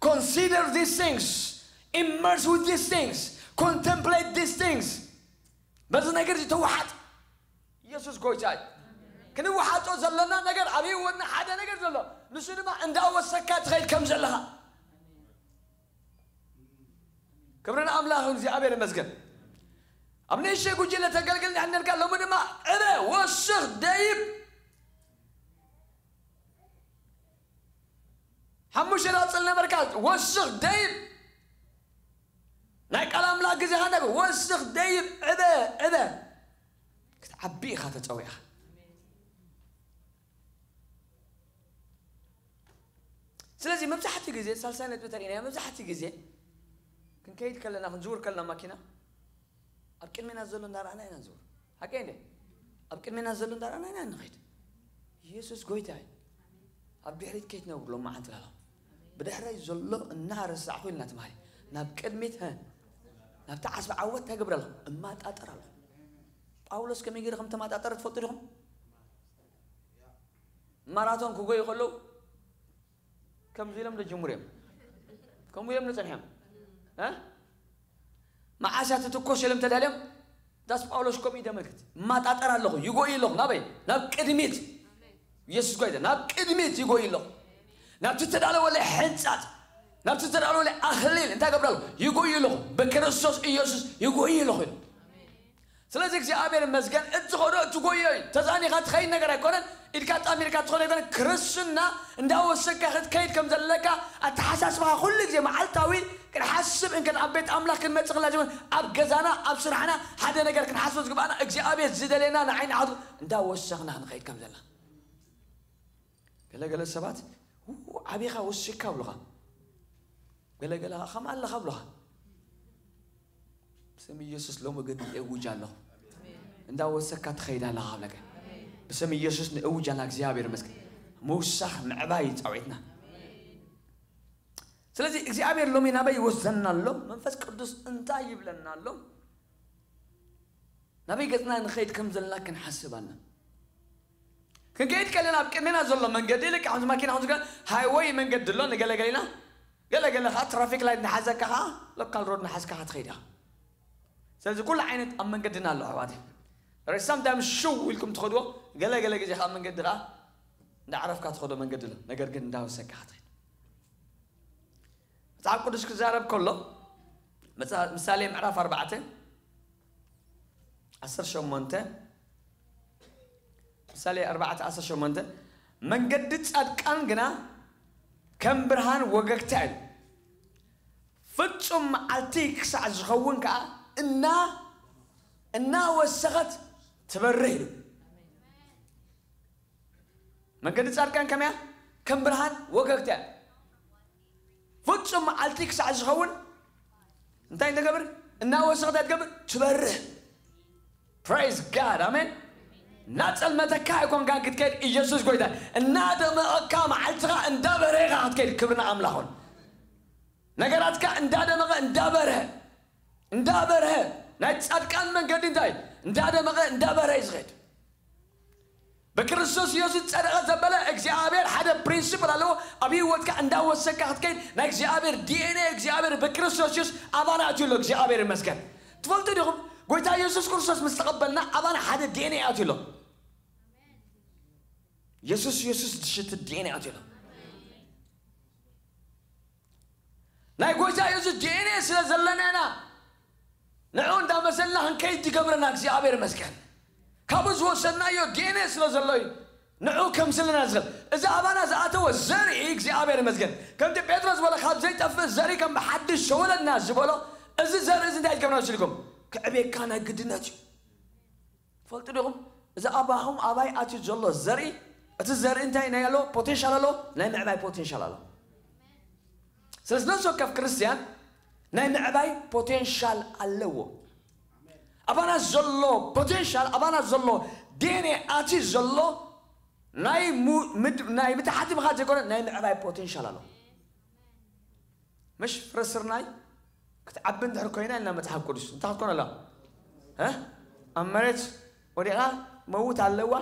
Consider these things, immerse with these things, contemplate these things. በዚ ነገር እዚ ተወሓጥ። ኢየሱስ ጎይታ እዩ። ክንወሓጦ ዘለና ነገር ኣብ ህይወትና ሓደ ነገር ዘሎ ንሱ ድማ እንዳወሰካ ትኸይድ ከም ዘለኻ ክብሪ ንኣምላኽ ይሁን፣ እግዚኣብሔር ይመስገን። ኣብ ንእሽተይ ጉጅለ ተገልግል እንድሕር ነርካ፣ ሎሚ ድማ ዕበ፣ ወስኽ፣ ደይብ። ሓሙሽተ ዳጽል ነበርካ፣ ወስኽ፣ ደይብ። ናይ ቃል ኣምላኽ ግዜኻ እንዳ ወስኽ፣ ደይብ፣ ዕበ፣ ዕበ። ክትዓቢ ኢኻ ተጸዊዕኻ። ስለዚ መብዛሕትኡ ግዜ ሳልሳይ ነጥቢ ተርእናዮ፣ መብዛሕትኡ ግዜ ክንከይድ ከለና፣ ክንዝውር ከለና ማኪና ኣብ ቅድሜና ዘሎ እንዳረኣና ኢና ንዝውር። ሓቀይ እንደ ኣብ ቅድሜና ዘሎ እንዳረኣና ኢና ንኸይድ። ኢየሱስ ጎይታ እዩ። ኣብ ድሕሪት ከይትነብሩ ሎማዓንቲ ላሎ ብድሕረይ ዘሎ እናረሳዕኹ ኢልና ትማሊ ናብ ቅድሚት ሀ ናብቲ ዓስቢ ዓወት እንታይ ገብር ኣለኹ? እማጣጠር ኣለኹ። ጳውሎስ ከመይ ገይሩ ከም ተማጣጠረ ትፈልጡ ዲኹም? ማራቶን ክጎዩ ከለዉ ከምዚ ኢሎም ዶ ጀምሩ እዮም? ከምኡ እዮም ንጸንሖም። እ? መዓስ እያ ትትኮስ ኢሎም ተዳልዮም? ዳስ ጳውሎስ ከምኡ እዩ ተመልክት። እማጣጠር ኣለኹ፣ ይጎዩ ኣለኹ። ናበይ? ናብ ቅድሚት። ኢየሱስ ጎይታ፣ ናብ ቅድሚት ይጎዩ ኣለኹ። ናብቲ ተዳለወለይ ሕንጻጽ፣ ናብቲ ተዳለወለይ ኣኽሊል እንታይ ገብር ኣለኹ? ይጎዩ ኣለኹ። ብክርስቶስ ኢየሱስ ይጎዩ ኣለኹ ኢሉ። ስለዚ እግዚኣብሔር ይመስገን፣ እትኸዶ እትጎዮ እዩ። ተዛኒኻ ትኸይድ ነገር ኣይኮነን። ኢድካ ጣሚርካ ትኸዶ ኣይኮነን። ክርስትና እንዳወሰካ ክትከይድ ከም ዘለካ ኣተሓሳስባኻ ኩሉ ግዜ መዓልታዊ ክንሓስብ እንከን ኣብ ቤት ኣምላኽ ክንመጽእ ከለና ጀመር፣ ኣብ ገዛና፣ ኣብ ስራሕና ሓደ ነገር ክንሓስቦ ዝግባኣና እግዚኣብሔር ዝደልየና ንዓይ ንዓቱ እንዳወሰኽና ክንኸይድ ከም ዘለና። ገለገለ ሰባት "ው፣ ዓቢኻ ወሲካ" ብሉኻ። ገለገለ "ከም ኣለኻ" ብሉኻ። ብስም ኢየሱስ ሎሚ ግን እውጅ ኣለኹ። እንዳወሰካ ትኸይድ ኣለኻ ብለካ። ብስም ኢየሱስ ንእውጅ ኣላ። እግዚኣብሔር ይመስገን። ምውሳኽ ምዕባይ ጻውዒትና። ስለዚ እግዚኣብሔር ሎሚ ናበይ ይወስደና ኣሎ? መንፈስ ቅዱስ እንታይ ይብለና ኣሎ? ናበይ ገጽና ንኸይድ ከም ዘለና ክንሓስብ ኣለና። ክንከይድ ከለና ኣብ ቅድሜና ዘሎ መንገዲ ልክዕ ከምዚ ማኪና ከምዚ ገለ ሃይወይ መንገዲ ኣሎ ንገለገሊና፣ ገለገለ ኸዓ ትራፊክ ላይት ንሓዘካ ኸዓ ሎካል ሮድ ንሓዝካ ኸዓ ትኸይድ ኢኻ። ስለዚ ኩሉ ዓይነት ኣብ መንገድና ኣሎ ኣሕዋተይ። ረ ሳምታይምስ ሽው ኢልኩም ትኸድዎ፣ ገለገለ ግዜ ኸዓ ኣብ መንገዲ ኸዓ እንዳዕረፍካ ትኸዶ መንገዲ ኣሎ፣ ነገር ግን እንዳወሰካ ኸዓ ትኸይድ። መጽሓፍ ቅዱስ ክዛረብ ከሎ መጽ- ምሳሌ ምዕራፍ ኣርባዕተ ዓሰርተ ሸሞንተ ምሳሌ ኣርባዕተ ዓሰርተ ሸሞንተ መንገዲ ጻድቃን ግና ከም ብርሃን ወገግታ እዩ፣ ፍጹም መዓልቲ ክሳዕ ዝኸውን ከኣ እና እናወሰኸት ትበርህ ኢሉ። መንገዲ ጻድቃን ከመያ ከም ብርሃን ወገግታ እያ። ፍጹም መዓልቲ ክሳዕ ዝኸውን እንታይ ትገብር? እናወሰኸት ትገብር ትበርህ። Praise God, ኣሜን። እናጸልመተካ ኣይኮንካን ክትከይድ፣ ኢየሱስ ጎይታ። እናደመቐካ መዓልትኻ እንዳበረኻ ክትከይድ፣ ክብርና ኣምላኹን። ነገራትካ እንዳደመቐ እንዳበርሀ እንዳበርሀ፣ ናይ ጻድቃን መንገዲ እንታይ እንዳደመቐ እንዳበርሀ እዩ ዝኸይድ። ብክርስቶስ ኢየሱስ ጸደቐ ዘበለ እግዚኣብሔር ሓደ ፕሪንሲፕል ኣለዎ። ኣብ ህይወትካ እንዳወሰካ ክትከይድ ናይ እግዚኣብሔር ዲ ኤን ኤ እግዚኣብሔር ብክርስቶስ ኢየሱስ ኣባና ኣትዩ ኣሎ። እግዚኣብሔር ይመስገን። ትፈልጡ ዲኹም? ጎይታ ኢየሱስ ክርስቶስ ምስ ተቐበልና ኣባና ሓደ ዲ ኤን ኤ ኣትዩ ኣሎ። ኢየሱስ ኢየሱስ ዝሽት ዲ ኤን ኤ ኣትዩ ኣሎ። ናይ ጎይታ ኢየሱስ ዲ ኤን ኤ ስለ ዘለና ኢና ንዑ እንዳመሰልና ክንከይድ ይገብረና እግዚኣብሔር ይመስገን። ካብኡ ዝወሰድናዮ ዲ ኤን ኤ ስለ ዘሎ እዩ ንዑ ከምስልና ዝኽእል። እዚ ኣባና ዝኣተወ ዘርኢ እግዚኣብሔር ይመስገን። ከምቲ ጴጥሮስ ዝበሎ ካብ ዘይጠፍእ ዘርኢ ከም ብሓድሽ ተወለድና ዝበሎ እዚ ዘርኢ እዚ እንታይ ትገብርና ሲልኩም ክዕቤካ ናይ ግድነት እዩ። ትፈልጡ ዲኹም? እዚ ኣባኹም ኣባይ ኣትዩ ዘሎ ዘርኢ እቲ ዘርኢ እንታይ ናይ ኣሎ ፖቴንሻል ኣሎ ናይ ምዕባይ ፖቴንሻል ኣሎ። ስለዚ ነፍሲ ወከፍ ክርስቲያን ናይ ምዕባይ ፖቴንሻል ኣለዎ። ኣባና ዘሎ ፖቴንሻል ኣባና ዘሎ ዲ ኤን ኤ ኣትዩ ዘሎ ናይ ሙ- ምድ- ናይ ምትሓት ምኻድ ዘይኮነ ናይ ምዕባይ ፖቴንሻል ኣሎ። ምሽ ፍረ ስርናይ ክትዓቢ እንድሕር ኮይና ኢልና መጽሓፍ ቅዱስ እንታይ ክትኮን ኣለዋ? እ? ኣብ መሬት ወዲቓ መውት ኣለዋ።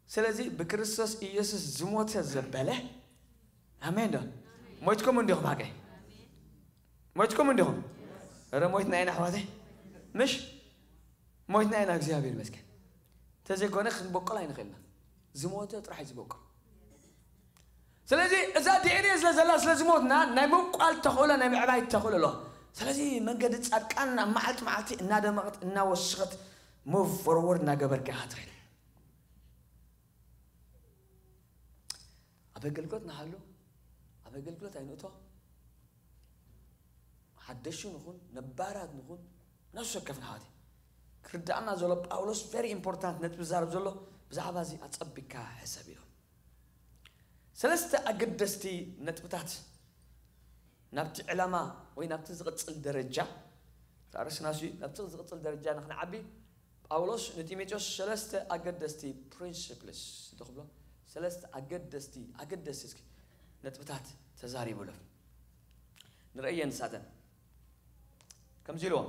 ስለዚ ብክርስቶስ ኢየሱስ ዝሞተ ዘበለ ኣሜን ዶ? ሞይትኩም እንዲኹም ሓቀይ ሞይትኩም እንዲኹም። ረ ሞይትና ኢና ኣሕዋተይ ምሽ ሞይትና ኢና እግዚኣብሔር ይመስገን። እንተዘይኮነ ክንበቆል ኣይንኽእልና። ዝሞተ ጥራሕ እዩ ዝበቆል። ስለዚ እዛ ዲ ኤን ኤ ስለ ዘላ ስለ ዝሞትና ናይ ምብቋል ተኽእሎ ናይ ምዕባይ ተኽእሎ ኣሎ። ስለዚ መንገዲ ጻድቃን ኣብ መዓልቲ መዓልቲ እናደመቐት እናወሰኸት ሙቭ ፎርወርድ እናገበርካ ኢኻ ትኸይድ። ኣብ ኣገልግሎት ንሃሉ ኣብ ኣገልግሎት ኣይንእቶ ሓደሹ ንኹን ነባራት ንኹን ነፍሲ ወከፍና ኣሕዋተይ ክርዳእና ዘሎ ጳውሎስ ቨሪ ኢምፖርታንት ነጥቢ ዝዛረብ ዘሎ ብዛዕባ እዚ ኣጸቢካ ሕሰብ ኢሎም ሰለስተ ኣገደስቲ ነጥብታት ናብቲ ዕላማ ወይ ናብቲ ዝቕጽል ደረጃ ርዕስና ሲ ናብቲ ዝቕጽል ደረጃ ንክንዓቢ ጳውሎስ ንጢሞቴዎስ ሰለስተ ኣገደስቲ ፕሪንሲፕልስ ዝኽብሎ ሰለስተ ኣገደስቲ ኣገደስቲ እስኪ ነጥብታት ተዛሪቡሎም ንርእየን ንሳተን ከምዚ ኢልዎም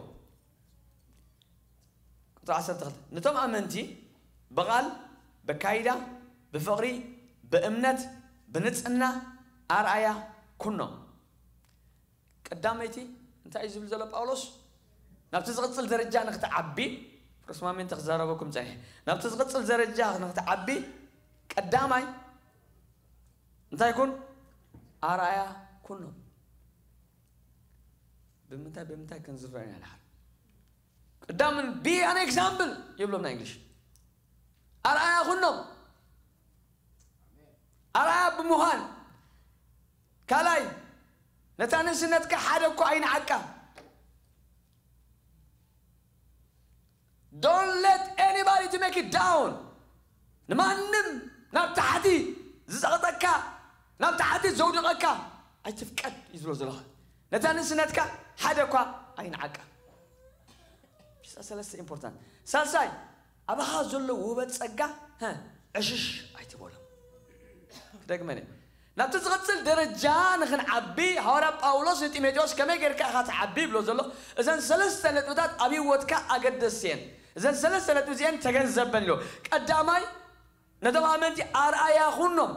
ቁጥሪ ዓሰርተ ክልተ ነቶም ኣመንቲ ብቓል ብካይዳ ብፍቕሪ ብእምነት ብንጽህና ኣርኣያ ኩኖም ቀዳመይቲ እንታይ እዩ ዝብል ዘሎ ጳውሎስ ናብቲ ዝቕጽል ደረጃ ንክትዓቢ ፕሮስማሜንተ ክዛረበኩም ጸኒሐ ናብቲ ዝቕጽል ደረጃ ንክትዓቢ ቀዳማይ እንታይ ይኩን ኣርኣያ ኩኖም ብምንታይ ብምንታይ ክንዝረና ድሓር ቀዳምን be an example ይብሎም ናይ እንግሊሽ ኣርኣያ ኩኖም ኣርኣያ ብምዃን ካልኣይ ነታ ንእስነትካ ሓደ እኳ ኣይንዓቃ don't let anybody to make it down ንማንም ናብ ታሕቲ ዝፀቕጠካ ናብ ታሕቲ ዘውድቐካ ኣይትፍቀድ እዩ ዝብሎ ዘለኻ ነታ ንእስነትካ ሓደ እኳ ኣይንዓቃ ሰለስተ ኢምፖርታንት ሳልሳይ ኣባኻ ዘሎ ውበት ጸጋ ዕሽሽ ኣይትበሎ ክደግመን ናብቲ ዝቕጽል ደረጃ ንኽንዓቢ ሃዋርያ ጳውሎስ ንጢሞቴዎስ ከመይ ጌርካ ኢኻ ትዓቢ ይብሎ ዘሎ እዘን ሰለስተ ነጥብታት ኣብ ህይወትካ ኣገደስቲ እየን እዘን ሰለስተ ነጥቢ እዚአን ተገንዘበን ኢሎ ቀዳማይ ነቶም ኣመንቲ ኣርኣያ ኩኖም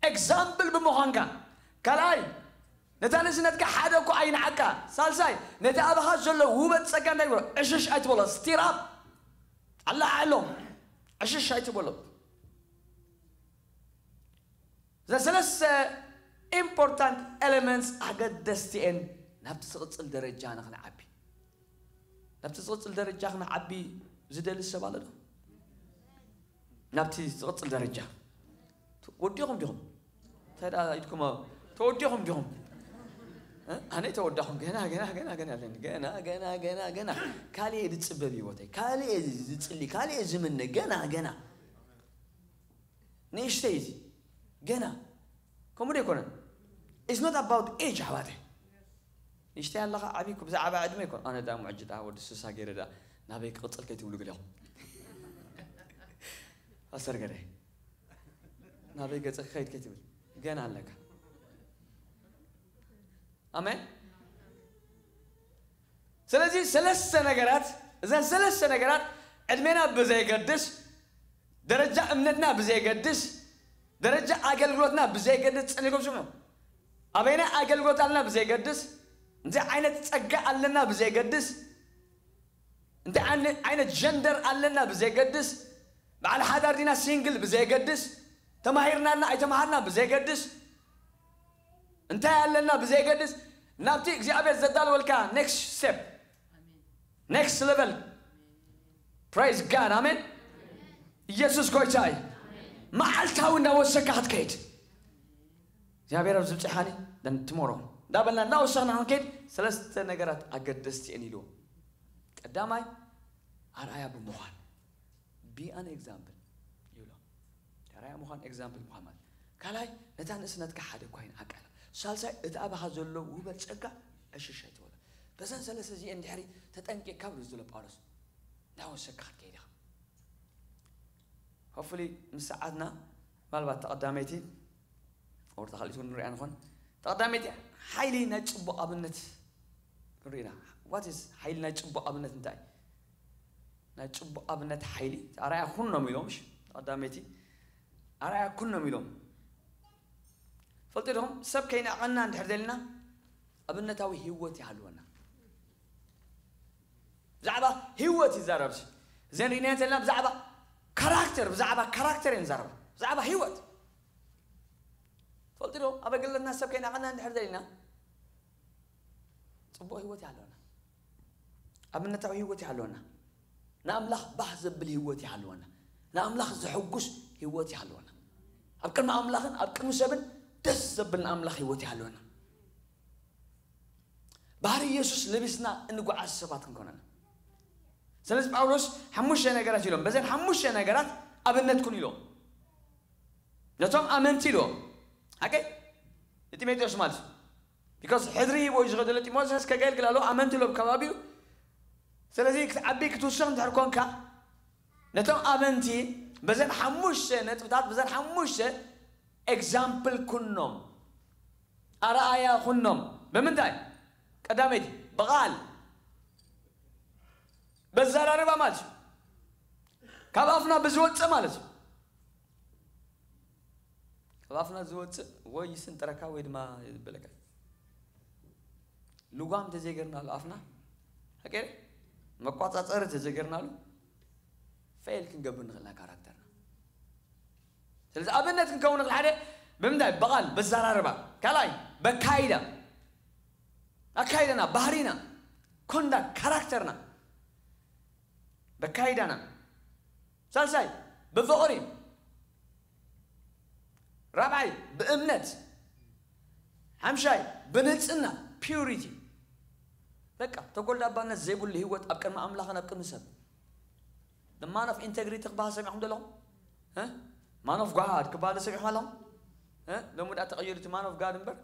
ኤግዛምፕል ብምዃንካ ካልኣይ ነታ ንእስነትካ ሓደ እኮ ኣይንዓቃ ሳልሳይ ነቲ ኣባኻ ዘሎ ውበት ጸጋ እንታይ ግበሮ ዕሽሽ ኣይትበሎ ስቲር ኣፕ ኣላዓሎም ዕሽሽ ኣይትበሎ እዘን ሰለስተ ኢምፖርታንት ኤለመንትስ ኣገደስቲ እየን ናብቲ ዝቕጽል ደረጃ ንኽንዓቢ ናብቲ ዝቕጽል ደረጃ ክንዓቢ ዝደሊ ሰብ ኣሎ ዶ ናብቲ ዝቕጽል ደረጃ ወዲኹም ዲኹም እንታይ ደኣ ኢድኩም ተወዲኹም ዲኹም ኣነ ተወዳኹም ገና ገና ገና ገና ኣለኒ ገና ገና ገና ገና ካልእ ዝጽበብ ህይወተይ ካልእ ዝጽሊ ካልእ ዝምነ ገና ገና ንእሽተይ እዚ ገና ከምኡ ዶ ኣይኮነን it's not about age ኣሕዋተይ ንእሽተይ ኣለኻ ዓብይኩ ብዛዕባ ዕድመ ኣይኮን ኣነ ዳ ሙዕጅ ዳ ወዲ ስሳ ገይረ ዳ ናበይ ክቕፅል ከይትብሉ ገሊኹም ኣስተር ገደ ናበይ ገፀ ክኸይድ ከይትብል ገና ኣለካ ኣሜን ስለዚ ሰለስተ ነገራት እዘን ሰለስተ ነገራት ዕድሜና ብዘይገድስ ደረጃ እምነትና ብዘየገድስ፣ ደረጃ ኣገልግሎትና ብዘየገድስ፣ ጸኒኩም ስምዑ። ኣበይናይ ኣገልግሎት ኣለና ብዘየገድስ፣ እንታይ ዓይነት ጸጋ ኣለና ብዘየገድስ፣ እንታይ ዓይነት ጀንደር ኣለና ብዘየገድስ፣ በዓል ሓዳር ዲና ሲንግል ብዘየገድስ፣ ተማሂርና ኣለና ኣይተማሃርና ብዘየገድስ፣ እንታይ ኣለና ብዘየገድስ፣ ናብቲ እግዚኣብሔር ዘዳለወልካ ኔክስት ስቴፕ፣ ኔክስት ሌቨል። ፕሬዝ ጋድ፣ ኣሜን። ኢየሱስ ጎይታ እዩ። መዓልታዊ እንዳወሰካ ክትከይድ እግዚኣብሔር ኣብ ዝብፅሓኒ ትሞሮ እንዳበልና እናወሰኽና ክንከይድ ሰለስተ ነገራት ኣገደስቲ እየን ኢልዎ። ቀዳማይ ኣርኣያ ብምዃን፣ be an example ይብሎ። ኣርኣያ ምዃን፣ ኤግዛምፕል ምዃን ማለት ካልኣይ ነታ ንእስነትካ ሓደ እኳ ይንዓቃ ኢላ፣ ሳልሳይ እቲ ኣባኻ ዘሎ ውበት ጸጋ ዕሽሽ ኣይትበሎ። በዘን ሰለስተ እዚኤን ድሕሪ ተጠንቂቕካ ብሉ ዝብሎ ጳውሎስ እንዳወሰካ ክትከይድ ኢኻ። ሆፍሊ ምስ ሰዓትና ምናልባት ተቐዳመይቲ ወር ተኻሊቱ ንሪኣ ንኾን። ተቐዳመይቲ ሓይሊ ናይ ጽቡቕ ኣብነት ንሪኢና። ዋት ኢዝ ሓይሊ ናይ ጽቡቕ ኣብነት እንታይ? ናይ ጽቡቕ ኣብነት ሓይሊ ኣርኣያ ኩኖም ኢሎም፣ እሺ፣ ተቐዳመይቲ ኣርኣያ ኩኖም ኢሎም። ፈልጡ ዲኹም? ሰብ ከይናቐና እንድሕር ደሊና ኣብነታዊ ህይወት ይሃልወና። ብዛዕባ ህይወት ይዛረብ። እዘን ርኢናየን ዘለና ብዛዕባ ካራክተር፣ ብዛዕባ ካራክተር እየን ዝዛረባ። ብዛዕባ ህይወት። ፈልጡ ዶ? ኣብ ኣገልግሎትና ሰብ ከይናቐና እንድሕር ደሊና ጽቡቕ ህይወት ይሃልወና። ኣብነታዊ ህይወት ይሃልወና። ንኣምላኽ ባህ ዘብል ህይወት ይሃልወና። ንኣምላኽ ዘሐጉስ ህይወት ይሃልወና። ኣብ ቅድሚ ኣምላኽን ኣብ ቅድሚ ሰብን ደስ ዘብል ንኣምላኽ ህይወት ይሃልወና። ባህሪ ኢየሱስ ለቢስና እንጓዓዝ ሰባት ክንኮነና። ስለዚ ጳውሎስ ሓሙሽተ ነገራት ኢሎም፣ በዘን ሓሙሽተ ነገራት ኣብነት ኩን ኢሎም። ነቶም ኣመንቲ ኢልዎም። ሓቀይ? ንጢሞቴዎስ ማለት እዩ። ቢኮዝ ሕድሪ ሂቦ እዩ ዝኸደለ ጢሞቴዎስ ከገልግል ኣለዎ፣ ኣመንቲ ኢሎም ከባቢኡ። ስለዚ ክትዓቢ ክትውስኽ እንድሕር ኮንካ፣ ነቶም ኣመንቲ በዘን ሓሙሽተ ነጥብታት፣ በዘን ሓሙሽተ ኤግዛምፕል ኩኖም፣ ኣርኣያ ኩኖም። ብምንታይ? ቀዳመይቲ፣ ብቓል፣ በዘራርባ ማለት እዩ። ካብ ኣፍና ብዝወፅእ ማለት እዩ። ካብ ኣፍና ዝወፅእ ወይ ይስንጥረካ ወይ ድማ ይበለካ። ልጓም ተዘይገርናሉ ኣፍና፣ ሓቀይ? መቋፃፀሪ ተዘይገርናሉ፣ ፌል ክንገብር ንኽእልና ካራክተርና። ስለዚ ኣብነት ክንከውን ንኽእል ሓደ ብምንታይ? ብቓል፣ በዘራርባ። ካልኣይ፣ በካይዳ። ኣካይዳና፣ ባህሪና፣ ኮንዳክት፣ ካራክተርና፣ በካይዳና። ሳልሳይ፣ ብፍቕሪ። ራብዓይ፣ ብእምነት። ሓምሻይ፣ ብንጽህና፣ ፒዩሪቲ። በቃ፣ ተጎልዳባነት ዘይብሉ ህይወት ኣብ ቅድሚ ኣምላኽን ኣብ ቅድሚ ሰብ። The man of integrity ክበሃል ሰሚዕኩም ዶ ኣለኹም? እ? Man of God ክበሃል ሰሚዕኩም ኣለኹም? እ? ሎሚ ደኣ ተቐይሩ እቲ man of God እምበር።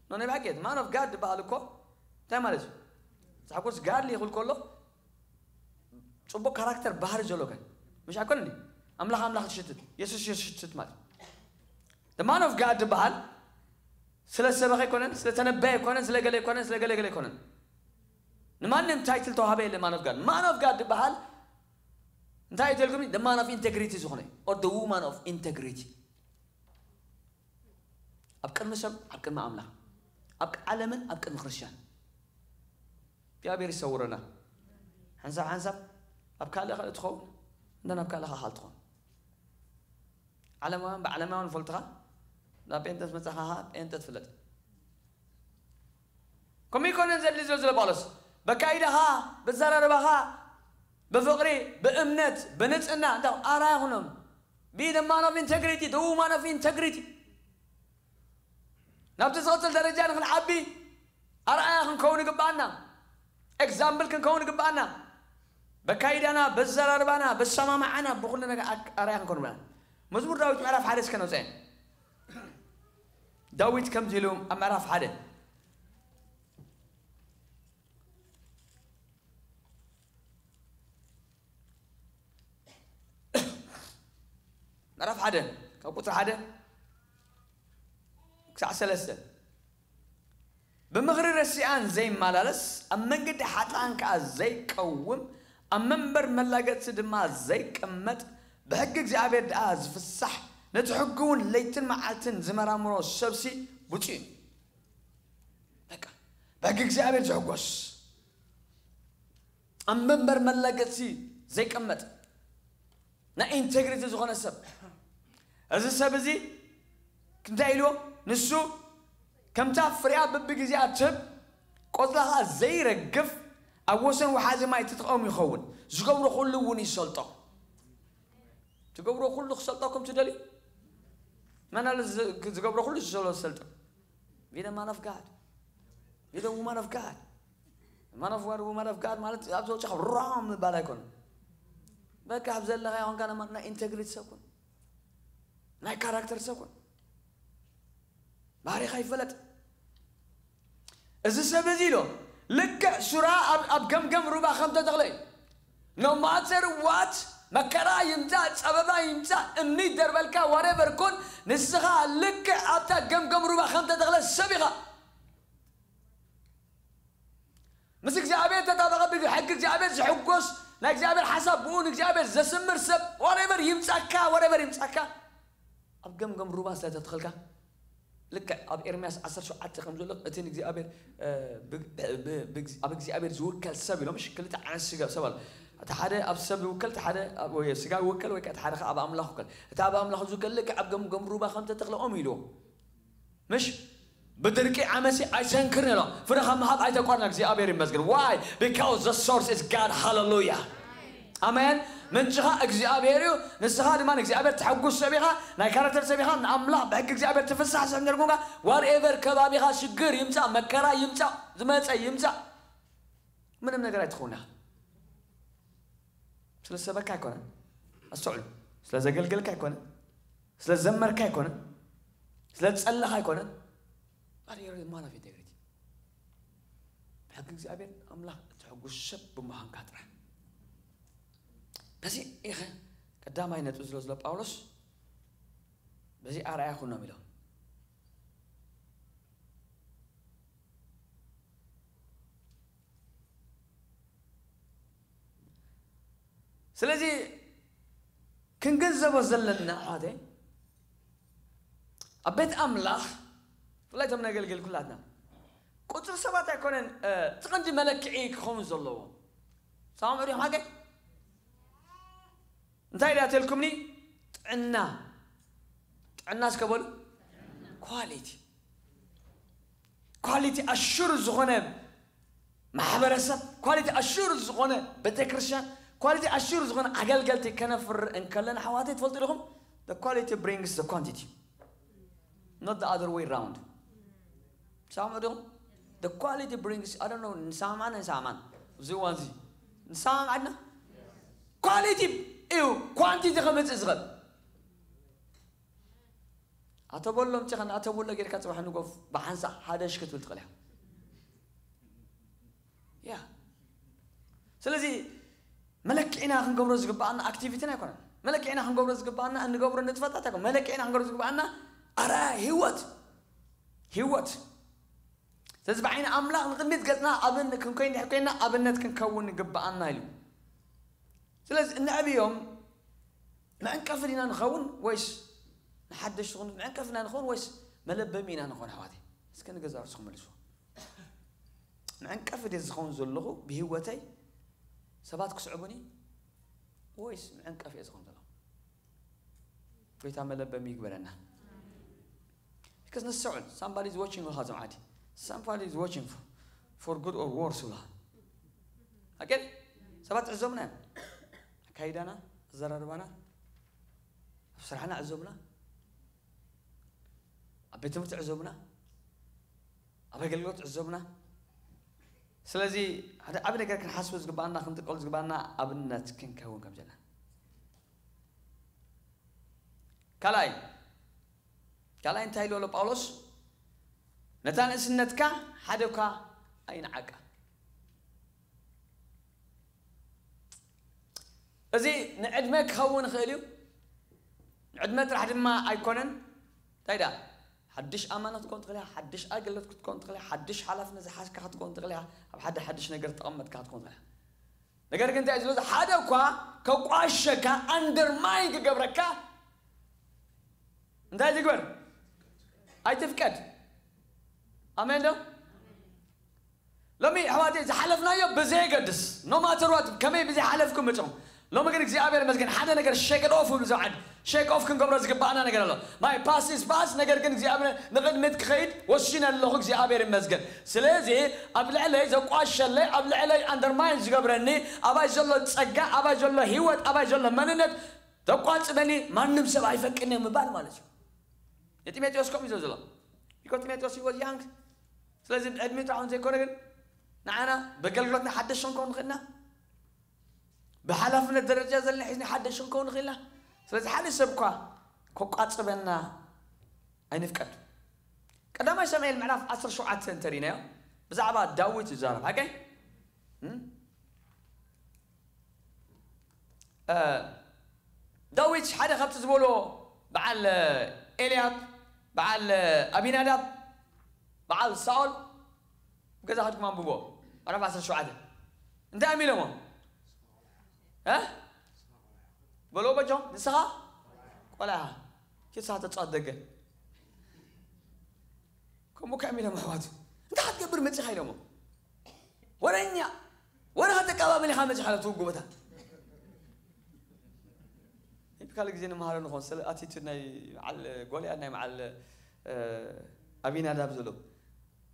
ኖ፣ ናይ ብሓቂ፣ man of God ዝበሃል እኮ እንታይ ማለት እዩ? መጽሓፍ ቅዱስ ጋድሊ ክብል ከሎ፣ ጽቡቕ ካራክተር፣ ባህሪ ዘሎ ከ ምሽ ኣይኮነን ድዩ? ኣምላኽ ኣምላኽ ትሽትት፣ የሱስ የሱስ ትሽትት ማለት። The man of God ዝበሃል ስለ ሰበኸ ኣይኮነን፣ ስለ ተነበየ ኣይኮነን፣ ስለ ገለ ኣይኮነን፣ ስለ ገለ ገለ ኣይኮነን። ንማንም ታይትል ተዋህበ የለ man of God። Man of God ዝበሃል እንታይ እዩ ተልኩም? The man of integrity ዝኾነ፣ or the woman of integrity። ኣብ ቅድሚ ሰብ፣ ኣብ ቅድሚ ኣምላኽ፣ ኣብ ዓለምን ኣብ ቅድሚ ክርስትያን። እግዚኣብሔር ይሰውረና። ሓንሳብ ሓንሳብ ኣብ ካልእ ካልእ ትኸውን፣ እንደ ናብ ካልእ ካልእ ትኸውን። ዓለማውያን ብዓለማውያን ይፈልጡኻ፣ ናብ ጴንጠ መጻኻ ኸዓ ጴንጠ ትፍለጥ። ከምኡ ይኮነን ዘድሊ ዘሎ ዘሎ ጳውሎስ። በካይዳኻ፣ በዘራርባኻ፣ ብፍቕሪ፣ ብእምነት፣ ብንጽህና፣ እንታይ ኣርኣያ ኩኖም። Be the man of integrity, the woman of integrity። ናብቲ ዝቕጽል ደረጃ ንኽንዓቢ ኣርኣያ ክንከውን ይግብኣና። ኤግዛምፕል ክንከውን ይግብኣና። በካይዳና፣ በዘራርባና፣ በሰማማዓና፣ ብኹሉ ነገር ኣክ-፣ ኣርኣያ ክንከውን ይግብኣና። መዝሙር ዳዊት ምዕራፍ ሓደ እስከ ነውፅአ። ዳዊት ከምዚ ኢሉ ኣብ ምዕራፍ ሓደ፣ ምዕራፍ ሓደ ካብ ቁጽሪ ሓደ ክሳዕ ሰለስተ፣ "ብምኽሪ ረሲኣን ዘይመላለስ፣ ኣብ መንገዲ ሓጥኣን ከኣ ዘይቀውም፣ ኣብ መንበር መላገጺ ድማ ዘይቀመጥ፣ ብሕጊ እግዚኣብሔር ደኣ ዝፍሳሕ፣ ነቲ ሕጊ እውን ለይትን መዓልትን ዝመራምሮ ሰብሲ ብፁዕ እዩ። በቃ፣ ብሕጊ እግዚኣብሔር ዝሕጎስ፣ ኣብ መንበር መላገጺ ዘይቀመጥ፣ ናይ ኢንቴግሪቲ ዝኾነ ሰብ። እዚ ሰብ እዚ እንታይ ኢልዎ? ንሱ ከምታ ፍሬኣ በብግዜኣ ትህብ፣ ቆጽላ ኸኣ ዘይረግፍ፣ ኣብ ወሰን ወሓዚ ማይ ትትኸም ይኸውን። ዝገብሮ ኩሉ እውን ይሰልጦ። ትገብሮ ኩሉ ክሰልጠኩም ትደልዩ? መን ኣሎ ዝ-፣ ዝገብሮ ኩሉ ዝሰሎ ዝሰልጦ? Be the man of God. Be the woman of God. Man of God, woman of God ማለት ኣብ ዘውፅኻ ራም ምባል ኣይኮነ። በቃ ኣብ ዘለኻ ይኹንካ ናይ ኢንቴግሪቲ ሰብ ኩን። ናይ ካራክተር ሰብ ኩን። ባህሪኻ ይፈለጥ። እዚ ሰብ እዚ ኢሎ ልክዕ ሱራ ኣብ፣ ኣብ ገምገም ሩባ ከም ተተኽለ እዩ። No matter what፣ መከራ ይምጻእ፣ ጸበባ ይምጻእ፣ እምኒ ይደርበልካ፣ whatever ኩን፣ ንስኻ ልክዕ ኣብታ ገምገም ሩባ ከም ተተኽለ ሰብ ኢኻ። ምስ እግዚኣብሔር ተጣበቐ፣ ብሕጊ እግዚኣብሔር ዝሕጎስ፣ ናይ እግዚኣብሔር ሓሳብ ብኡ ንእግዚኣብሔር ዘስምር ሰብ፣ whatever ይምጻካ፣ whatever ይምጻካ፣ ኣብ ገምገም ሩባ ስለ ተተኸልካ፣ ልክዕ ኣብ ኤርምያስ ዓሰርተ ሸውዓተ ከም ዘሎ፣ እቲ ንእግዚኣብሔር፣ እ፣ ብ-፣ ብ-፣ ብ-፣ ብ-፣ ኣብ እግዚኣብሔር ዝውከል ሰብ ኢሎም፣ እሺ፣ ክልተ ዓይነት ስጋ ሰብ ኣሎ። እቲ ሓደ ኣብ ሰብ ዝውከል፣ እቲ ሓደ ኣብ፣ ወይ ስጋ ይውከል፣ ወይ ከኣ እቲ ሓደ ከኣ ኣብ ኣምላኽ ይውከል። እቲ ኣብ ኣምላኽ ዝውከል ልክዕ ኣብ ገምገም ሩባ ከም ተተኽለ ኦም ኢልዎ። ምሽ ብድርቂ ዓመሲ ኣይሰንክርን ኣሎ። ፍረ ካብ ምሃብ ኣይተቋርና። እግዚኣብሔር ይመስገን። Why? Because the source is God. ሃሌሉያ። ኣሜን። ምንጭኻ እግዚኣብሔር እዩ። ንስኻ ድማ ንእግዚኣብሔር ተሐጉስ ሰብ ኢኻ። ናይ ካራክተር ሰብ ኢኻ። ንኣምላኽ ብሕጊ እግዚኣብሔር ትፍሳሕ ሰብ እንድሕር ኮንካ፣ whatever ከባቢኻ ሽግር ይምጻእ፣ መከራ ይምጻእ፣ ዝመጸ ይምጻእ፣ ምንም ነገር ኣይትኸውን ኢኻ። ስለ ዝሰበካ ኣይኮነን። ኣስተውዕሉ። ስለ ዘገልገልካ ኣይኮነን። ስለ ዘመርካ ኣይኮነን። ስለ ዝጸለኻ ኣይኮነን። But you're a man of integrity. ብሕጊ እግዚኣብሔር ኣምላኽ እትሕጉስ ሰብ ብምዃንካ ጥራሕ። በዚ ኢኸ ቀዳማይ ነጥቢ ዝሎ ዝሎ ጳውሎስ በዚ ኣርኣያ ኩኖም ኢሎም። ስለዚ ክንግንዘቦ ዘለና፣ ኣሕዋተይ፣ ኣብ ቤት ኣምላኽ፣ ብፍላይ እቶም ነገልግል ኩላትና፣ ቁጽሪ ሰባት ኣይኮነን፣ እ፣ እቲ ቀንዲ መለክዒ ክኸውን ዘለዎ። ሰማምዑ ዲኹም ሓቀይ? እንታይ ድያ ተልኩምኒ? ጥዕና። ጥዕና እስከ በሉ። ኳሊቲ። ኳሊቲ ኣሹር ዝኾነ ማሕበረሰብ፣ ኳሊቲ ኣሹር ዝኾነ ቤተክርስትያን፣ ኳሊቲ ኣሹር ዝኾነ ኣገልገልቲ ከነፍሪ እንከለና፣ ኣሕዋተይ፣ ትፈልጡ ዲኹም? The quality brings the quantity, not the other way round. ሰማምዑ ዲኹም? The quality brings, I don't know፣ ንሰማማዕና ንሰማማዕን፣ እዚ እዋን እዚ ንሰማማዕ ዓድና? ኳሊቲ እዩ ኳንቲቲ ከምጽእ ዝኽእል። ኣተበሎ ምጽኻ፣ ኣተበሎ ጌርካ ጽባሕ ንጎፍ ብሓንሳእ ሓደ ሽክ ክትብል ትኽእል ኢኻ። ያ። ስለዚ መለክዒና ክንገብሮ ዝግብኣና ኣክቲቪቲና ኣይኮነን። መለክዒና ክንገብሮ ዝግብኣና እንገብሮ ንጥፈታት ኣይኮነን። መለክዒና ክንገብሮ ዝግብኣና ኣርኣያ ህይወት። ህይወት። ስለዚ ብዓይኒ ኣምላኽ ንቕድሚት ገጽና ኣብን-፣ ክንኮይን ድሕር ኮይንና ኣብነት ክንከውን ይግብኣና ኢሉ። ስለዚ እንዕብዮም መዕንቀፊ ዲና ንኸውን ወይስ ንሓደሽቲ ኩኑ መዕንቀፊ ኢና ንኸውን ወይስ መለበሚ ኢና ንኸውን? ኣሕዋተይ፣ እስከ ንገዛ ርእስኹም መልስዎ። መዕንቀፊ ድየ ዝኸውን ዘለኹ ብህይወተይ ሰባት ክስዕቡኒ ወይስ መዕንቀፊ እየ ዝኸውን ዘለኹ? ጎይታ መለበሚ ይግበረና። Because ነስተውዕል፣ somebody is watching you፣ ኻዞም ዓዲ። Somebody is watching for, for good or worse ብለኻ። ኣገል ሰባት ዕዞምና እዮም። ኣካይዳና፣ ኣዘራርባና፣ ኣብ ስራሕና ዕዞምና፣ ኣብ ቤት ትምህርቲ ዕዞምና፣ ኣብ ኣገልግሎት ዕዞምና። ስለዚ ሓደ ዓቢ ነገር ክንሓስቦ ዝግባኣና፣ ክንጥቀሉ ዝግባኣና ኣብነት ክንከውን ከም ዘለና። ካልኣይ፣ ካልኣይ እንታይ ኢሉ ኣሎ ጳውሎስ? ነታ ንእስነትካ ሓደ እኳ ኣይንዓቃ። እዚ ንዕድመ ክኸውን ይኽእል እዩ። ንዕድመ ጥራሕ ድማ ኣይኮነን። እንታይ ደኣ? ሓድሽ ኣማኒ ክትከውን ትኽእል ኢኻ፣ ሓድሽ ኣገልግሎት ክትከውን ትኽእል ኢኻ፣ ሓድሽ ሓላፍነት ዝሓዝካ ክትከውን ትኽእል ኢኻ፣ ኣብ ሓደ ሓድሽ ነገር ዝተቐመጥካ ክትከውን ትኽእል ኢኻ። ነገር ግን እንታይ እዩ ዝብሎ? ሓደ እኳ ከቋሸካ፣ ኣንደርማይን ክገብረካ እንታይ ትግበር? ኣይትፍቀድ። ኣሜን ዶ? ሎሚ ኣሕዋተይ ዝሓለፍናዮ ብዘየገድስ፣ no matter what፣ ከመይ ብዘይሓለፍኩም መፅኹም። ሎሚ ግን እግዚኣብሔር ይመስገን ሓደ ነገር ሸክ ኦፍ ይብሉ፣ ዘውዓድ ሸክ ኦፍ ክንገብሮ ዝግባኣና ነገር ኣሎ። My past is past፣ ነገር ግን እግዚኣብሔር ንቕድሚት ክኸይድ ወሲነ ኣለኹ፣ እግዚኣብሔር ይመስገን። ስለዚ ኣብ ልዕለይ ዘቋሸለይ፣ ኣብ ልዕለይ ኣንደርማይን ዝገብረኒ፣ ኣባይ ዘሎ ፀጋ፣ ኣባይ ዘሎ ህይወት፣ ኣባይ ዘሎ መንነት ተቋፅበኒ ማንም ሰብ ኣይፈቅድን ምባል ማለት እዩ። ንጢሞቴዎስ ከምኡ እዩ ዘሎ። ቢኮ ጢሞቴዎስ was young። ስለዚ ዕድሚኡ ጥራሕ ዘይኮነ ግን ንዓና ብኣገልግሎትና ሓደሽ ክንከውን ንኽእልና፣ ብሓላፍነት ደረጃ ዘለና ሒዝና ሓደሽ ክንከውን ንኽእልና። ስለዚ ሓደ ሰብ እኳ ከቋፅበና ኣይንፍቀድ። ቀዳማይ ሳሙኤል ምዕራፍ ዓሰርተ ሸውዓተ እንተሪእናዮ ብዛዕባ ዳዊት ይዛረብ። ሓቀይ? እም? እ፣ ዳዊት ሓደ ካብቲ ዝበሎ በዓል ኤልያብ፣ በዓል ኣቢናዳብ፣ በዓል ሳኦል፣ ገዛ ከድኩም ኣንብቦ። ምዕራፍ ዓሰርተ ሸውዓተ እንታይ እዮም ኢሎሞ? እ? በሎ በጆም፣ ንስኻ ቆልዓ ኢኻ። ኪድ ንስኻ ተጻወት ደገ። ከምኡ ከ እዮም ኢሎም ኣሕዋቱ። እንታይ ክትገብር መጺኻ ኢሎሞ። ወረኛ፣ ወረ ከተቀባብል ኢኻ መጺኻ ኢሎም ትውጉ ቦታ። ካልእ ግዜ ንመሃሮ ንኾን፣ ስለ ኣቲቱድ ናይ በዓል ጎልያድ፣ ናይ በዓል፣ እ፣ ኣቢናዳብ ዘሎ።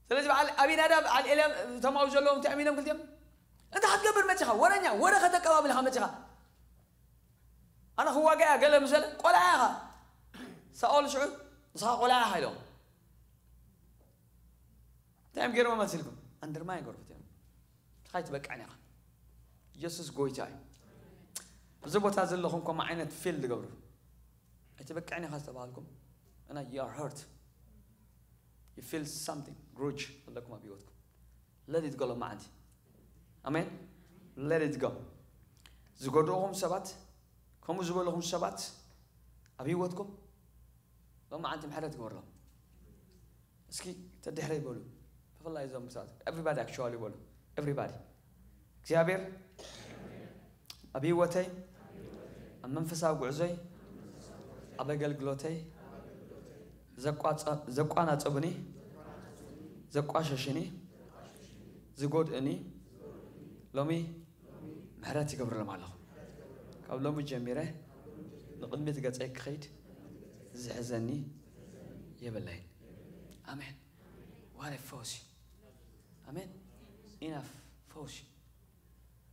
ስለዚ በዓል ኣቢናዳብ፣ በዓል ኤልያብ፣ እቶም ኣብኡ ዘለዉ እንታይ እዮም ኢሎም ክልቲኦም? እንታይ ክትገብር መጺኻ? ወረኛ፣ ወረ ከተቀባብል ኢኻ መጺኻ። ኣነ ክዋጋ እያ ገለ ምስ በለ፣ ቆልዓ ኢኻ። ሳኦል ሽዑ፣ ንስኻ ቆልዓ ኢኻ ኢሎም። እንታይ እዮም ገይሮም መሲልኩም? ኣንደርማይን ገርፉት እዮም። ንስኻ ኣይትበቅዕን ኢኻ። ኢየሱስ ጎይታ እዩ። ኣብዚ ቦታ ዘለኹም ከምኡ ዓይነት ፊል ዝገብሩ። ኣይትበቅዕን ኢኻ ዝተባሃልኩም፣ እና you are hurt። You feel something፣ ግሩጅ ኣለኩም ኣብ ህይወትኩም። Let it go ሎማዓንቲ። ኣሜን። Let it go። ዝጎድኡኹም ሰባት፣ ከምኡ ዝበልኹም ሰባት ኣብ ህይወትኩም ሎማዓንቲ ምሕረት ግበርሎም። እስኪ ተድሕረይ በሉ። ብፍላይ እዞም ሰባት፣ everybody actually በሉ። Everybody። እግዚኣብሔር ኣብ ህይወተይ፣ ኣብ መንፈሳዊ ጉዕዞይ፣ ኣብ ኣገልግሎተይ ዘቋጸ-፣ ዘቋናጸቡኒ፣ ዘቋሸሽኒ፣ ዝጎድእኒ ሎሚ ምሕረት ይገብረሎም ኣለኹ። ካብ ሎሚ ጀሚረ ንቕድሚት ገጸይ ክኸይድ ዝሕዘኒ የብለይን። ኣሜን። ዋረ ፈውሲ። ኣሜን። ኢናፍ ፈውሲ።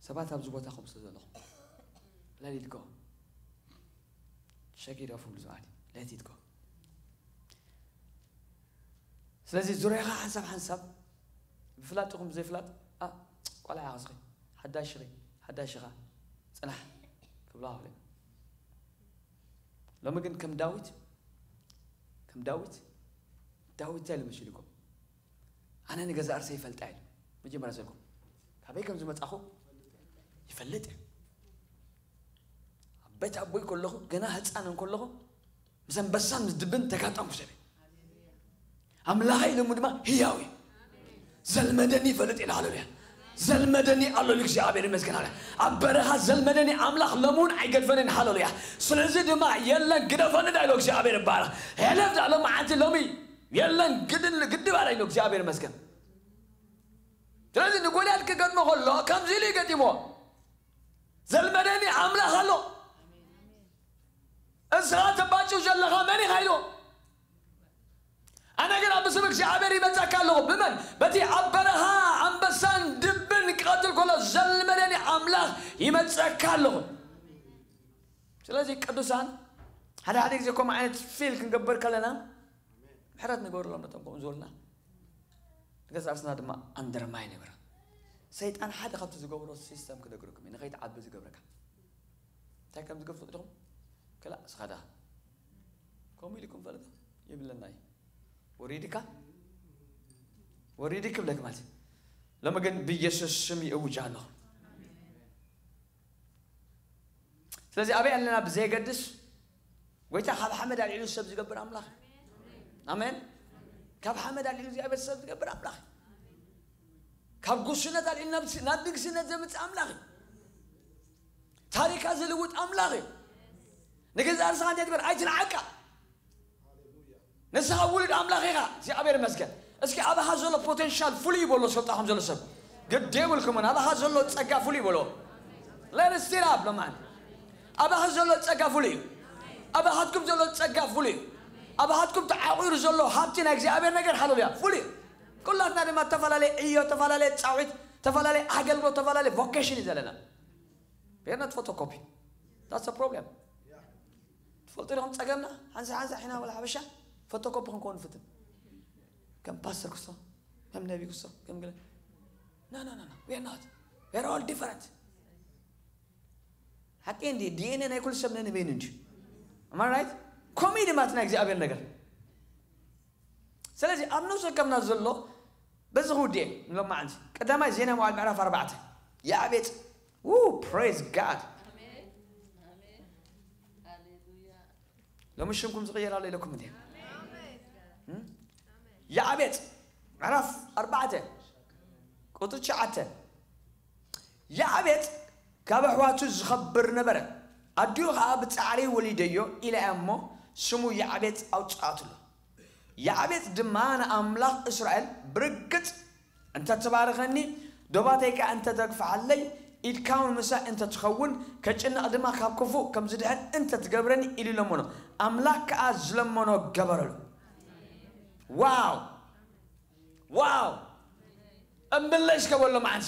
ሰባት ኣብዚ ቦታ ከም ስለ ዘለኹም let it go። ሸጊድ ኦፍ ብሉ ዝባዲ let it go። ስለዚ ዙርያኻ ሓንሳብ ሓንሳብ ብፍላጥ ይኹን ብዘይፍላጥ፣ "ኣ፣ ቆልዓ ኢኻ እስኺ፣ ሓዳሽ ኢኺ፣ ሓዳሽ ኢኻ፣ ጽናሕ" ክብልዋ ክብሉ እዮም። ሎሚ ግን ከም ዳዊት፣ ከም ዳዊት፣ ዳዊት እንታይ ኢሉ መሲልኩም? "ኣነ ንገዛእ ርእሰይ ይፈልጣ" ኢሉ። መጀመርያ ዘልኩም ካበይ ከም ዝመጻኹ ይፈልጥ እየ። ኣብ ቤት ኣቦይ ከለኹ፣ ገና ህጻን እንከለኹ፣ ምስ ኣንበሳን ምስ ድብን ተጋጠምኩ ሰበይ። ኣምላኸይ ኢሎሙ ድማ ህያው እዩ። ዘልመደኒ ይፈልጥ ኢለ፣ ሃሌሉያ። ዘልመደኒ ኣሎ ኢሉ እግዚኣብሔር ይመስገን፣ ሃሌሉያ። ኣብ በረኻ ዘልመደኒ ኣምላኽ ሎሚ እውን ኣይገድፈንን፣ ሃሌሉያ። ስለዚ ድማ የለን ግደፈኒ ዳ ኢሎ እግዚኣብሔር ይባረኽ። ሕለፍ ዳ ሎሚ ዓንቲ ሎሚ የለን ግድን ግድብ ኣለ ኢሎ እግዚኣብሔር ይመስገን። ስለዚ ንጎልያድ ክገጥሞ ከሎ ከምዚ ኢሉ ይገጢሞ፣ "ዘልመደኒ ኣምላኽ ኣሎ፣ እስኻ ተባጭው ዘለኻ መን ኢኻ?" ኢሉ። "ኣነ ግን ኣብ ስም እግዚኣብሔር ይመጸካ ኣለኹ። ብመን? በቲ ኣብ በረኻ ኣንበሳን ድብን ክቐትል ከሎ ዘልመደኒ ኣምላኽ ይመጸካ ኣለኹ።" ስለዚ ቅዱሳን፣ ሓደ ሓደ ግዜ ከምኡ ዓይነት ፊል ክንገብር ከለና፣ ምሕረት ንገብረሎም ነቶም ከምኡ ዝበሉና፣ ንገዛ ርእስና ድማ ኣንደርማይን ይገብራ። ሰይጣን ሓደ ካብቲ ዝገብሮ ሲስተም ክነግረኩም እዩ፣ ንኸይትዓቢ ዝገብረካ። እንታይ ከም ዝገብር ትፈልጡ ዲኹም? ክላእ፣ እስኻ ደኣ ከምኡ ኢልኩም ፈልጥ ይብለና እዩ። ወሪድካ፣ ወሪድክ ይብለክ ማለት እዩ። ሎሚ ግን ብኢየሱስ ስም ይእውጅ ኣለኹ። ስለዚ ኣበይ ኣለና ብዘየገድስ፣ ጎይታ ካብ ሓመድ ኣልዒሉ ሰብ ዝገብር ኣምላኽ። ኣሜን። ካብ ሓመድ ኣልዒሉ እግዚኣብሔር ሰብ ዝገብር ኣምላኽ። ካብ ጉስነት ኣልዒሉ ናብ ስ-፣ ናብ ንግስነት ዘምጽእ ኣምላኽ። ታሪካ ዝልውጥ ኣምላኽ እዩ። ንገዛእ ርእስኻ እንታይ ትበል ኣይትንዓቃ። ንስኻ ውሉድ ኣምላኽ ኢኻ። እግዚኣብሔር ይመስገን። እስኪ ኣባኻ ዘሎ ፖቴንሻል ፍሉይ እዩ በሎ። ስልጣኹም ዘሎ ሰብ ግድ የብልኩምን። ኣባኻ ዘሎ ጸጋ ፍሉይ እዩ በሎ። ለንስቲራብ ሎማን ኣባኻ ዘሎ ጸጋ ፍሉይ እዩ። ኣባኻትኩም ዘሎ ጸጋ ፍሉይ እዩ። ኣባኻትኩም ተዓቑሩ ዘሎ ሃብቲ ናይ እግዚኣብሔር ነገር ሃሌሉያ ፍሉይ እዩ። ኩላትና ድማ ተፈላለየ ዕዮ፣ ተፈላለየ ጻዊት፣ ተፈላለየ ኣገልግሎት፣ ተፈላለየ ቮኬሽን እዩ ዘለና። ቤርነት ፎቶኮፒ። That's a problem። ትፈልጡ ዲኹም ጸገምና? ሓንሳ ሓንሳ ሒና ወላ ሓበሻ ፎቶኮፒ ክንከውን ንፍትን። ከም ፓስተር ክሶ፣ ከም ነቢ ክሶ፣ ከም ገለ። No, no, no, no. We are not. We are all different. ሓቂ እንዲ ዲኤንኤ ናይ ኩሉ ሰብ ነንበይኑ እንዲ። Am I right? ኮሚ ድማት ናይ እግዚኣብሔር ነገር። ስለዚ ኣብ ነፍሲ ወከፍና ዘሎ በዚ ክውድእ ንሎማዓንቲ ቀዳማይ ዜና መዋዕል ምዕራፍ ኣርባዕተ። የዓቤጽ ው praise God። ሎሚ ሽምኩም ዝቕየር ኣሎ ኢለኩም እንዲ። የዓቤጽ ምዕራፍ ኣርባዕተ ቁጥሪ ትሽዓተ። ያዕቤጽ ካብ ኣሕዋቱ ዝኸብር ነበረ። ኣዲኡ ኸኣ ብጻዕሪ ወሊደዮ ኢላ እያ እሞ ስሙ ያዕቤጽ ኣውጽኣትሉ። ያዕቤጽ ድማ ንኣምላኽ እስራኤል ብርግጽ እንተ ትባርኸኒ፣ ዶባተይ ከኣ እንተ ተግፍሓለይ፣ ኢድካውን ምሳይ እንተ ትኸውን፣ ከጭነቕ ድማ ካብ ክፉእ ከም ዝድሕን እንተ ትገብረኒ ኢሉ ለመኖ። ኣምላኽ ከኣ ዝለመኖ ገበረሉ። ዋው! ዋው! እምብለይ እስከ በሎ መዓንስ።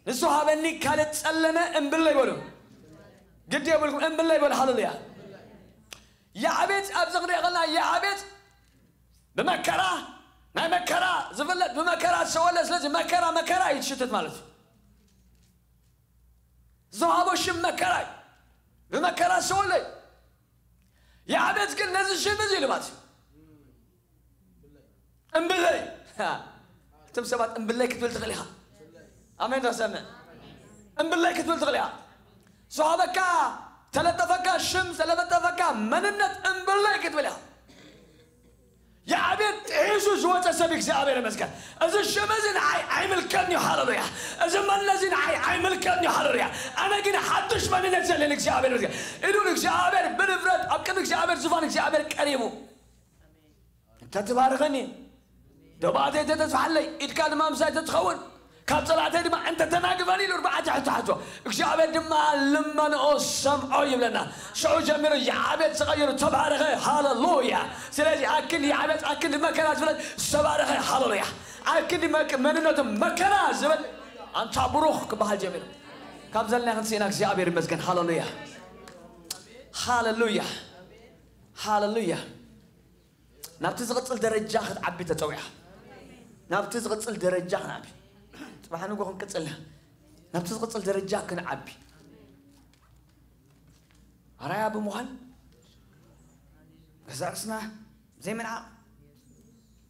ንሱ ሃበኒ ካልእ ጸለመ እምብለይ በሉ። ግዲ የብልኩም እምብለይ በሉ። ሃሌሉያ። ያዕቤጽ ኣብዚ ክንሪኦ ከለና ያዕቤጽ ብመከራ ናይ መከራ ዝፍለጥ ብመከራ ዝሰወለ። ስለዚ መከራ መከራ እዩ ትሽትት ማለት እዩ። ዝሃቦ ሽም መከራ እዩ። ብመከራ ዝሰወለ እዩ። ያዕቤጽ ግን ነዚ ሽም እዚ ኢሉ ማለት እዩ። እምብለይ። እቶም ሰባት እምብለይ ክትብል ትኽእል ኢኻ። ኣሜን። ተሰምዕ። እምብለይ ክትብል ትኽእል ኢኻ። ዝሃበካ ተለጠፈካ ሽም፣ ተለጠፈካ መንነት እምብለይ ክትብል ኢኻ። ያዕቤጽ ጥሒሱ ዝወፀ ሰብ እግዚኣብሔር ይመስገን። እዚ ሽም እዚ ንዓይ ኣይምልከትንዩ። ሃሌሉያ። እዚ መንነት እዚ ንዓይ ኣይምልከትንዩ። ሃሌሉያ። ኣነ ግን ሓድሽ መንነት ዘለኒ እግዚኣብሔር ይመስገን ኢሉ ንእግዚኣብሔር ብድፍረት ኣብ ቅድሚ እግዚኣብሔር ዙፋን እግዚኣብሔር ቀሪቡ እንተ ትባርኸኒ፣ ደባተይ እንተ ተስፋሓለይ፣ ኢድካ ድማ ምሳይ እንተ ትኸውን፣ ካብ ጸላእተይ ድማ እንተ ተናግፈኒ ኢሉ ኣርባዕተ ሕቶ ሓቶ። እግዚኣብሔር ድማ ልመንኡ ሰምዖ ይብለና። ሽዑ ጀሚሩ ያዕቤጽ ዝቐየሩ ተባረኸ። ሃሌሉያ። ስለዚ ኣክል ያዕቤጽ ኣክል መከራ ዝበለ ዝተባረኸ። ሃሌሉያ። ኣክል መክ-፣ መንነቱ መከራ ዝበል ኣንታ ብሩኽ ክበሃል ጀሚሩ። ካብ ዘለና ክንስኢና እግዚኣብሔር ይመስገን። ሃሌሉያ። ሃሌሉያ። ሃሌሉያ። ናብቲ ዝቕጽል ደረጃ ክትዓቢ ተጸዊዓ። ናብቲ ዝቕጽል ደረጃ ክንዓቢ። ጽባሕ ንጎ ክንቅጽል ኢና። ናብቲ ዝቕጽል ደረጃ ክንዓቢ። ኣራያ ብምዃን ገዛ ርእስና ዘይምንዓቕ።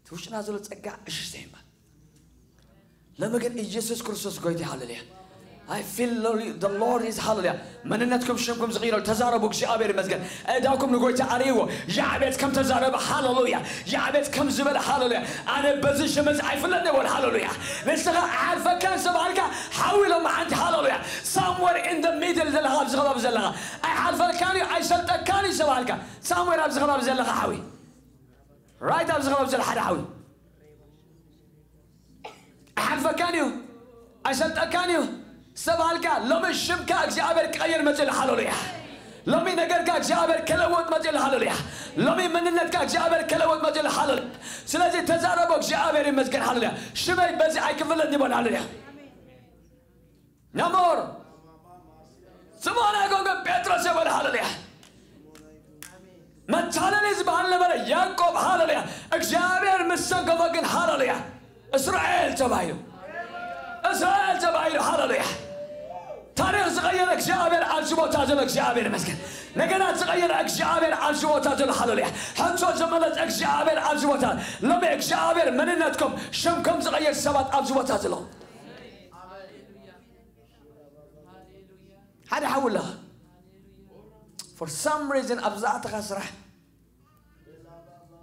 እቲ ውሽጥና ዘሎ ጸጋ ዕሽሽ ዘይምባል። ሎሚ ግን ኢየሱስ ክርስቶስ ጎይታ፣ ሃሌሉያ። I feel the Lord is፣ ሃሌሉያ። መንነትኩም ሽምኩም ዝቕይረሉ ተዛረቡ። እግዚኣብሔር ይመስገን። እዳኩም ንጎይታ ኣርእይዎ። ያዕቤጽ ከም ተዛረበ፣ ሃሌሉያ። ያዕቤጽ ከም ዝበለ፣ ሃሌሉያ። ኣነ በዚ ሽም እዚ ኣይፍለጥን ይበል፣ ሃሌሉያ። ንስኻ ኣይሓልፈካን ዝተባሃልካ ሓዊ ሎማዓንቲ፣ ሃሌሉያ። Somewhere in the middle ዘለኻ፣ ኣብዚ ከባቢ ዘለኻ ኣይሓልፈልካን እዩ፣ ኣይሰልጠካን እዩ ዝተባሃልካ። Somewhere ኣብዚ ከባቢ ዘለኻ ሓዊ። ራይት ኣብዚ ከባቢ ዘሎ ሓደ ሓዊ ኣይሓልፈካን እዩ፣ ኣይሰልጠካን እዩ ዝተባሃልካ፣ ሎሚ ሽምካ እግዚኣብሔር ክቐይር መጽኡ ኣሎ። ሃሌሉያ። ሎሚ ነገርካ እግዚኣብሔር ክለውጥ መጽኡ ኣሎ። ሃሌሉያ። ሎሚ መንነትካ እግዚኣብሔር ክለውጥ መጽኡ ኣሎ። ሃሌሉያ። ስለዚ ተዛረቦ፣ እግዚኣብሔር ይመስገን። ሃሌሉያ። ሽመይ በዚ ኣይክፍለጥ ይበል። ሃሌሉያ። ነሞር ስምዖን ኣይኮንኩን ጴጥሮስ የበለ። ሃሌሉያ። መታለሊ ዝበሃል ነበረ ያዕቆብ። ሃሌሉያ። እግዚኣብሔር ምስ ሰንከፎ ግን፣ ሃሌሉያ፣ እስራኤል ተባሂሉ። እስራኤል ተባሂሉ። ሃሌሉያ። ታሪኽ ዝቐየረ እግዚኣብሔር ኣብዚ ቦታ ዘሎ። እግዚኣብሔር ይመስገን። ነገራት ዝቐየረ እግዚኣብሔር ኣብዚ ቦታ ዘሎ። ሃሌሉያ። ሕቶ ዝመለሰ እግዚኣብሔር ኣብዚ ቦታ። ሎሚ እግዚኣብሔር መንነትኩም፣ ሽምኩም ዝቐየር ሰባት ኣብዚ ቦታ ዘሎ። ሓደ ሓዊ ኣለኻ። For some reason ኣብ ዝኣተኻ ስራሕ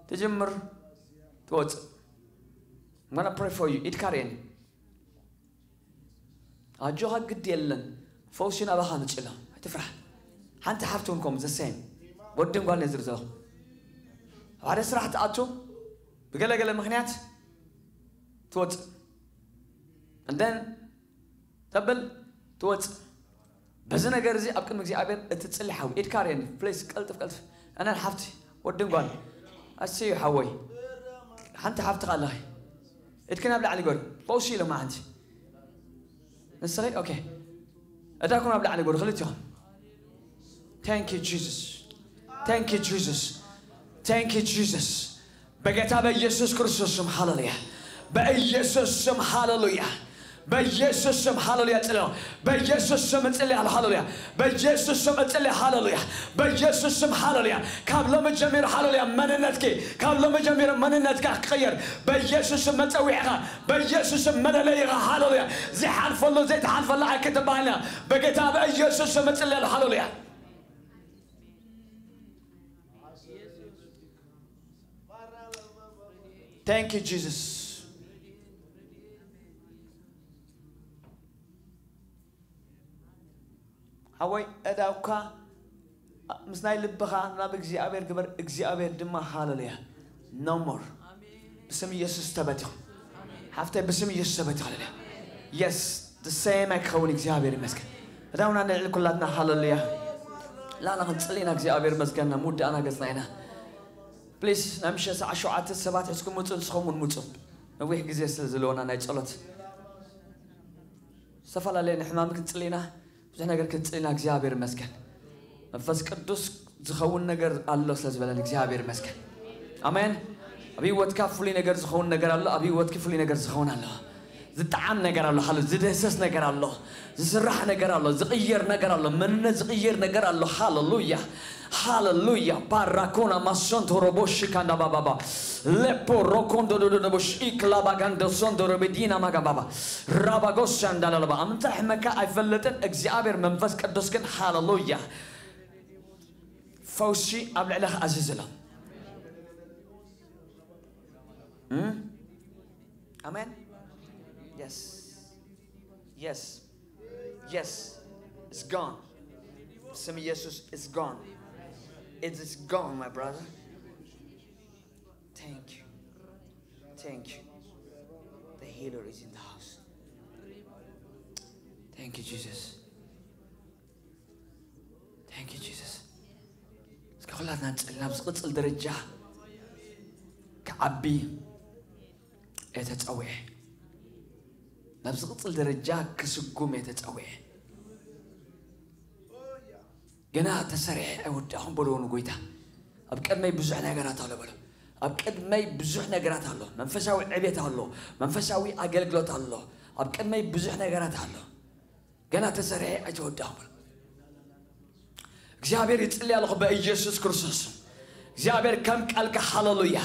ትጅምር ትወፅእ። I'm gonna pray for you። ኢድካ ርእየኒ። ኣጆኻ ግድ የለን። ፈውሲ ናባኻ ምፅእ ኣሎ። ኣይትፍራሕ። ሓንቲ ሓፍቲ እውን ከምኡ ዘሰይም ወድን ጓልን ዝርዘኹ ሓደ ስራሕ ትኣቱ ብገለገለ ምኽንያት ትወፅእ እንደን ተብል ትወፅእ። በዚ ነገር እዚ ኣብ ቅድሚ እግዚኣብሔር እትፅሊ ሓዊ ኢድካ ርየኒ ፕሌስ ቀልጥፍ ቀልጥፍ ኣነን ሓፍቲ ወድን ጓል ኣስዩ ሓወይ ሓንቲ ሓፍቲ ካለኸ ኢድኪ ናብ ላዕሊ ገሩ ፈውሲ ኢሎማ ሓንቲ ንስኺ ኦኬ እዳኩም ናብ ላዕሊ ገሩ ክልቲኹም Thank you Jesus Thank you Jesus Thank you Jesus በጌታ በኢየሱስ ክርስቶስ ስም ሃሌሉያ በኢየሱስ ስም ሃሌሉያ በኢየሱስ ስም ሃሌሉያ ጽለዮ በኢየሱስ ስም እጽልያለሁ ሃሌሉያ በኢየሱስ ስም እጽልያ ሃሌሉያ በኢየሱስ ስም ሃሌሉያ ካብ ሎሚ ጀሚሩ ሃሌሉያ መንነትኪ ካብ ሎሚ ጀሚሩ መንነትካ ክቀየር በኢየሱስ ስም መጸዊዕኻ በኢየሱስ ስም መለለይኻ ሃሌሉያ ዝሓልፈሉ ዘይትሓልፈሉ ኣይክትበሃልና በጌታ በኢየሱስ ስም እጽልያለሁ ሃሌሉያ Thank you Jesus ሓወይ እዳውካ ምስ ናይ ልብኻ ናብ እግዚኣብሔር ግበር እግዚኣብሔር ድማ ሃለሉያ no more ብስም ኢየሱስ ተበቲኹ ሓፍተይ ብስም ኢየሱስ ተበቲኹ ሃለሉያ yes the same ኣይክኸውን እግዚኣብሔር ይመስገን እዳውና ንልዕሊ ኩላትና ሃለሉያ ላና ክንጽሊ ኢና እግዚኣብሔር መስገንና ምውዳእና ገጽና ኢና ፕሊስ ናይ ምሸት ሰዓት ሸውዓተ ሰባት ሒዝኩም ምፁ ንስኹም እውን ምፁ ነዊሕ ግዜ ስለ ዘለዎና ናይ ጸሎት ዝተፈላለየ ንሕማም ክንፅል ኢና ብዙሕ ነገር ክንፅል ኢና እግዚኣብሔር ይመስገን መንፈስ ቅዱስ ዝኸውን ነገር ኣሎ ስለ ዝበለን እግዚኣብሔር ይመስገን ኣሜን ኣብ ህይወትካ ፍሉይ ነገር ዝኸውን ነገር ኣሎ ኣብ ህይወትኪ ፍሉይ ነገር ዝኸውን ኣሎ ዝጠዓም ነገር ኣሎ ሃሉ ዝድህሰስ ነገር ኣሎ ዝስራሕ ነገር ኣሎ ዝቕየር ነገር ኣሎ መንነት ዝቕየር ነገር ኣሎ ሃለሉያ ሃለሉያ ባራኮና ማሶንቶ ሮቦሺ ካንዳ ባባባ ሌፖ ሮኮንዶ ዶዶዶቦሽ ኢክላባጋንዶ ሶንዶ ሮቤዲና ማጋባባ ራባጎሻ እንዳላለባ ኣምንታይ ሕመካ ኣይፈልጥን እግዚኣብሔር መንፈስ ቅዱስ ግን ሃለሉያ ፈውሲ ኣብ ልዕለኻ ኣዝዝሎም ኣሜን yes yes yes it's gone ስም ኢየሱስ it's gone it's gone my brother thank you thank you the healer is in the house thank you Jesus thank you Jesus እስከ ኩላትና ንጽል ናብ ዝቕጽል ደረጃ ክዓቢ እየ ተጸዊዐ ናብ ዝቕጽል ደረጃ ክስጉም እየ ተጸዊዐ ገና ተሰሪሐ ኣይወዳኹም በልዎ ንጎይታ ኣብ ቅድመይ ብዙሕ ነገራት ኣሎ በሎ ኣብ ቅድመይ ብዙሕ ነገራት ኣሎ መንፈሳዊ ዕቤት ኣሎ መንፈሳዊ ኣገልግሎት ኣሎ ኣብ ቅድመይ ብዙሕ ነገራት ኣሎ ገና ተሰሪሐ ኣይተወዳኹም በሎ እግዚኣብሔር ይጽልይ ኣለኹ በኢየሱስ ክርስቶስ እግዚኣብሔር ከም ቃልካ ሃለሉያ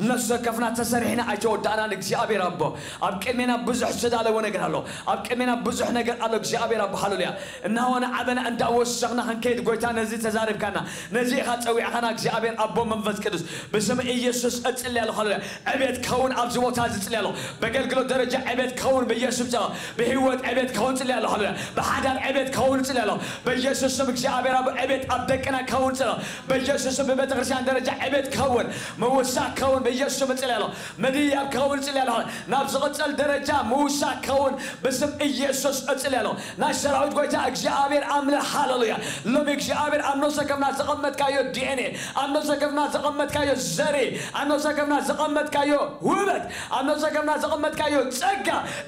ነፍሲ ወከፍና ተሰሪሕና ኣይተወዳእናን እግዚኣብሔር ኣቦ ኣብ ቅድሜና ብዙሕ ዝተዳለወ ነገር ኣሎ ኣብ ቅድሜና ብዙሕ ነገር ኣሎ እግዚኣብሔር ኣቦ ሃለሉያ እናወነ ዓበና እንዳወሰኽና ክንከይድ ጎይታ ነዚ ተዛሪብካና ነዚ ኢኻ ጸዊዕኻና እግዚኣብሔር ኣቦ መንፈስ ቅዱስ ብስም ኢየሱስ እጽልይ ኣለኹ ሃለሉያ ዕቤት ክኸውን ኣብዚ ቦታ እዚ እጽልይ ኣለኹ በገልግሎት ደረጃ ዕቤት ክኸውን ብኢየሱስ ጸባ ብህይወት ዕቤት ክኸውን ጽልይ ኣለኹ ሃለሉያ ብሓዳር ዕቤት ክኸውን ጽልይ ኣለኹ በኢየሱስ ስም እግዚኣብሔር ኣብ ዕቤት ኣብ ደቅና ክኸውን ጽልይ ኣለኹ በኢየሱስ ስም ብቤተክርስትያን ደረጃ ዕቤት ክኸውን ምውሳክ ክኸውን ብኢየሱስ ስም እጽልይ ኣለኹ ምድያብ ክኸውን ጽልይ ኣለኹ ናብ ዝቕጸል ደረጃ ምውሳክ ክኸውን ብስም ኢየሱስ እጽልይ ኣለኹ ናይ ሰራዊት ጎይታ እግዚኣብሔር ኣምላኽ ሃለሉያ ሎሚ እግዚኣብሔር ኣብ ነፍሰ ከምና ዘቐመጥካዮ ዲኤንኤ ኣብ ነፍሰ ከምና ዘቐመጥካዮ ዘሬ ኣብ ነፍሰ ከምና ዘቐመጥካዮ ውበት ኣብ ነፍሰ ከምና ዘቐመጥካዮ ጸጋ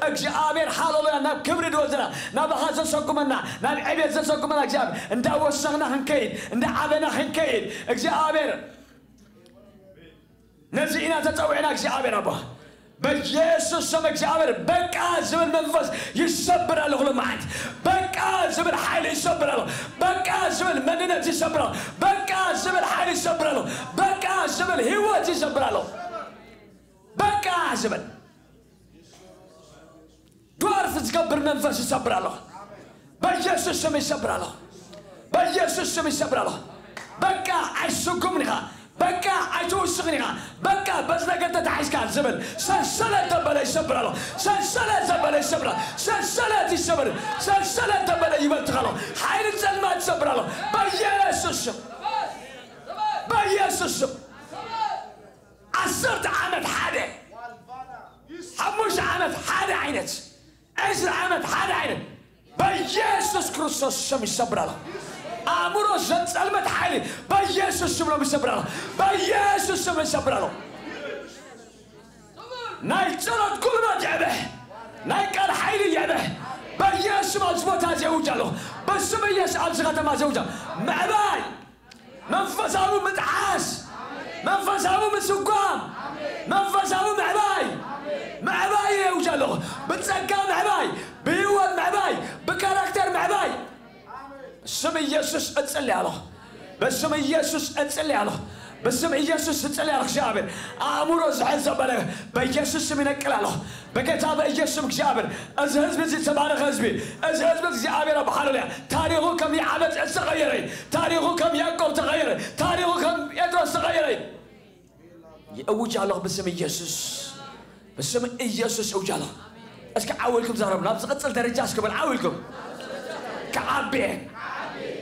እግዚኣብሔር ሃለሉያ ናብ ክብሪ ድወስደና ናባኻ ዘሰጉመና ናብ ዕቤት ዘሰጉመና እግዚኣብሔር እንዳወሰኽና ክንከይድ እንዳዓበና ክንከይድ እግዚኣብሔር ነዚ ኢና ተጸዊዕና እግዚኣብሔር ኣቦ በኢየሱስ ስም እግዚኣብሔር በቃ ዝብል መንፈስ ይሰብር ኣለኹ ልመዓት በቃ ዝብል ሓይሊ ይሰብር ኣለኹ በቃ ዝብል መንነት ይሰብር ኣለኹ በቃ ዝብል ሓይሊ ይሰብር ኣለኹ በቃ ዝብል ህይወት ይሰብር ኣለኹ በቃ ዝብል ዶርፍ ዝገብር መንፈስ ይሰብር ኣለኹ በኢየሱስ ስም ይሰብር ኣለኹ በኢየሱስ ስም ይሰብር ኣለኹ በቃ ኣይስጉምን ኢኻ በቃ ኣይትውስኽን ኢኻ። በቃ በዚ ነገር ተታሒዝካ ዝብል ሰንሰለት ዘበለ ይሰብር ኣሎ። ሰንሰለት ዘበለ ይሰብር ኣሎ። ሰንሰለት ይሰብር። ሰንሰለት ዘበለ ይበትኽ ኣሎ። ሓይሊ ጸልማት ይሰብር ኣሎ። በኢየሱስ ስም። በኢየሱስ ስም። ዓሰርተ ዓመት ሓደ፣ ሓሙሽተ ዓመት ሓደ ዓይነት፣ ዕስራ ዓመት ሓደ ዓይነት በኢየሱስ ክርስቶስ ስም ይሰብራል። ኣእምሮ ዘጸልመት ሓይሊ በኢየሱስ ስም ነው ይሰብራል። በኢየሱስ ስም ይሰብራል። ናይ ጸሎት ጉልበት ይዕበ። ናይ ቃል ሓይሊ ይዕበ። በኢየሱስ ስም ኣብዚ ቦታ እዚ እውጅ ኣለኹ። በስም ኢየሱስ ኣብዚ ከተማ እዚ እውጅ ኣለኹ። ምዕባይ መንፈሳዊ ምጥዓስ፣ መንፈሳዊ ምስጓም፣ መንፈሳዊ ምዕባይ፣ ምዕባይ እየ እውጅ ኣለኹ። ብጸጋ ምዕባይ፣ ብህይወት ምዕባይ፣ ብካራክተር ምዕባይ። ስም ኢየሱስ እጽልይ ኣለኹ። በስም ኢየሱስ እጽልይ ኣለኹ። በስም ኢየሱስ እጽልይ ኣለኹ። እግዚኣብሔር ኣእምሮ ዝሕዝ ዘበለ በኢየሱስ ስም ይነቅል ኣለኹ። በጌታ በኢየሱስ ስም እግዚኣብሔር፣ እዚ ህዝቢ እዚ ዝተባረኸ ህዝቢ፣ እዚ ህዝቢ እግዚኣብሔር ኣብ ሃሌሉያ፣ ታሪኹ ከም ይዓበጽ ዝተቐየረ እዩ። ታሪኹ ከም ያዕቆብ ተቐየረ። ታሪኹ ከም ጴጥሮስ ተቐየረ እዩ። ይእውጅ ኣለኹ ብስም ኢየሱስ። ብስም ኢየሱስ እውጅ ኣለኹ። እስኪ ዓው ኢልኩም ዛረቡ። ናብ ዝቕጽል ደረጃ እስኪ በል ዓው ኢልኩም። ክዓቢ እየ።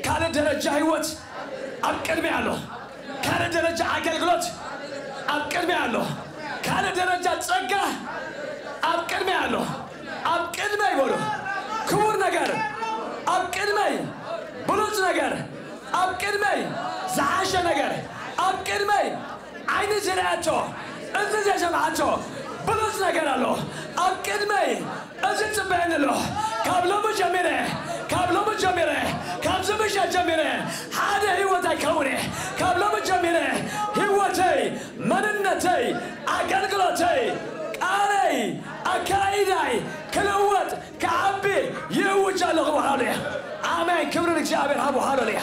ካልእ ደረጃ ህይወት ኣብ ቅድሚ ኣሎ። ካልእ ደረጃ ኣገልግሎት ኣብ ቅድሚ ኣሎ። ካልእ ደረጃ ጸጋ ኣብ ቅድሚ ኣሎ። ኣብ ቅድመይ በሉ። ክቡር ነገር ኣብ ቅድመይ፣ ብሉጽ ነገር ኣብ ቅድመይ፣ ዝሓሸ ነገር ኣብ ቅድመይ፣ ዓይኒ ዝረኣቶ፣ እዝኒ ዘይሰምዓቶ ብሉጽ ነገር ኣሎ ኣብ ቅድመይ። እዚ ጽበየኒ ኣሎ። ካብ ሎሚ ጀሚረ፣ ካብ ሎሚ ጀሚረ፣ ካብዚ ምሸት ጀሚረ ሓደ ህይወት ኣይከውነ። ካብ ሎሚ ጀሚረ ህይወተይ፣ መንነተይ፣ ኣገልግሎተይ፣ ቃለይ፣ ኣካይዳይ ክልወጥ፣ ክዓቢ ይእውጅ ኣለኹ። ሃሌሉያ። ኣሜን። ክብሪ ንእግዚኣብሔር ሃቡ። ሃሌሉያ።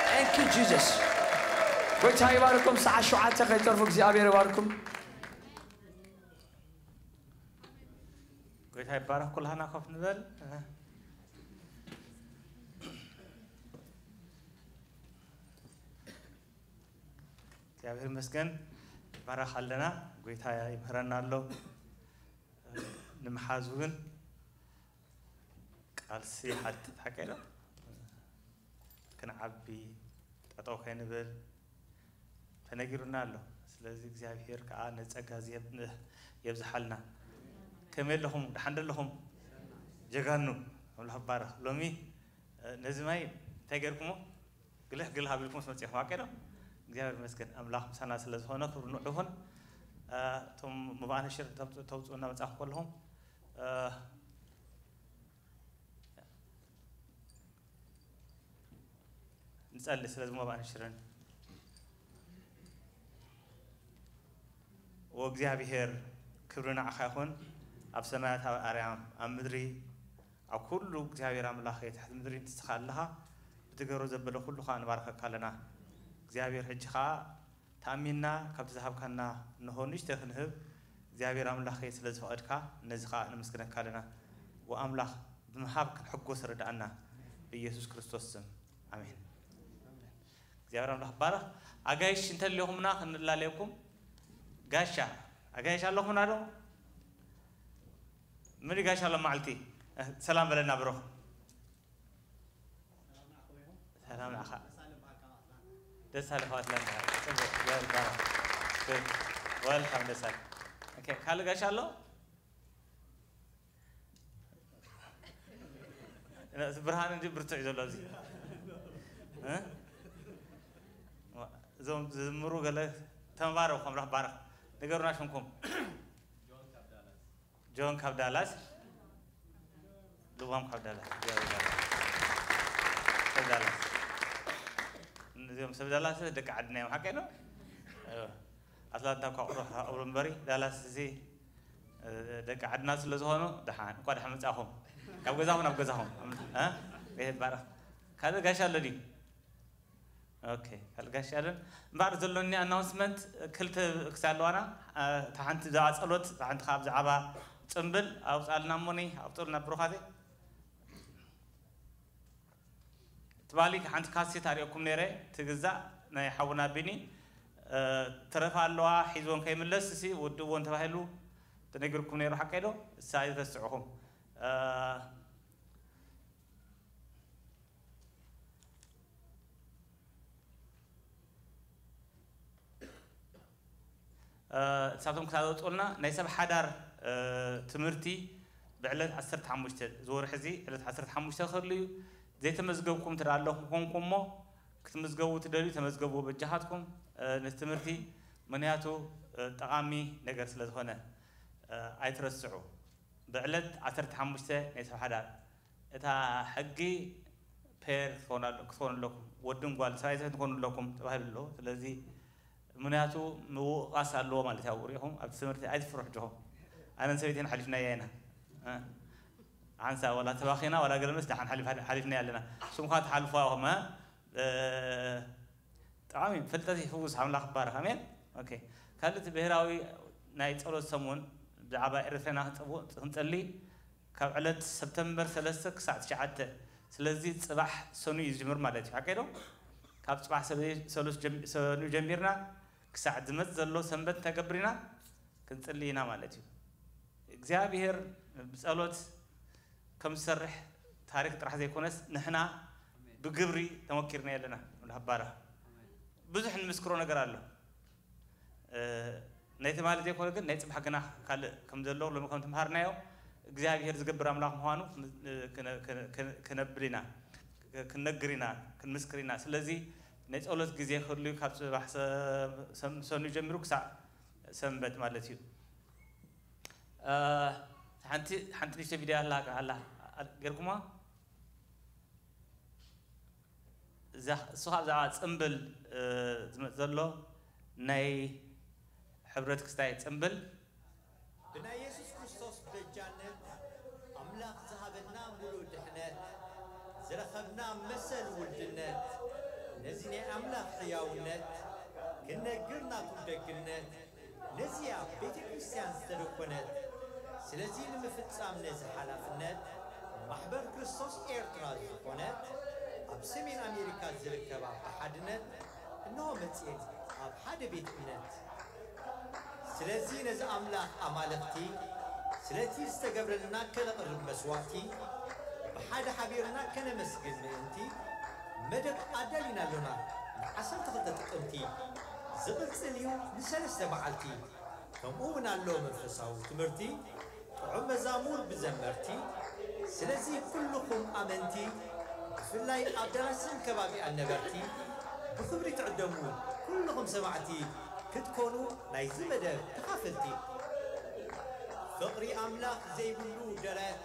Thank you Jesus። ጎይታ ይባርኩም። ሰዓት ሸውዓተ ከይተርፉ እግዚኣብሔር ይባርኩም። ጎይታ ይባረክ። ኩላህና ኮፍ ንበል። እግዚኣብሔር ይመስገን። ይባረክ ኣለና። ጎይታ ይምህረና ኣሎ። ንምሓዝ እውን ቃልሲ ሓትት ሓቀ ዶ? ክንዓቢ፣ ጠጠው ከይንብል ተነጊሩና ኣሎ። ስለዚ እግዚኣብሔር ከዓ ነጸጋ እዚ የብ-፣ የብዝሓልና። ከመይ ኣለኹም? ደሓን ዶ ኣለኹም? ጀጋኑ፣ ኣምላኽ ይባረኽ። ሎሚ፣ እ፣ ነዚ ማይ እንታይ ገይርኩሞ? ግልሕ ግልሕ ኣቢልኩም መጺኹም፣ ሓቀይ ዶ? እግዚኣብሔር ይመስገን። ኣምላኽ ምሳና ስለ ዝኾነ ክብሪ ንዑ ይኹን። እ፣ እቶም መባእነ ሽር ተምጽ-፣ ተውጽኡ እናመጻኹም ከለኹም፣ እ፣ ንጸሊ ስለ ዝሞባእን ሽርን። ወእግዚኣብሔር ክብሪ ንዓኻ ይኹን፣ ኣብ ሰማያት ኣብ ኣርያም ኣብ ምድሪ ኣብ ኩሉ እግዚኣብሔር ኣምላኽ ትሕቲ ምድሪ ንስኻ ኣለኻ፣ ብትገብሮ ዘበለ ኩሉ ኸዓ ንባርከካ ኣለና። እግዚኣብሔር ሕጂ ኸዓ ተኣሚንና ካብቲ ዝሃብካና እንሆ ንእሽተይ ክንህብ እግዚኣብሔር ኣምላኽ ስለ ዝፈቐድካ ነዚ ኸዓ ነመስግነካ ኣለና። ወኣምላኽ ብምሃብ ክንሕጎስ ርድኣና ብኢየሱስ ክርስቶስ ስም ኣሜን። እግዚኣብሔር ኣምላኽ ባረኽ። ኣጋይሽ እንተለኹምና ክንላለየኩም ጋሻ ኣጋይሽ ኣለኹምና ዶ? ምን ጋሻ ኣሎ መዓልቲ ሰላም በለና ብሮኽ። ሰላም ንዓኻ። ደሳለ ካብ ኣትላንታ። ጽቡቕ፣ ዌል፣ ባራ። ጉድ። ዌልካም ደሳለ። ኦኬ፣ ካልእ ጋሻ ኣሎ? እዚ ብርሃን እንጂ ብርቱዕ እዩ ዘሎ ኣብዚ። እ? እዞም ዝዝምሩ ገለ ተመባረኹ፣ ኣምላኽ ባረኽ። ንገሩና ሽምኩም። ጆን ካብ ዳላስ። ልዋም ካብ ዳላስ። ካብ ዳላስ። እዚኦም ሰብ ዳላስ ደቂ ዓድና እዮም፣ ሓቀይ ነው? ኣትላንታ እኳ ቁሩብ ሓቕሩ እምበሪ፣ ዳላስ እዚ፣ እ፣ ደቂ ዓድና ስለ ዝኾኑ፣ ደሓን፣ እንኳ ደሓን መጻኹም። ካብ ገዛኹም ናብ ገዛኹም። እ? ቤት ባረኽ። ካልእ ጋሻ ኣሎ ድዩ? ኦኬ፣ ካልእ ጋሻ የለን። እምበኣር ዘሎኒ ኣናውንስመንት ክልተ ክልተ ኣለዋና። እ፣ እታ ሓንቲ ብዛዕባ ጸሎት፣ እታ ሓንቲ ከኣ ብዛዕባ ጽምብል ኣውጽኣልና እሞኒ፣ ኣውጽኡልና ብሩኻተይ። ትማሊ ሓንቲ ካሴት ኣርእየኩም ነይረ፣ ትግዛእ ናይ ሓውና ቢኒ። እ፣ ተረፋ ኣለዋ፣ ሒዝዎን ከይምለስ፣ እሲ ውድእዎን ተባሂሉ ተነጊርኩም ነይሩ፣ ሓቀይ ዶ? እሳ ኣይትረስዕኹም። እ፣ እ፣ ንሳቶም ክሳብ ዘውፅኡልና ናይ ሰብ ሓዳር፣ እ፣ ትምህርቲ ብዕለት ዓሰርተ ሓሙሽተ፣ እዚ ወርሒ እዚ ዕለት ዓሰርተ ሓሙሽተ ክህሉ እዩ። ዘይተመዝገብኩም እንተ ኣለኹም ኮንኩም እሞ ክትምዝገቡ ትደልዩ ተመዝገቡ በጃኻትኩም፣ እ፣ ነቲ ትምህርቲ፣ ምኽንያቱ፣ እ፣ ጠቓሚ ነገር ስለ ዝኾነ፣ እ፣ ኣይትረስዑ። ብዕለት ዓሰርተ ሓሙሽተ ናይ ሰብ ሓዳር እታ ሕጊ ፔር ክትኾኑ ኣለ-፣ ክትኾኑ ኣለኩም፣ ወድን ጓል ሰብኣይ ሰበይትን ክትኾኑ ኣለኩም ተባሂሉ ኣሎ። ስለዚ ምኽንያቱ ምውቃስ ኣለዎ ማለት እዩ። ኣብኡ ሪኢኹም ኣብቲ ትምህርቲ ኣይትፍርሑ ጆኹም። ኣነን ሰበይተይን ሓሊፍናያ ኢና። እ፣ ሓንሳ ዋላ ተባኺና ዋላ ገለ ምስ ደሓን ሓሊፍ-፣ ሓሊፍናያ ኣለና። ንስኹም ከኣ ትሓልፉዋ ኢኹም፣ እ፣ እ፣ ጠቓሚ ፍልጠት ይፍውስ ኣምላኽ ይባረኽ። ኣሜን። ኦኬ። ካልእ እቲ ብሄራዊ ናይ ጸሎት ሰሙን ብዛዕባ ኤርትራና ክንጸቡ-፣ ክንጸሊ ካብ ዕለት ሰፕተምበር ሰለስተ ክሳዕ ትሽዓተ። ስለዚ ጽባሕ ሰኑይ እዩ ዝጅምር ማለት እዩ። ሓቀይ ዶ? ካብ ጽባሕ ሰኑይ፣ ሰሉስ ጀም-፣ ሰኑይ ጀሚርና ክሳዕ ዝመጽእ ዘሎ ሰንበት እንታይ ገብር ኢና? ክንጽሊ ኢና ማለት እዩ። እግዚኣብሔር ብጸሎት ከም ዝሰርሕ ታሪክ ጥራሕ ዘይኮነስ ንሕና ብግብሪ ተመኪርና ኣለና። ወዲ ሃባራ ብዙሕ ንምስክሮ ነገር ኣሎ። እ፣ ናይ ትማሊ ዘይኮነ ግን ናይ ጽባሕ ግና ካልእ ከም ዘሎ ሎሚ ከም ተምሃርናዮ እግዚኣብሔር ዝገብር ኣምላኽ ምዃኑ ክነ-፣ ክነ-፣ ክነ-፣ ክነብል ኢና፣ ክንነግር ኢና፣ ክንምስክር ኢና። ስለዚ ናይ ጸሎት ግዜ ክህሉ ካብ ጽባሕ ሰ-፣ ሰም-፣ ሰኑ ጀሚሩ ክሳዕ ሰንበት ማለት እዩ። እ፣ ሓንቲ፣ ሓንቲ ንእሽቶ ቪድዮ ኣላ፣ ኣላ፣ ጌርኩማ? እዛ፣ እሱ ካብ ብዛዕባ ጽምብል፣ እ፣ ዝመጽእ ዘሎ ናይ ሕብረት ክስታይ ጽምብል። ብናይ የሱስ ክርስቶስ በጃነት ኣምላኽ ዝሃበና ምሉእ ድሕነት፣ ዝረኸብና መሰል ውልድነት፣ ነዚ ናይ ኣምላኽ ሕያውነት ክንነግር ናቱ ደግነት፣ ነዚኣ ቤተ ክርስቲያን ዝተደኮነት፣ ስለዚ ንምፍጻም ነዚ ሓላፍነት ማሕበር ክርስቶስ ኤርትራ ዝኾነት ኣብ ሰሜን ኣሜሪካ ዝርከባ ብሓድነት እንሆ መጺኤን ኣብ ሓደ ቤት እምነት። ስለዚ ነዚ ኣምላኽ ኣማልኽቲ ስለቲ ዝተገብረልና ከነቕርብ መስዋዕቲ ብሓደ ሓቢርና ከነመስግን ምእንቲ መደብ ኣዳሊና ኣሎና። ንዓሰርተ ክልተ ጥቅምቲ ዝቕጽል እዩ ንሰለስተ መዓልቲ። ከምኡ እውን ኣሎ መንፈሳዊ ትምህርቲ፣ ጥዑም መዛሙር ብዘመርቲ። ስለዚ ኩልኹም ኣመንቲ፣ ብፍላይ ኣብ ዳላስን ከባቢኣን ነበርቲ፣ ብኽብሪ ትዕደሙ። ኩልኹም ሰማዕቲ ክትኮኑ ናይዚ መደብ ተኻፈልቲ። ፍቕሪ ኣምላኽ ዘይብሉ ደረት፣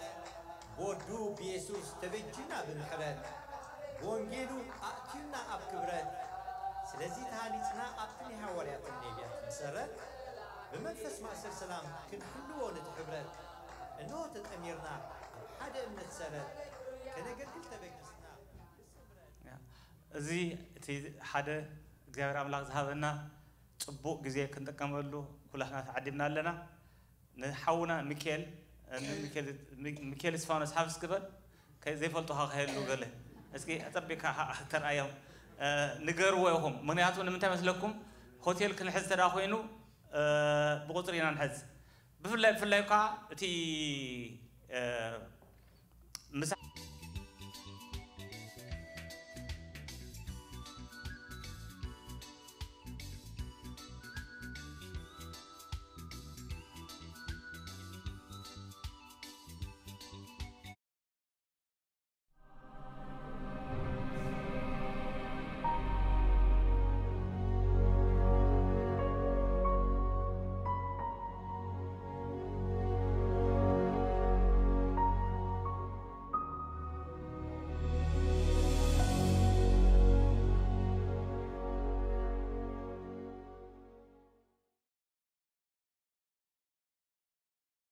ብወዱ ብየሱስ ተበጅና ብምሕረት፣ ብወንጌሉ ኣእትዩና ኣብ ክብረት። ስለዚ ተሃኒጽና ኣብቲ ናይ ሃዋርያትን ነቢያትን መሰረት፣ ብመንፈስ ማእሰር ሰላም ክንሕልዎ ነቲ ሕብረት። እንሆ ተጠሚርና ኣብ ሓደ እምነት ሰረት፣ ከነገልግል ተበጊስና። ያ፣ እዚ እቲ ሓደ እግዚኣብሔር ኣምላኽ ዝሃበና ጽቡቕ ግዜ ክንጥቀመሉ ኩላህና ተዓዲምና ኣለና። ንሓውና ሚካኤል፣ እ፣ ሚካኤል፣ ሚ-፣ ሚካኤል እስፋኖስ ሓፍስ ግበል፣ ከ-፣ ዘይፈልጡኻ ከህሉ ገለ። እስኪ ኣጸቢቕካ ካ-፣ ተርኣዮም፣ እ፣ ንገርዎ ኢኹም። ምኽንያቱ ንምንታይ መስለኩም? ሆቴል ክንሕዝ ተዳ ኮይኑ፣ እ፣ ብቁጽሪ ኢና ንሕዝ። ብፍላይ፣ ብፍላይ እኳ እቲ፣ እ፣ ምሳ